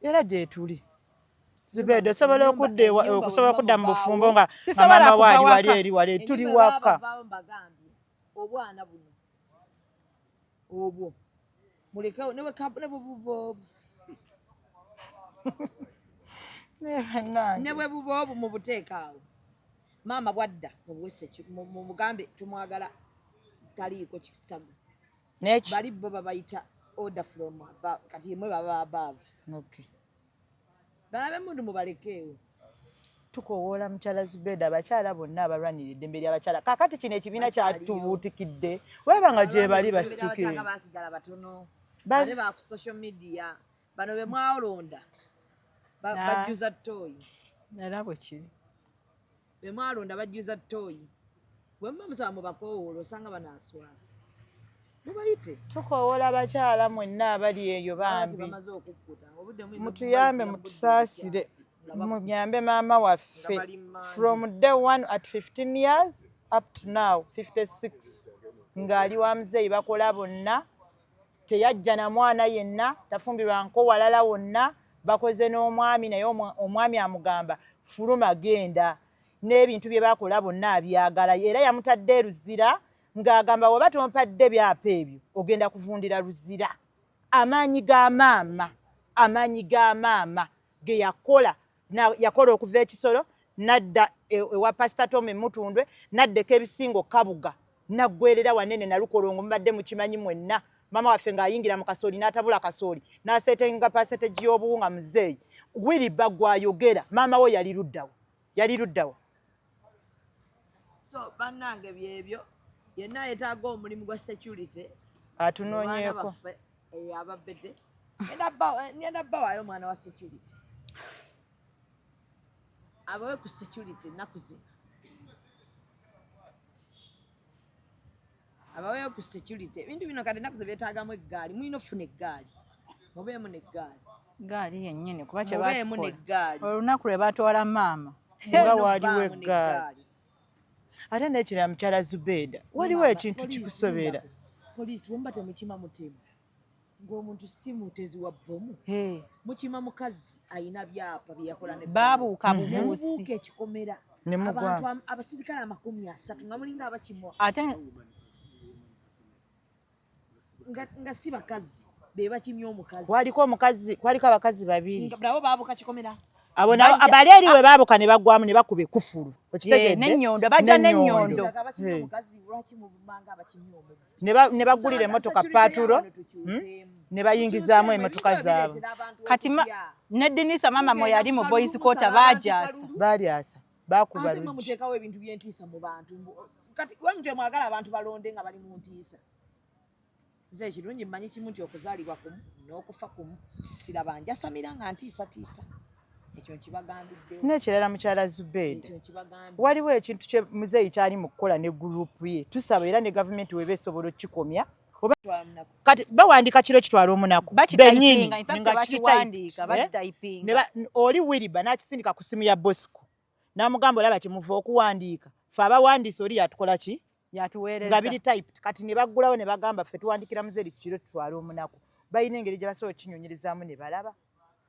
Era gyetuli. Zubeeda, osobola okudda Ennyumba okusobola bwe okudda mu muvaawo- bufumbo nga Sisobola maama kuva waali wali waka. eri wali tuli Ennyumba waka. baba bavaawo, mbagambye obwana buno obwo mulekewo ne bwe buba obu ne bwe buba obu mubuteeka awo. Maama bwadda mubuwese mumugambe tumwagala taliiko kisago. Neki? Bali bo babayita order from above. Kati mwe baba above. Okay. Balabe mundu mubalekeewo. Tukowoola mukyala Zubeeda, abakyala bonna abalwanira eddembe ly'abakyala. Kaakati kino ekibiina Bakyaliyo. kyatubuutikidde weba nga gye bali basituke. Abakyala basigala batono ate ba ku social media bano be mwalonda bajjuza ttooyi. Era bwe kiri. Be mwalonda bajjuza ttooyi. Bwe muba musaba mubakoowoola, osanga banaaswala. Mubayite. Tukowoola abakyala mwenna abali eyo Bambi bambi bamaze okukkuta obudde muyinza mutuyambe, okubayitira mu budde mutusaasire, obukya nga muyambe maama waffe. Nga bali mmanju. From day one at 15 years up to now 56 ng'ali wa muzeeyi, bakola bonna, teyajja na mwana yenna, tafumbirwanko walala wonna, bakoze n'omwami, naye omwami amugamba fuluma genda, n'ebintu bye bakola bonna abyagala. Era yamutadde eruzira Ng'agamba woba tompadde byapa ebyo ogenda kuvundira Luzira. Amaanyi ga maama, amaanyi ga maama ge yakola, yakola okuva ekisolo nadda ewa Pastor Tom Mutundwe, naddeka ebisingo Kabuga, naggwerera wanene Nalukolongo, mubadde mukimanyi mwenna. Maama waffe ng'ayingira mu kasooli n'atabula kasooli n'asetenga percentage y'obuwunga. Muzeeyi Wiriba gwayogera, maama we yali luddawa? Yali luddawa? So bannange, byebyo. Yenna yeetaaga omulimu gwa security atunoonyeeko. Ababbedde ngenda bbawaayo omwana wa security abawe ku security ennaku zino, abaweyo ku security. Ebintu bino kati ennaku ze byetaagamu eggaali, mulina okufuna eggaali, mubeemu n'eggaali. Gaali yennyini kuba Mubeemu kyebatukola n'eggaali. Olunaku lwe batwala maama. Singa waaliwo eggaali. Ate n'ekirala, mukyala Zubeeda, waliwo ekintu kikusobera. Poliisi, bwemuba temukima mutemu ng'omuntu si mutezi wa bbomu, mukima mukazi ayina byapa bye yakola ne Baabuuka bubuusi. Nemubuuka ekikomera. Ne mugwa. Abantu abasirikale 30 nga mulinga abakimwa. Ate nga si bakazi be bakimye omukazi. Kwaliko omukazi, kwaliko abakazi babiri. Nga nabo baabuuka kikomera. Abo nabo abali eri we baabuka ne bagwamu ne bakuba ekufulu, okitegedde? N'ennyondo, bajja n'ennyondo. Nga abakimye omukazi, lwaki mubanga abakimye omubbi? Ne bagulira emmotoka paatulo, Ne bayingizaamu emmotoka zaabwe. Kati n'eddinisa maama mwe yali mu boys quarter baagyasa. Baalyasa, baakuba Ate mwe luggi. Muteekawo ebintu by'entiisa mu bantu. Kati wemutwe mwagala abantu balonde nga bali mu ntiisa. Nze ekirungi mmanyi kimu nti okuzaalibwa kumu n'okufa kumu, siraba njasamira nga ntiisatiisa. Ekyo nkibagambiddewo. N'ekirala, mukyala Zubeeda, Ekyo nkibagambye. waliwo ekintu kye muzeeyi kyali mu kukola ne gurupu ye, tusaba era ne gavumenti weba esobola okukikomya oba kati bawandiika kiro kitwala omunaku bennyini Bakitayipinga, in fact nga kiri bakiwandiika, typed, eh? bakitayipinga. Oli Wiriba n'akisindika ku simu ya Bosco n'amugamba, olaba kyemuva okuwandiika, fe abawandiise oli yatukola ki? Yatuweereza. Nga biri typed. Kati ne baggulawo ne bagamba ffe tuwandikira muzeeri kiro tutwale omunaku. Balina engeri gye basobola okukinyonyerezaamu ne balaba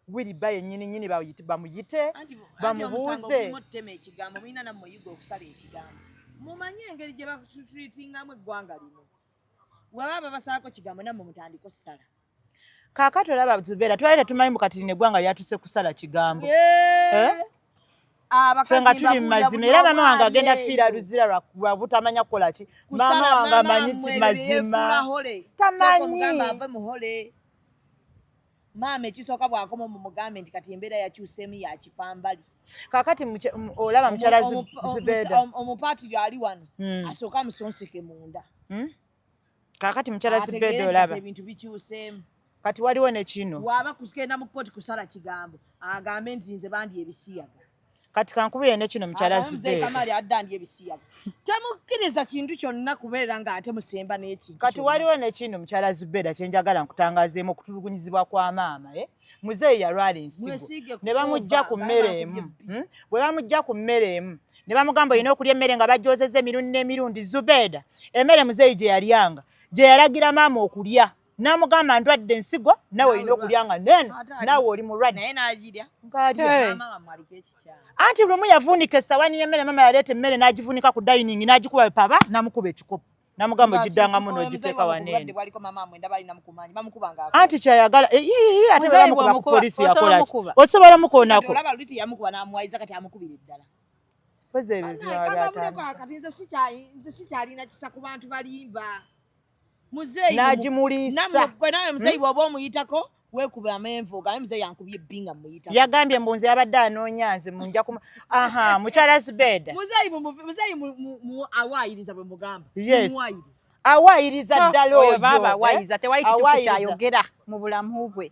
Wiriba yennyini nnyini, bamuyite Anti omusango bamubuuze. gulimu otutema ekigambo, mulina nammwe oyiga okusala ekigambo. Mumanye engeri gye batutreatingamu eggwanga lino. Waba babasalako kigambo, nammwe mutandike ossala. Kaakati olaba Zubeera, twali tetumanyi mu kati lino eggwanga lyatuse kusala kigambo. Eh? Ffe nga tuli mu mazima, era maama wange agenda fiira Luzira lwa butamanya kukola ki. Maama wange amanyi ki mazima, tamanyi. Ave muhole maama. Ekisooka bw'akoma mumugambe nti kati embeera yakyuseemu ya kipambali. Kaakati olaba mukyala Zubeeda, Omupaatiri ali wano asooke amusonseke munda. Kaakati mukyala Ategeere Zubeeda, nti olaba kati ebintu bikyuseemu. Kati waliwo ne kino. Bw'aba kugenda mu kkooti kusala kigambo, agambe nti nze bandi ebisiyaga. Kati kankubire ne kino, mukyala Agambe Muzeeyi Zubeeda. Kamali adda ndi ebisiyaga. Temukkiriza kintu kyonna kubeera ng'ate musemba n'ekintu Kati kyonna. waliwo ne kino, mukyala Zubeeda, kyenjagala nkutangazeemu, okutulugunyizibwa kwa maama, eh? Muzeeyi yalwala ensigo Mwesiige ku ne bamugja ku kova, mmere nga emu, Bwe bamugja ku mmere emu ne bamugamba olina okulya emmere nga bajozezza emirundi n'emirundi. Zubeeda, emmere muzeeyi gye yalyanga, gye yalagira maama okulya, n'amugamba ndwadde ensigo, nawe olina okulya nga neno naawe oli mulwadde. Naye n'agirya. Ng'alya. Maama wammwe aliko ekikyamu. Anti lumu yavuunika esawani y'emmere, maama yaleeta emmere n'agivuunika ku dining, n'agikuba paba, n'amukuba ekikopo n'amugamba ogiddangamu n'ogiteeka waneeno. Bwaliko maama mwenda balina mukumanyi bamukubanga. Anti kyayagala ate Muzeeyi bwe bamukuba ku bw'omukuba, poliisi osobola yakola ki? omukuba. Osobola mukoonako. Olaba luli teyamukuba n'amuwayiza, kati amukubira eddala. Pozi ebyo Kamabuleko. byatandise. Kati nze sikyalina kisa ku bantu balimba. Muzeeyi N'agimuliisa. Nammwe nawe muzeeyi bw'oba omuyitako weekuba amenvu ogambe muzeeyi yankubye ebbi nga muyitako. Yagambye mbu nze yabadde anoonya nze munja kuma aha. Mukyala Zubeeda, Muzeeyi awaayiriza bwe mugamba. Yes. Mumuwaayiriza. Awaayiriza ddala Oyo oyo, baaba eh? awayiza, tewali kituufu Awaayiriza. kyayogera mu bulamu bwe.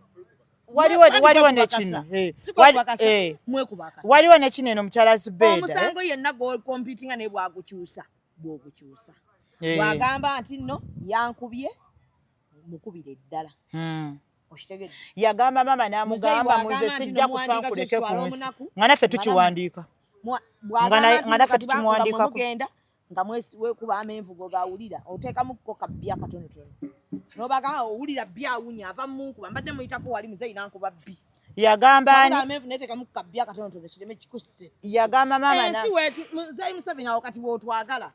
Waliwo Anti waliwo ne kwekubakasa. kino, Si kwekubakasa, mwekubakasa. Waliwo ne kino eno, mukyala Zubeeda, eh? Omusango yenna gw'okompitinga naye bwagukyusa bw'ogukyusa. Bw'agamba nti nno yankubye, mukubire eddala. Okitegedde? Yagamba maama Muzeeyi n'amugamba bw'agamba muze nti sijja kufa nomuwandiika nkuleke ku kyekitwala nsi omunaku, nga naffe nga tukiwandiika. Bw'agamba nti Nga naffe kati nga tukimuwandiikako. mugenda nga weekuba amenvu go gawulira, oteekamu ko kabbi akatonotono n'obagamba owulira bbi awunya ava munkuba, mbadde muyitako wali muzeeyi nankuba bbi. Yagamba Tabula ani? amenvu naye teekamu kabbi akatonotono kireme kikusse. Yagamba maama Ensi wetu Muzeeyi Museveni awo kati bw'otwagala.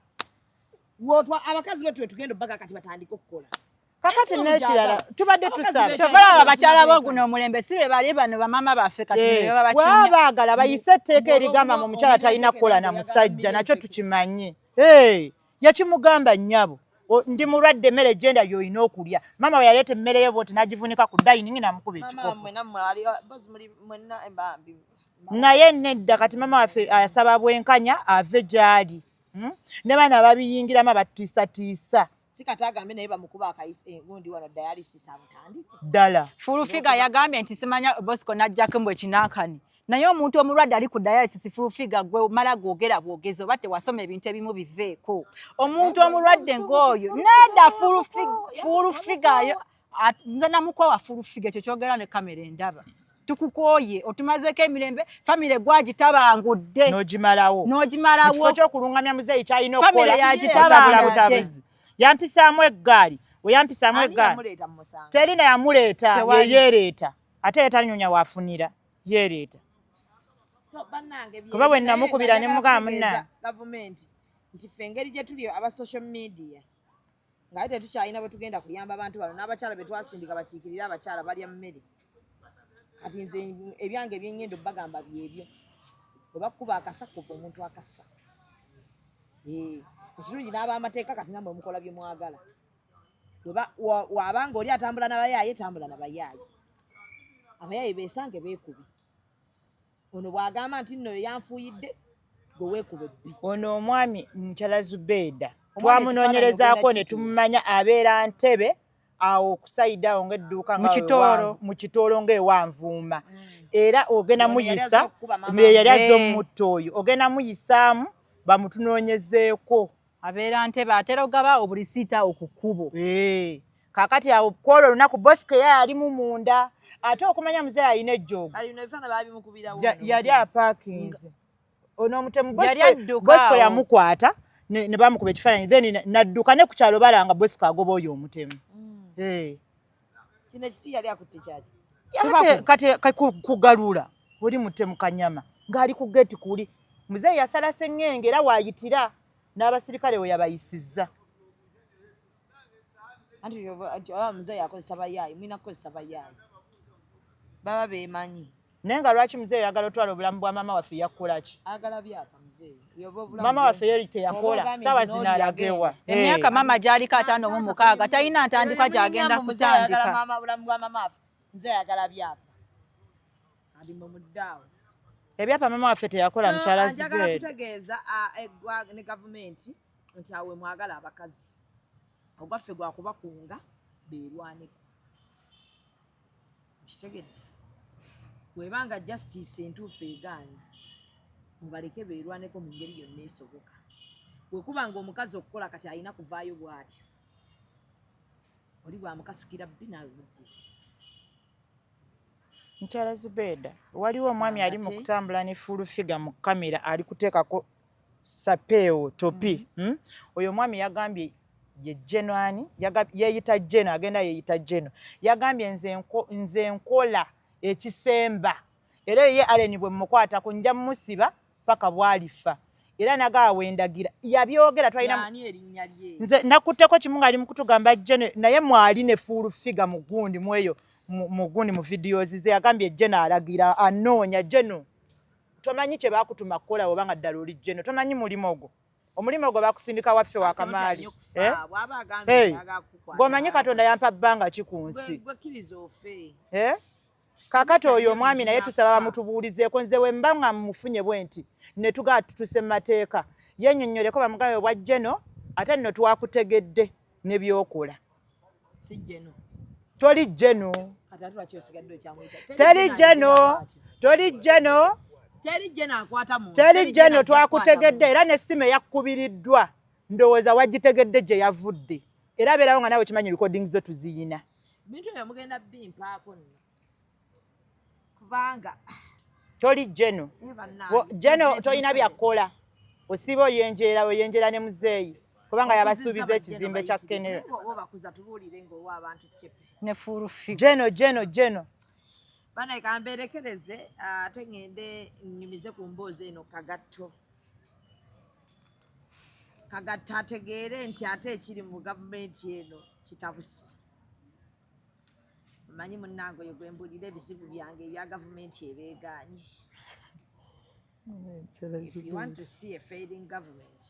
Wotwa abakazi betu tugenda baga kati batandika okukola. Kakati n'ekirala tubadde tusaba Kyova abakyala bo guno omulembe si be bali bano bamama baffe kati be baba bakinya. Baagala bayise etteeka erigamba mu mukyala talina kukola na musajja, nakyo tukimanyi. Hey, yakimugamba nnyabo ndi mulwadde, emmere genda gy'olina okulya. Maama we yaleeta emmere ye bw'oti n'agivunika ku dining n'amukuba ekikopo. Naye nedda, kati maama waffe asaba bwenkanya ave gy'ali. Ne bano ababiyingiramu abatutiisatiisa. Sikatagambe naye bamukuba akayise gundi wano dialysis amutandike. Ddala. Full Figure yagambye nti simanya Bosco n'ajjako mbu ekinankani. Naye omuntu omulwadde ali ku dialysis, Full Figure gwe mala gwogera bwogezi oba tewasoma ebintu ebimu biveeko. Omuntu omulwadde ng'oyo nedda. Full Figure nze namukoowa. Full Figure ekyo kyogera ne kamera endaba. Tukukooye, otumazeeko emirembe, famire gwagitabangudde. N'ogimalawo. N'ogimalawo. Mu kifo ky'okulungamya muzeeyi kyalina okukola, yagitabangudde. Yampisaamu eggaali, we yampisaamu eggaali terina yamuleeta, yeyeereeta, ate ye talinyonya waafunira, yeereeta. Kuba bwe namukubira ne mugamba munna gavumenti nti ffe engeri gye tuli aba social media nga ate tetukyalina bwe tugenda kuyamba abantu bano n'abakyala be twasindika bakiikirire abakyala balya mmere. Kati nze ebyange ebyeŋŋendo bagamba byebyo, bwe bakuba akasa kuba omuntu akasa. Ekirungi n'abamateeka kati nammwe mukola bye mwagala. Wabanga oli atambula n'abayaaye, tambula nabayaaye, abayaaye beesange beekube. Ono bw'agamba nti nno yanfuuyidde, gwe weekuba ebbi. Ono omwami mukyala Zubeeda twamunoonyerezaako ne tumumanya abeera Ntebe awo okusayida awo ng'edduuka mu Kitoolo ng'ewanvuuma, era ogenda muyisa yali azze omutta oyo, ogenda muyisaamu bamutunoonyezeeko. Abeera Ntebe, atera ogaba obulisiita awo ku kkubo. Kaakati awo kwolwo olunaku Bosco ye alimu munda, ate okumanya muzeeyi alina ejjoogo yali apaakinze ono omutemu Bosco yamukwata ne bamukuba ekifaananyi, then nadduka ne ku kyalo balanga Bosco agoba oyo omutemu. Kino ekiti yali akutte kyaki? Kati kugalula oli mutemu kanyama ng'ali ku geti kuli muzeeyi yasala seŋŋenge era waayitira n'abasirikale we yabayisizza. Anti muzeeyi akozesa bayaayi, mulina kukozesa bayaayi baba beemanyi. Naye nga lwaki muzeeyi ayagala otwala obulamu bwa maama waffe? Yakukola ki? Agala byapa muzeeyi. Maama waffe yeri teyakola, saawa zino alagewa? Emyaka maama gy'aliko 56, talina ntandikwa gy'agenda kutandika. Obulamu bwa maama waffe, muzeeyi ayagala byapa, adi mwe muddaawo. Ebyapa maama waffe teyakola, mukyala Njagala Zubeeri. kutegeeza ne gavumenti nti awe mwagala abakazi, ogwaffe gwakubakunga beerwaneko. Kitegedde bwebanga justice entuufu egaanye, mubaleke beerwaneko mu ngeri yonna esoboka. Bwekuba nga omukazi okukola kati alina kuvaayo bw'atyo, oli bwamukasukira bbi naawe muddiza. Mukyala Zubeeda, waliwo omwami ali mu kutambula ne Full Figure mu kamera, ali kuteekako sapeewo topi. Oyo omwami yagambye ye Genoani, yeeyita Geno, agenda yeeyita Geno. Yagambye nze nkola ekisemba, era ye Allen bwe mmukwatako nja mmusiba paka bw'alifa, era nagaawa wendagira yabyogera twalina. Nze nakutteko kimu ng'ali mu kutugamba Geno, naye mwali ne Full Figure mu gundi mweyo mu gundi mu videos ze. Yagambye Geno alagira anoonya. Geno, tomanyi kye baakutuma kukola oba nga ddala oli Geno, tomanyi mulimu gwo, omulimu gwo bakusindika waffe wa Kamaali. Gwomanyi Katonda yampa bbanga ki ku nsi? Kaakati oyo omwami naye tusaba bamutubuulizeeko. Nze we mba nga mufunye bwe nti ne tugaa tutuse mu mateeka, yennyonnyoleko bamugambe bwa Geno, ate nno twakutegedde ne byokola. Toli Geno, teri Geno, toli Geno, teri Geno, twakutegedde era n'essimu eyakubiriddwa ndowooza wagitegedde gye yavudde, era abeerawo nga naawe kimanyi recording zo tuziyina. Bintu ebyo mugenda bimpaako nno kubanga Toli Geno. Geno tolina byakkola, osiiba oyenjeera, oyenjeera ne muzeeyi kubanga yabasuubiza ekizimbe kya Kenera. Ne Full Figure. Geno, Geno, Geno. Banaye kambeerekereze ate ŋŋende nnyumize ku mboozi eno kagatto. Kagatta ategeere nti ate ekiri mu gavumenti eno kitabuse. Omanyi munnange oyo gwe mbuulira ebizibu byange ebya gavumenti ebeegaanye. If you want to see a failing government,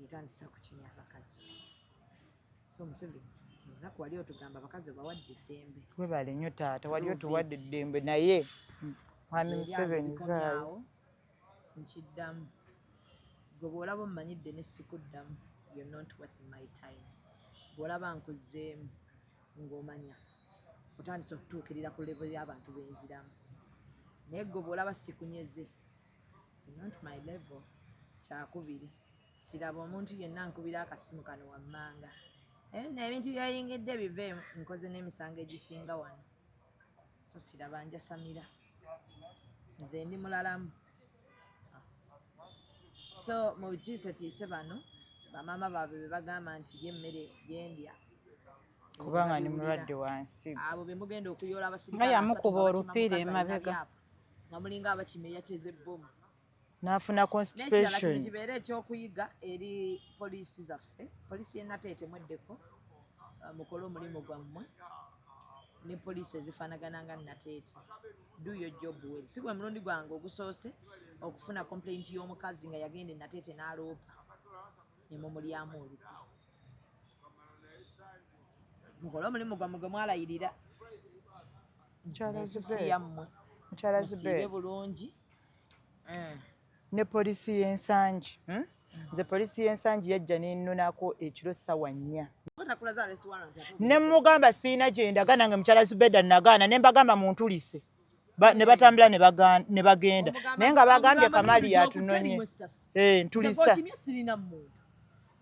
etandisa kukinya abakazi. So Museveni, olunaku wali otugamba abakazi obawadde eddembe. Webale nnyo taata, wali otuwadde eddembe naye mwami Museveni vaayo. Nkiddamu, gwe bw'olaba omumanyidde ne sikuddamu, you're not worth my time. Bw'olaba nkuzzeemu ng'omanya otandise okutuukirira ku level y'abantu b'enziramu, naye gwe bw'olaba sikunyeze, you're not my level. Kyakubiri, siraba omuntu yenna nkubira akasimu kano wammanga, naye nno ebintu byayingidde bive, nkoze n'emisango egisinga wano, so siraba njasamira, nze ndi mulalamu. So mubitiisetiise bano bamaama baabwe be bagamba nti lyemmere gyendya kubanga ndi mulwadde wansi. Abo be mugenda okuyoola abasirikale Nga yamukuba asatu nga olupiira bakima mukazi alina emabega. byapa, nga mulinga abakima eyateze ebbomu n'afuna n'ekirala kino constipation. Kibeere ekyokuyiga eri poliisi zaffe. Poliisi y'e Nateete mweddeko, mukole omulimu gwammwe, ne poliisi ezifaanagana nga Nateete, do your job well. Si gwe mulundi gwange ogusoose okufuna complaint y'omukazi nga yagenda e Nateete n'aloopa ne mumulyamu olukwe. Mukole omulimu gwammwe gwe mwalayirira. Mukyala Ensi si Zubeer. yammwe. Mukyala Musiibe Zubeer. bulungi. Ne poliisi y'Ensangi, Nze poliisi y'Ensangi yajja n'ennonako ekiro ssaawa 4. Otakulaza arrest warrant ate Ne mugamba siina gye ndaga nange mukyala Zubeda nagaana ne mbagamba muntulise. Ne batambula ne bagenda naye nga bagambye Kamali yatunonye. Ntulisa. Okimye sirina muntu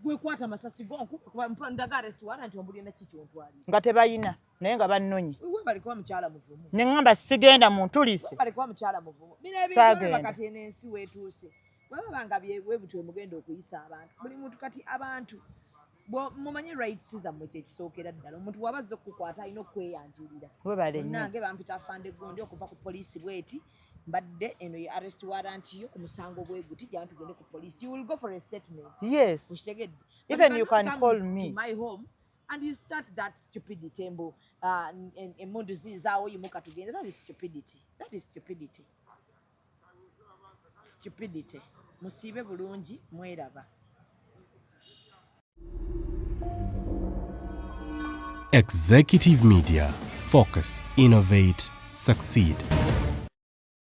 gwekwata amasasi go nkuba ndaga arrest warrant ombulye na kiki ontwalira nga tebayina naye nga bannonye. Webale kuba mukyala muvumu. Ne ŋŋamba sigenda muntulise. Webale kuba mukyala muvumu. Bino ebintu Saagenda. olaba kati eno ensi weetuuse bwebaba nga bwe butyo mugenda okuyisa abantu buli muntu. Kati abantu mumanye rights zammwe, kyekisookera ddala. Omuntu bw'aba azze okukukwata alina okweyanjulira. Webale nnyo. Munnange, bampita afande gundi okuva ku poliisi bweti, mbadde eno ye arrest warrant yo ku musango bwe guti, jangu tugende ku poliisi. You will go for a statement. Yes. Okitegedde? Even But you can cannot call come me. to my home and you start that stupidity mbu emmundu ziizaawo, yimuka tugende. That is stupidity, that is stupidity, stupidity. Musiibe bulungi, mweraba. Executive Media. Focus, innovate, succeed.